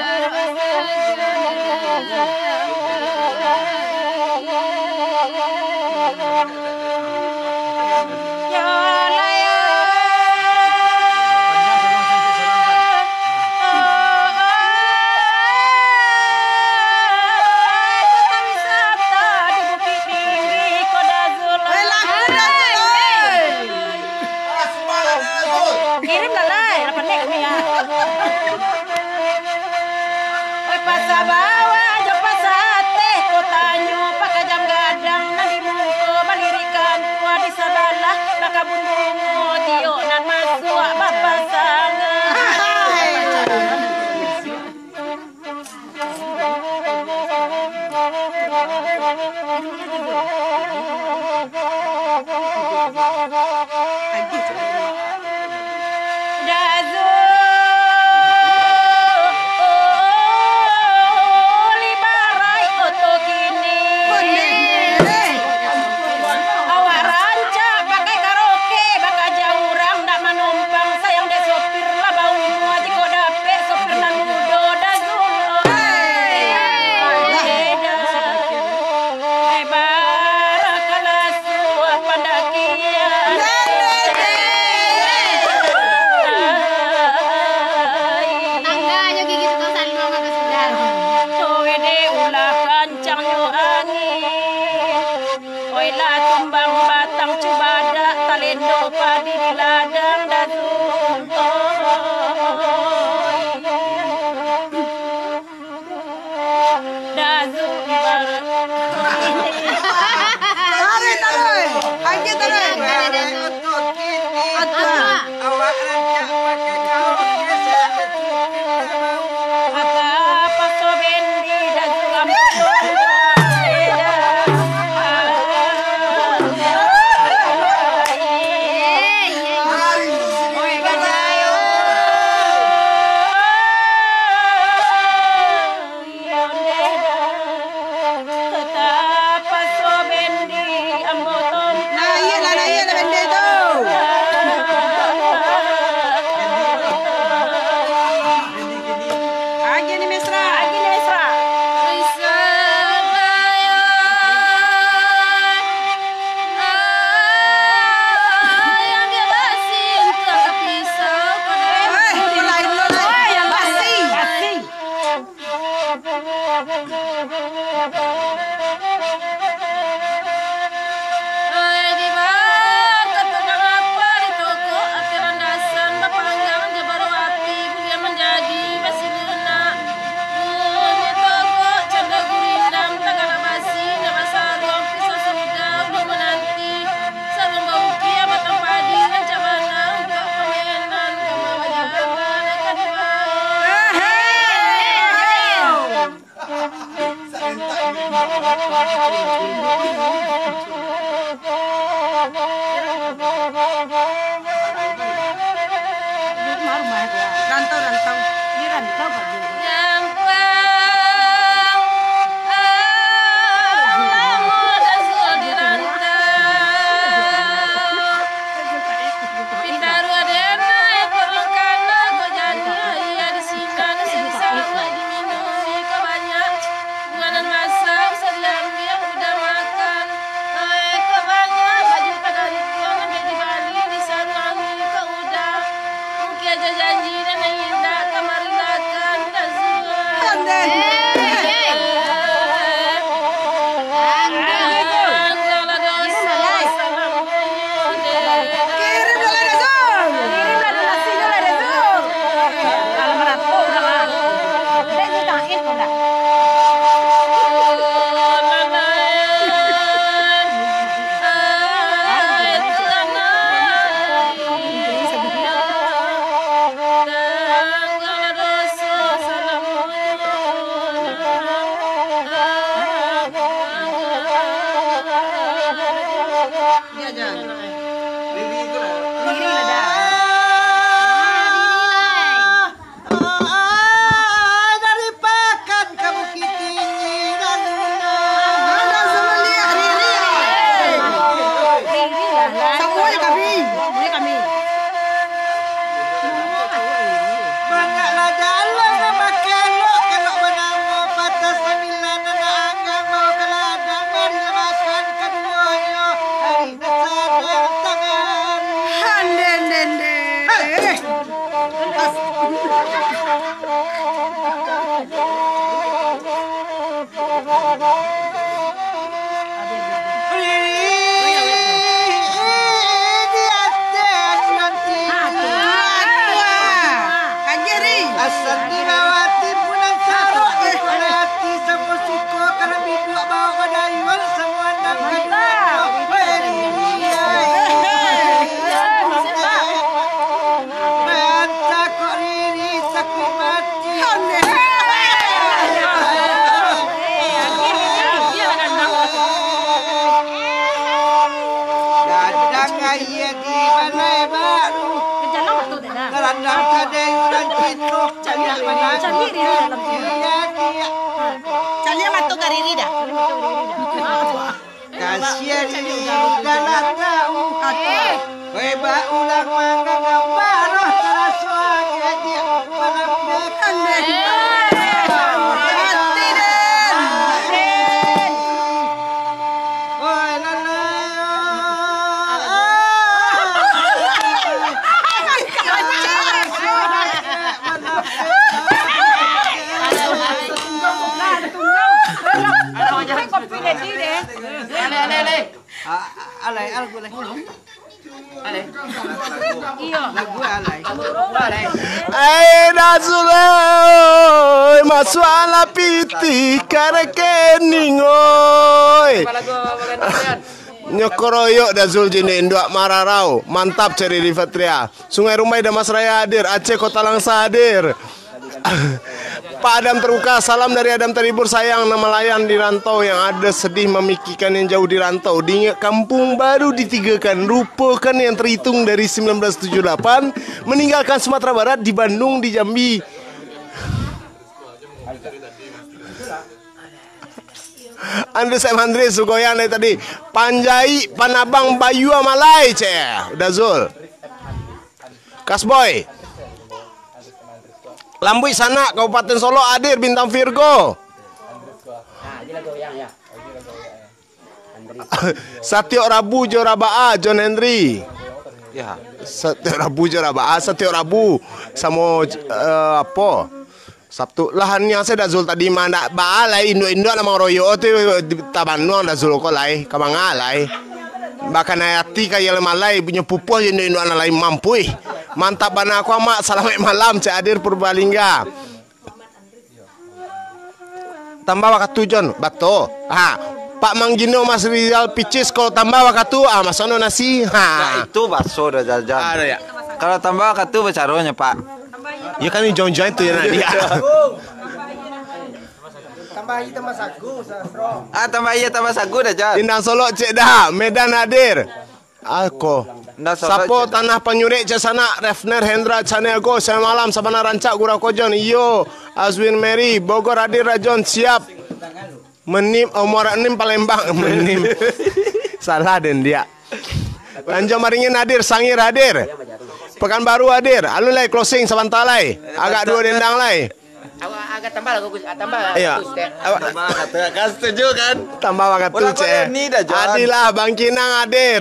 Kirim lah, lai, lah pandai kami, ah. Oi, pasa bawah jo pasa ateh, kotanyo pakajam gadang, nan di muko malirikan tuah, di sabalah bakabun bungo, tiok nan masuak bapasangan. Awak rancak pakai karaoke. Rantau, rantau. Di rantau, Pak Guru. Nyampang, ah, lamo Rasul di rantau. Pitaruah dena, iko mangkana, ko janiah, iyo di sinan, sing sawah di minum, iko banyak. Buah nan masak usah diambiak, udah makan. Oi, kok banyak baju pagariko, ambiak dibali, disaruang iko udah. Mungkin aja janji nan indak, kamari lakan, udah zuhur. Andai. Andai. Andai. Kirim lah, Rezul. Kirim lah, donasinya lah, Rezul. Kalau merampok, udah lah. Udah, ini terakhir, udah. Dia aja. Riri tu lah. Riri lah dah. Ah, Riri lah. Ah, dari Pakan ka Bukit Tinggi, lalu lah. Langsung melihat Riri. Riri lah, lah. Samuai kami. Samuai kami. Banyaklah dalang nan bakelok-kelok banamo patah sambilan anak anggang bawa ka ladang, marilah makan kaduonyo. Ari nan sadang tangah ari. Handen, den, den. Hei. Asal di bawah timunan carok, di kolati samo suko, kalau biduak bawa badayuan, samo andam kaduo. Antak kok Riri takuik mati. Gadang aia di balai baru. Gadang sadai urang kito. Caliak mato ka Riri dah. Kasian Riri dalam tahu. Weh, baulah manggang baroh taraso aja dia malambek. Hati den. Oi, lalai. Kopi ready deh. Ale, ale, ale. Ah, alai, alai, alai. Iyo. Lagu alai. Alai. Eh, Dazul, oi, masuaklah pitih ka rekening, oi. Nyo koroyok Dazul jo induak mararau. Mantap, cari di Fatria. Sungai Rumbai Damas Raya hadir, Aceh Kota Langsa hadir. Pak Adam Terbuka, salam dari Adam Terhibur, sayang nan malayan di rantau, yang ada sedih memikirkan yang jauh di rantau. Diingat kampung baru ditigakan, rupakan yang terhitung dari sembilan belas tujuh lapan, meninggalkan Sumatera Barat, di Bandung, di Jambi. Andri Sam Andri Sugoyan dari tadi. Panjai Panabang Bayu Amalai, ceh. Udah Zul. Kasboy. Lambuik Sanak, Kabupaten Solok hadir, Bintang Virgo. Satiok Rabu jo Rabaa, John Henry. Ya. Satiok Rabu jo Rabaa, satiok Rabu samo, eh, apo? Sabtu lah, niang se Dazul tadi mah ndak baa lai induak-induak nan mangaroyok tu, tabanuang Dazul ko lai, ka manga lai. Bakanai ati ka iyo lai malai, punyo pupuah jo induak-induak nan lai mampuih. Mantap bana ko amak, salamaik malam, cek Adir Purbalingga. Tambah wakatu, Jon, bato. Ha, Pak Manggino Mas Rizal Picis, kalau tambah wakatu, ah, masono nasi. Ha. Nah, itu baso dah, Jon. Ah, dah, ya. Kalau tambah wakatu, bacaronyo, Pak. Ya kan, ni jong-jong tu ya, nak dia. Tambah aia, tambah sagu, sastro. Ah, tambah aia, tambah sagu dah, Jon. Indang Solok, cek dah. Medan hadir. Ako. Ndak salah, Sapo cik. Tanah Panyurek, cek sanak, Refner Hendra, Caniago, selamat malam, sabana rancak, Gurau Kojon, iyo, Azwin Mary, Bogor hadir, Rajon, siap. Menim, oh, Muara Enim, Palembang, Menim. Salah den, diak. Tanjung Maringin hadir, Sangir hadir. Pekanbaru hadir, alun lai closing, sabanta lai. Agak duo dendang lai. Awak agak tambah lah, Gus. Ah, tambah lah, Iya. Gus, dek. Awak tambah kata, kan setuju, kan? Tambah waktu, Orang cek. Koloni dah, Jon. Adilah, Bangkinang hadir.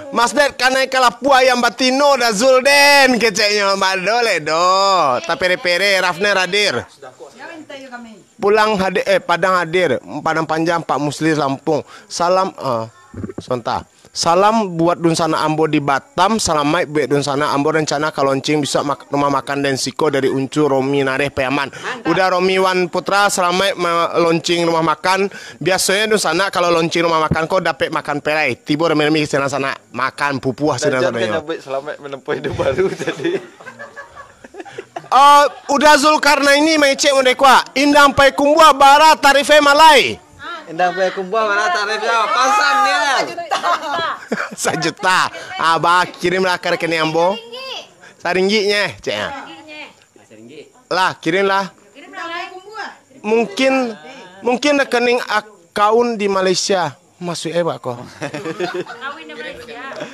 Mas Det, kanai ka lapua ayam batino dah, Zulden, keceknyo. Mak do leh do. Tapere-pere, Rafner hadir. Pulang hadir, eh, Padang hadir. Padang Panjang, Pak Musli Lampung. Salam, eh, sebentar. Salam buat dunsanak ambo di Batam, salamaik buek dunsanak ambo, rencana ka launching bisuak mak-, rumah makan den siko dari Uncu Romi Nareh Paiaman. Mantap. Uda Romi Wan Putra, salamaik ma-, launching rumah makan. Biasonyo dunsanak kalau launching rumah makan ko dapek makan perai. Tibo rami-rami sinan sanak, makan pupuah sinan Jan sanaknyo. Kan nyabuik salamaik menempuh hidup baru tadi. Eh, Uda Zulkarnaini mangecek mode kuak. Indang Payakumbuah bara tarif e malai. Indang Payakumbuah bara tarif yo. Pasang dia. Sajuta. Ah, bah, kirimlah ka rekening ambo. Saringgiknyo, cek. Lah, kirimlah. Mungkin, mungkin rekening akaun di Malaysia. Masuk eh, Pak, ko.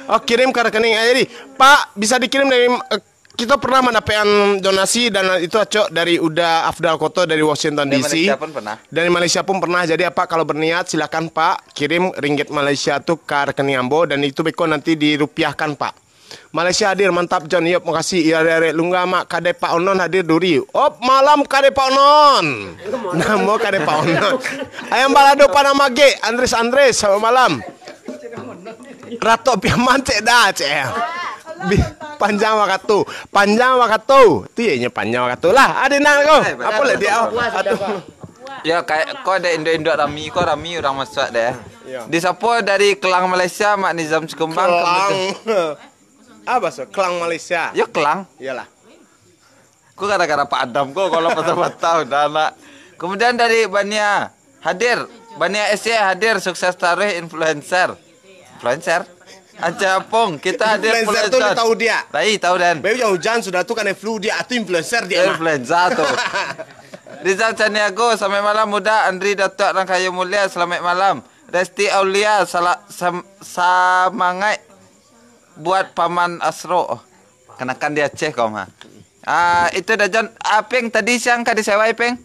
Oh, kirim ka rekening. Eh, jadi, Pak, bisa dikirim dari, eh, Kito pernah mandapekan donasi dan itu acok dari Uda Afdal Koto dari Washington Dari D C. Malaysia pun pernah. Dari Malaysia pun pernah. Jadi, Apak kalau berniat, silakan, Pak, kirim ringgit Malaysia tu ka rekening ambo dan itu beko nanti dirupiahkan, Pak. Malaysia hadir, mantap, John. Yop, makasih. Iyo, arek-arek Lungga, Mak. Kadai Pak Onon hadir duri. Op, malam, Kadai Pak Onon. Namo Kadai Pak Onon. Ayam balado Padang Magek, Andres, Andres, selamat malam. Ratok Piaman cek dah, cek. Bi-, panjang wakatu. Panjang wakatu. Tu ye nyo panjang wakatu lah. Ade nak ko. Apo lah dia? Aduh. Ya, kayak ko ada induk-induk rami, ko rami urang masuak deh. Iya. Disapo dari Kelang Malaysia, Mak Nizam Sikumbang. Kelang. Apa so? Kelang Malaysia. Ya, Kelang. Iyalah. Ku gara-gara Pak Adam ko kalau patah-patah udah nak. Kemudian dari Bania hadir, Bania S Y hadir, sukses taruh influencer. Influencer? Aceh Apong, kita hadir Influencer tu influencer. Tahu dia. Lai, tahu dan. Baru yang hujan sudah tu kan flu dia, atau influencer dia mah. Influenza tu. Rizal Caniago, selamat malam muda. Andri Datuk Rangkayo Mulia, selamat malam. Resti Aulia, sala-, sam-, samangaik buat Paman Asro. Kanakan di Aceh kau mah. Ah, itu dah, Jon. Ah, Peng, tadi siang ka disewai, Peng?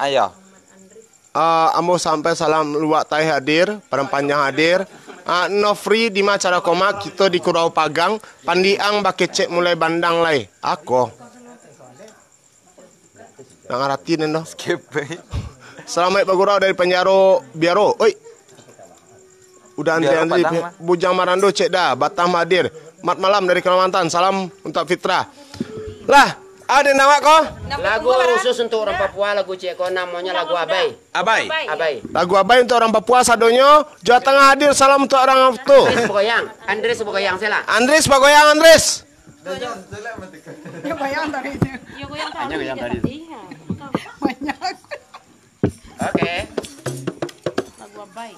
Ayo. Ah, ambo sampai salam Luak Tai hadir, Padang Panjang hadir. Ah, Nofri di Macara Koma, kito di Kurau Pagang, Pandiang bakecek mulai bandang lai. Ako. Nak ngarati den doh. Skip, eh. Salamaik bagurau dari panjaro Biaro. Oi. Udah Andri Biaro Andri Padang, Mah. Bujang Marando cek dah. Batam hadir. Mat malam dari Kalimantan. Salam untuk Fitrah. Lah, ada nama ko? Lagu khusus untuk orang Papua, lagu cek ko namonyo lagu Abai. Abai. Abai. Lagu Abai untuk orang Papua sadonyo. Jawa Tengah hadir. Salam untuk orang tu. Andres Bagoyang. Andres Bagoyang, salah. Andres Bagoyang, Andres. Yo, goyang tadi tu. Yo, goyang tadi. Hanya goyang tadi tu. Iya. Banyak. Oke. Lagu Abai.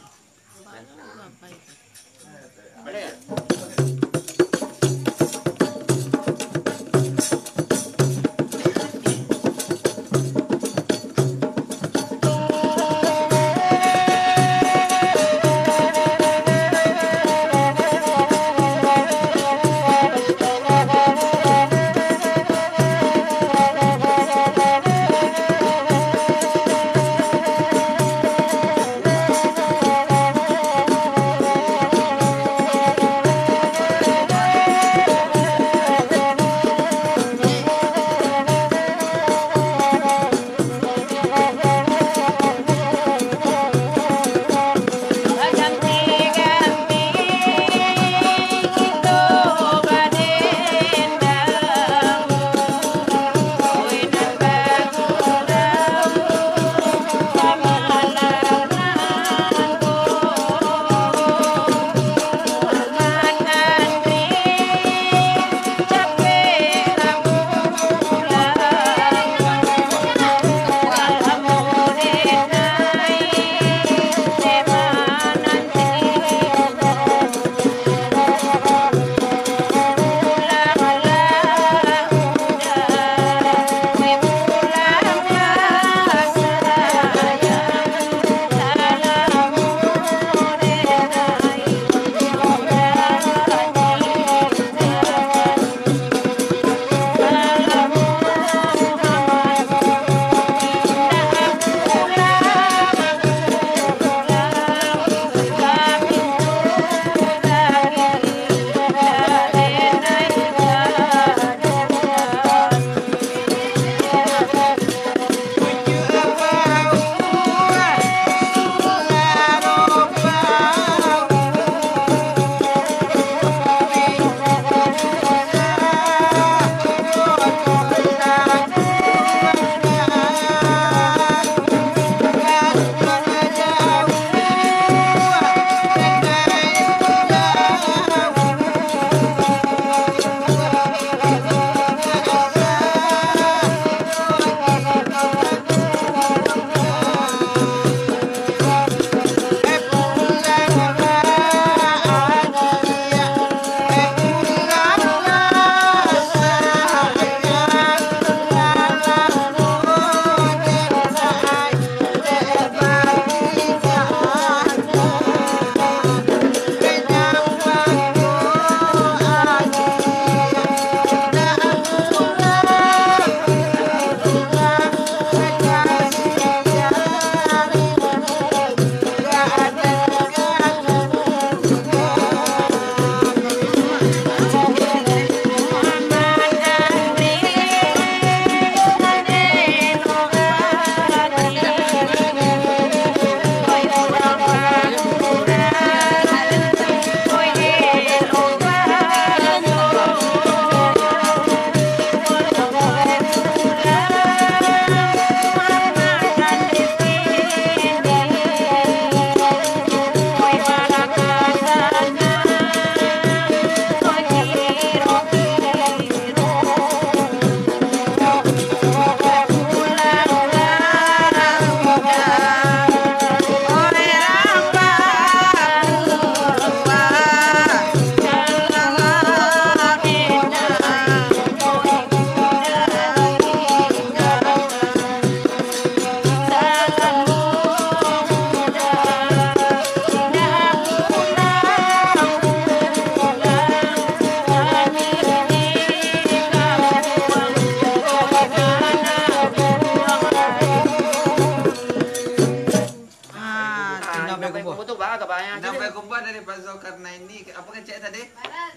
Apo kecek tadi?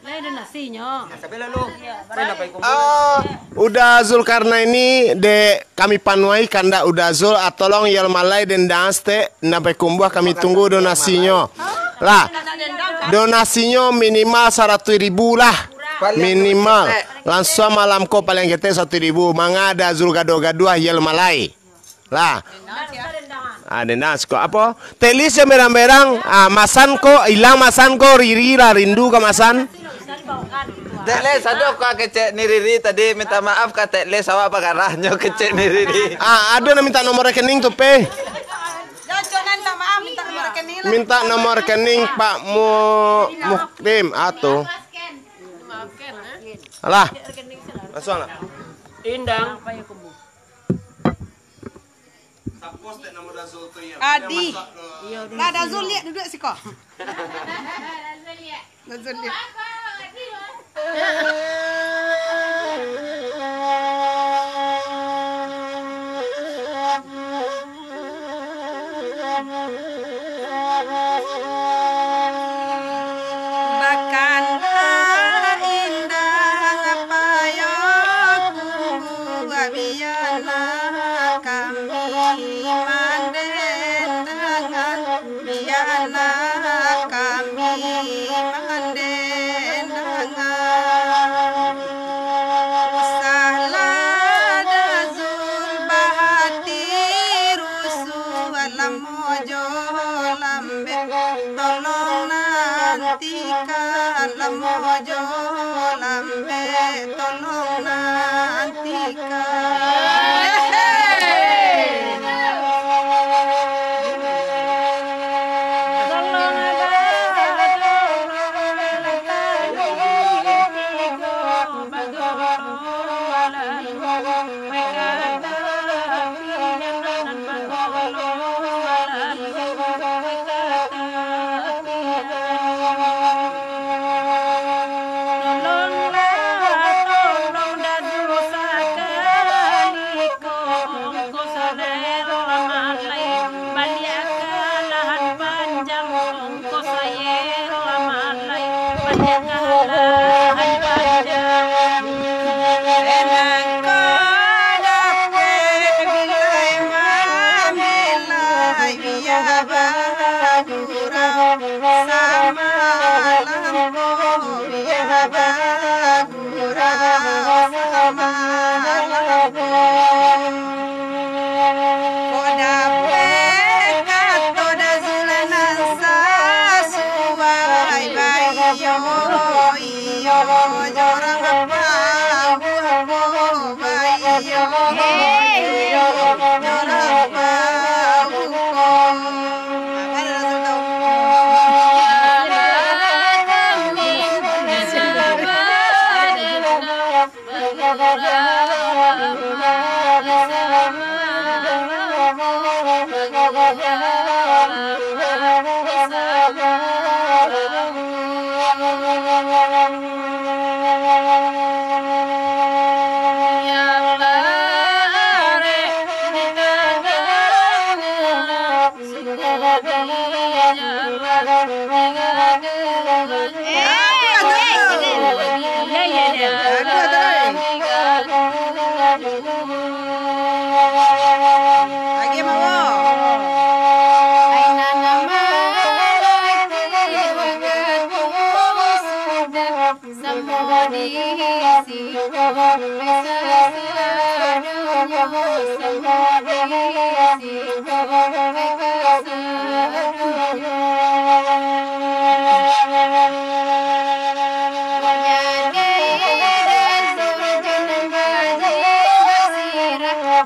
Lai ado nasinyo. Sampai lalu. Ah, Uda Zulkarnaini, dek kami panuahi kandak Uda Zul, ah, tolong Yel Malai dendang saketek, sampai kumbuah kami tunggu donasinyo. Lah, donasinyo minimal saratuih ribu lah. Minimal. Langsuang malam ko paling ketek saratuih ribu. Manga Uda Zul gaduah-gaduah, Yel Malai. Lah. Ah, dendang siko apo? Teklis jan berang-berang. Ah, masan ko, ilang masan ko, Riri lah rindu ka masan. Teklis, ado ka kecek ni Riri tadi, minta maaf ka Teklis, awak bagarah nyo kecek ni Riri. Ah, ado nak minta nomor rekening tu, pe. Minta nomor rekening Pak Mu-, Muhtim, ah, tu. Alah. Langsuang lah. Indang. Adi. Lah, Dazul liak duduak siko. Dazul liak. Bakana indah payo ku, bialah kami mandendangan, bialah kami mandendangan. Usahlah Dazul bahati rusuh, lamo jo lambek, tolong nantikan, lamo jo lambek, tolong nantikan. Ko sayero amalai, baliak ka lahan panjang. Emang ko dapek bilai mamilai, bia bagurau samalam ko, bia bagurau samalam ko. Ko dapek kato Dazul nan sasuai, baiyo iyo jo urang pauah ko, baiyo iyo jo urang pauah ko. Samo di siko, samo di siko, samo di siko.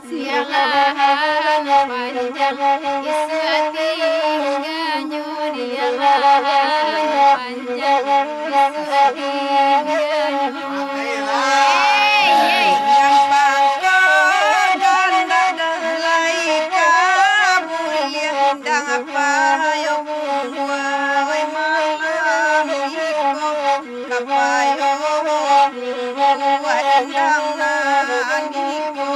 Siang lahan panjang, isuak tingganyo di lahan panjang, isuak tingganyo. Yang pangka dan dadah lai ka buliah, dang payo pungguai malam iko. Kapayo buat dang nan iko.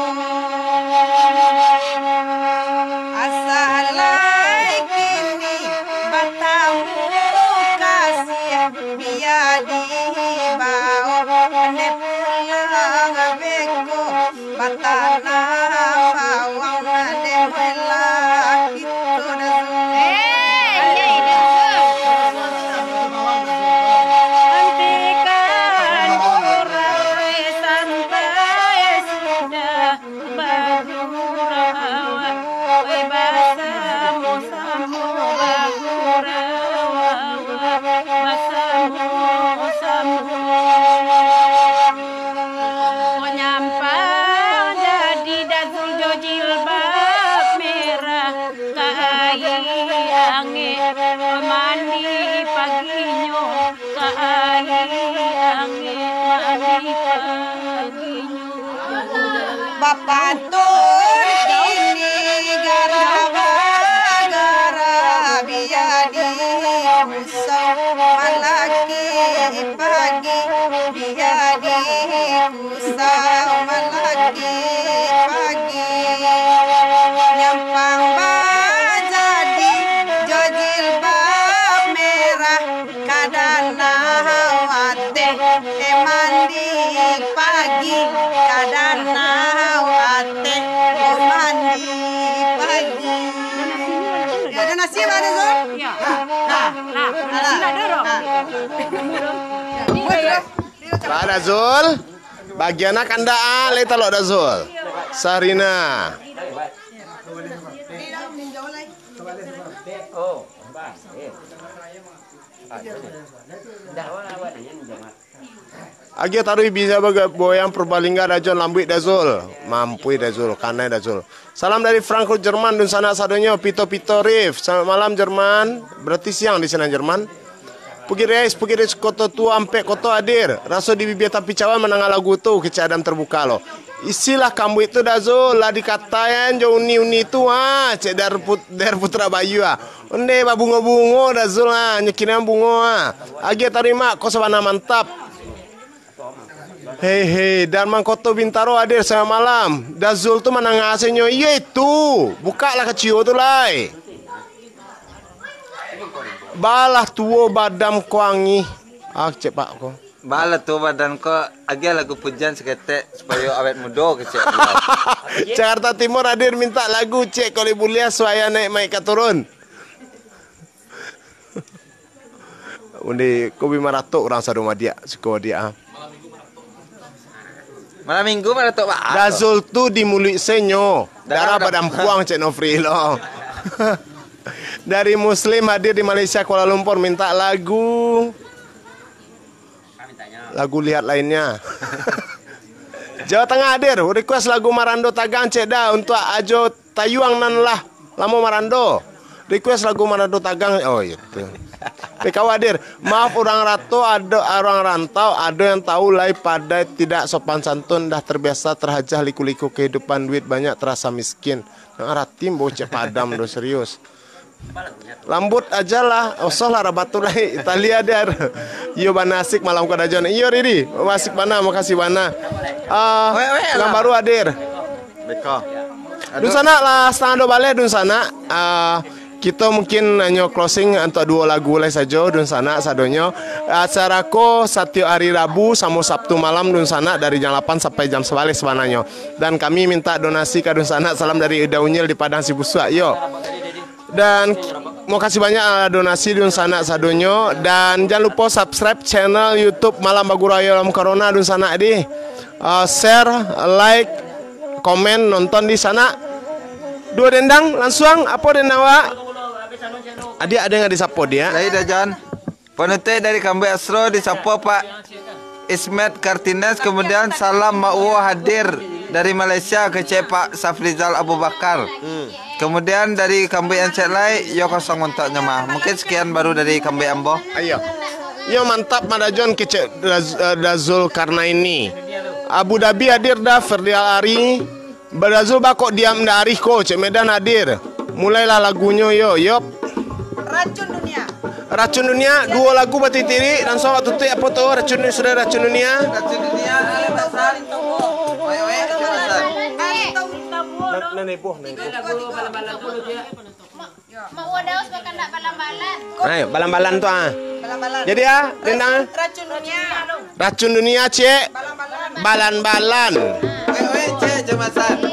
Asa Patanah bawang dek laki tu dah. Eh, iya, iya. Hentikan gurau, santai sudah bagurau. Oi, basamo-samo bagurau, basamo-samo. Manyampang jadi Dazul jo jilbab merah, ka aia angek mandi paginyo, ka aia angek mandi paginyo. Bapantun kini gara-gara bia di Usau malaki pagi, bia di Usau malaki pagi. Nyampang bajadi jo jilbab merah, ka danau ateh, eh, mandi pagi, ka danau ateh, eh, mandi pagi. Ya, ada nasi, Pak Dazul? Ya. Nah, nah, nah, nah, nah, nah. Pak Dazul, bagian nak kandak ah, lai talok Dazul. Sarina. Agiah taruih bisa baga-, boyang Purbalingga Dajon lambuik Dazul. Mampui Dazul, kanai Dazul. Salam dari Frankfurt Jerman, dunsanak sadonyo, Pito-Pito Rif. Selamat malam Jerman. Berarti siang di sana Jerman. Pugi Reis, Pugi Reis Koto Tuo, Ampek Koto hadir. Raso di bibia tapi cawan mandanga lagu tu, kecek Adam terbuka lo. Isilah kambuik tu Dazul, lah dikataian jo uni-uni tu ha, cek Dar Put-, Dar Putra Bayu ha. Onde babungo-bungo Dazul ha, nyo kini bungo ha. Agiah tarima, ko sabana mantap. Hei, hei, Darman Koto Bintaro hadir selamat malam. Dazul tu manangah asenyo, iyo itu. Bukalah kacio tu lai. Balah tuo badan ko angih. Ah, cek Pak ko. Balah tuo badan ko, agiah lagu pujian saketek supayo awet mudo, kecek. Jakarta Timur hadir minta lagu, cek, kalau buliah suaya naik maik ka turun. Undi, ko bi maratok urang sado madiak, suko madiak ah. Malam minggu maratok, Pak. Dazul tu di muluik senyo, darah badampuang, cek Nofri lo. Dari Muslim hadir di Malaysia, Kuala Lumpur, minta lagu. Lagu lihat lainnya. Jawa Tengah hadir, request lagu Marando Tagang, cek Da, untuk Ajo Tayuang nan lah lamo marando. Request lagu Marando Tagang. Oh, itu. P K W hadir. Maaf, urang rato ado, urang rantau ado yang tahu lai, padai tidak sopan santun, dah terbiasa terhajah liku-liku kehidupan, duit banyak terasa miskin. Nang arati mbo cek Padam do, serius. Lambut aja lah, osoh lah rabat tu lai. Italia dia. Iyo bana asik malam ko Dajon. Iyo Riri, asik bana, makasih bana. Ah, Weh, weh, urang lah. Baru hadir. Beko. Aduh. Dunsanak lah, satangah duo baleh dunsanak. Ah, kito mungkin hanyo closing untuak duo lagu lai sajo, dunsanak sadonyo. Acara ko satiok hari Rabu samo Sabtu malam dunsanak dari jam lapan sampai jam sabaleh sabananyo. Dan kami minta donasi ka dunsanak, salam dari Uda Unyil di Padang Sibusuak, yo. Dan makasih banyak, ah, donasi dunsanak sadonyo. Dan jan lupo subscribe channel YouTube Malam Bagurau Ayo Dalam Corona dunsanak di. Ah, share, like, komen, nonton di sanak. Duo dendang, langsuang, apo dendang, Wak? Adiak ado nan disapo dia? Lai dah, Jan. Panutuik dari Kambuik Astro disapo Pak Ismet Kartines, kemudian salam Mak Uwo hadir dari Malaysia, kecek Pak Safrizal Abu Bakar. Hmm. Kemudian dari Kambuik yang cek lai, yo kosong untuaknyo mah. Mungkin sekian baru dari Kambuik ambo. Ayo. Yo mantap Madajon, kecek Daz-, eh, Dazul Karnaini. Abu Dhabi hadir dah, Ferdi Al Ari. Badazul bakok diam dari ko, cek Medan hadir. Mulailah lagunyo yo, yop. Racun Dunia. Racun Dunia, duo lagu batitirik, langsuang awak tutuik apo tu, Racun Dunia, sudah Racun Dunia. Racun Dunia, Ayo, Wek, Ayo, Wek. Nan, nan heboh, nan heboh. Mak Uwo Daus bakandak balan-balan. Ayo, balan-balan tu ah. Balan-balan. Jadi ah, Rendang ah. Racun Dunia. Racun Dunia, cek. Balan-balan. Balan-balan. Wek, wek, cek. Masan.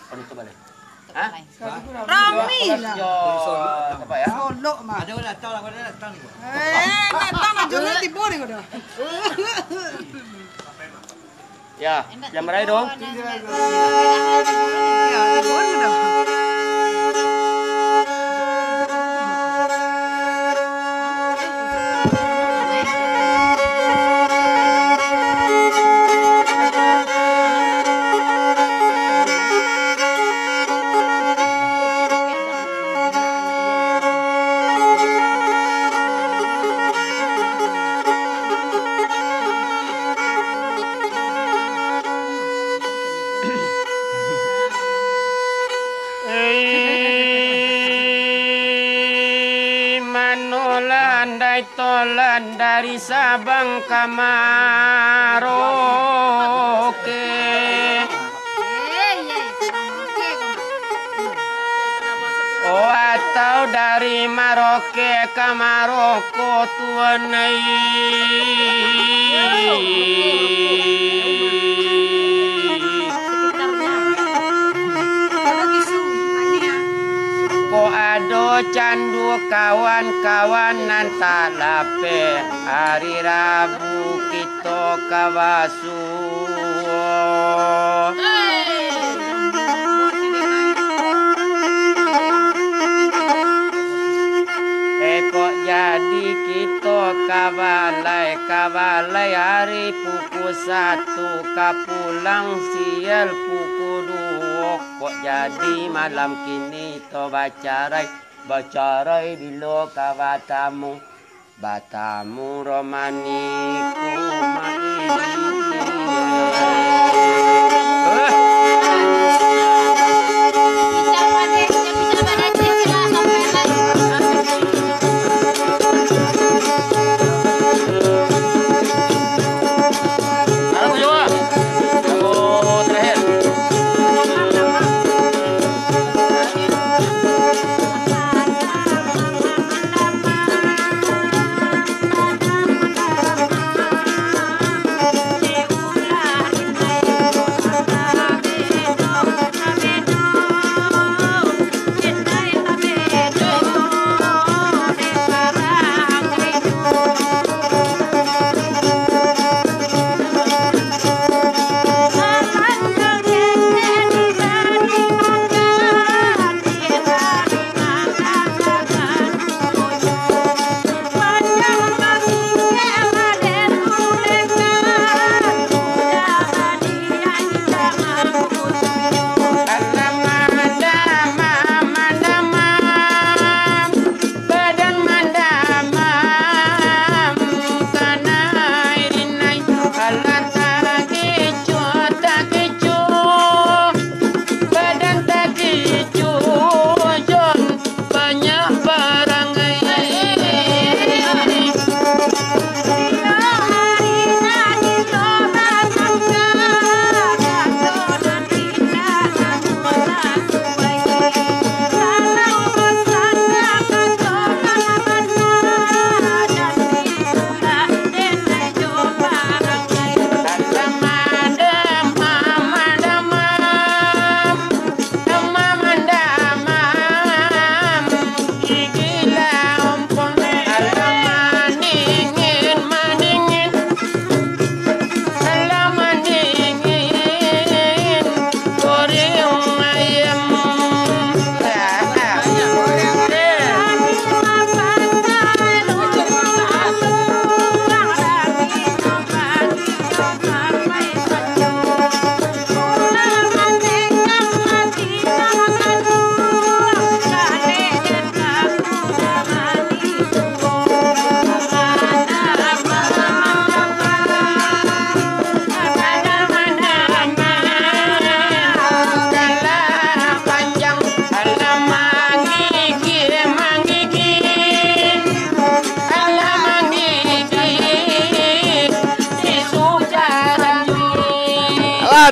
Penutup balik. Hah? Rami lah. Yo, apa ya? Solok mah. Ada orang datang lah, ada orang datang ni. Eh, datang aja lah tiba ni kau dah. Ya, yang meraih dong. Ya, tiba ni dah. Ei, mano landai tolan dari Sabang ka Maroke? Oh, atau dari Maroke ka Maroko tuan ai. Ko ado candu kawan-kawan nan tak lapeh, ari Rabu kito ka basuo. Eh, kok jadi kito ka balai, ka balai ari pukul satu, ka pulang sial pukul duo. Kok jadi malam kini to bacarai, bacarai bilo ka batamu, batamu romaniku main.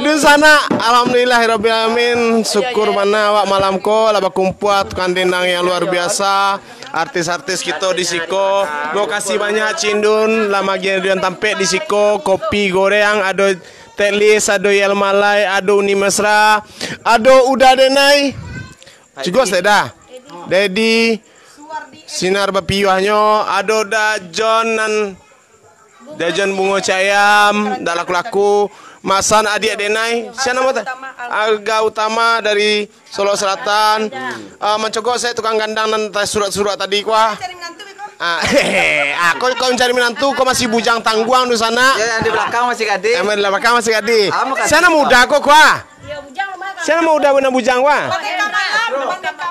Dunsanak, alhamdulillahirabbil alamin. Syukur bana awak malam ko lah bakumpua tukang dendang yang luar biasa, artis-artis kito di siko. Makasih banyak Cindun lah magian dian tampek di siko, kopi goreng, ado Teklis, ado Yel Malai, ado Uni Mesra, ado Uda Denai. Cigos dek dah. Dedi, Sinar Bapiuahnyo, ado Da John nan Da John Bungo Cayam, dak laku-laku. Masan adiak Denai. Sia namo teh? Arga Utama dari Solok Selatan. Ah, mancogok saya tukang gandang nan tasurak-surak tadi, kuah. Ah, ah, kau, kau mencari menantu, kau masih bujang tangguang di sana. Ya, yang di belakang masih gadih. Yang di belakang masih gadih. Ah, makasih. Sia namo Uda kau, kuah. Sia namo Uda bana bujang, kuah.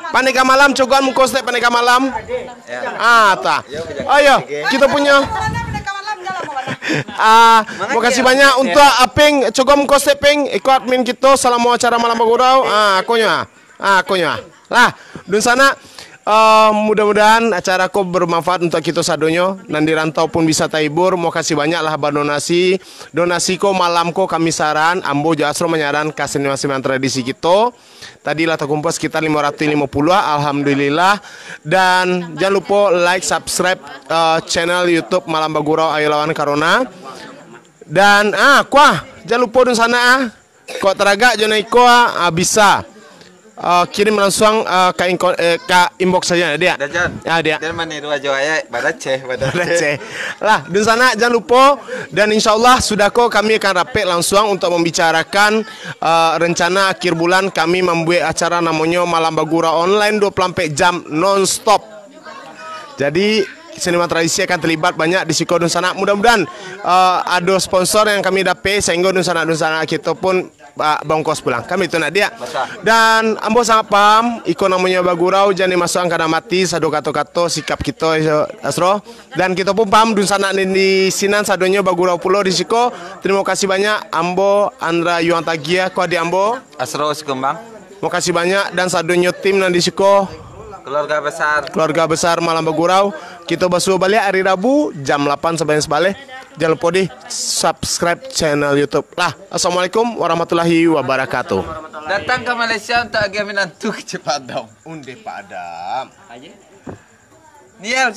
Pandeka Malam, cogokan muko stek Pandeka Malam. Ah, ta. Ayo, kito punyo. Ah, makasih banyak untuak Aping, cogokan muko stek, Ping. Iko admin kito salamo acara Malam Bagurau. Ah, akonyo, ah. Ah, akonyo, ah. Lah, dunsanak, eh, mudah-mudahan acara ko bermanfaat untuak kito sadonyo. Nan di rantau pun bisa tahibur. Makasih banyak lah badonasi. Donasi ko malam ko kami saran, ambo jo Asro manyaran ka seniman-seniman tradisi kito. Tadi lah takumpul sekitar limo ratuih limo puluah, alhamdulillah. Dan jan lupo like, subscribe, eh, channel YouTube Malam Bagurau Ayo Lawan Corona. Dan, ah, kuah, jan lupo dunsanak, ah. Kok taragak jo nan iko, ah, bisa. Eh, kirim langsung, eh, ka inko-, eh, ka inbox saja, Diak. Dah, Jan. Ah, Diak. Jan maniru ajo ayat, badaceh, badaceh. Badaceh. Lah, dunsanak, jan lupo. Dan insyaallah sudah ko kami akan rapek langsung untuk membicarakan, eh, rencana akhir bulan kami mambuek acara namonyo Malam Bagurau Online dua puluh empat jam non-stop. Jadi, seniman tradisi akan terlibat banyak di siko dunsanak. Mudah-mudahan, eh, ado sponsor yang kami dapek sehingga dunsanak-dunsanak kito pun ba-, baongkos pulang. Kami tu nak, Diak. Betul. Dan ambo sangat paham, iko namonyo bagurau, jan dimasuakan ka dalam ati, sado kato-kato, sikap kito, iso, Asro. Dan kito pun paham, dunsanak di, di sinan sadonyo bagurau pulo di siko. Terima kasih banyak, ambo Andra Yuang Tagiah, ko adik ambo. Asro Sikumbang. Makasih banyak dan sadonyo tim nan di siko. Keluarga besar. Keluarga besar Malam Bagurau. Kito basuo baliak hari Rabu jam lapan sampai sabaleh. Jan lupo di subscribe channel YouTube. Lah, assalamualaikum warahmatullahi wabarakatuh. Datang ke Malaysia untuk agiah minantu kecil Pak Adam. Unde Pak Adam. Niel,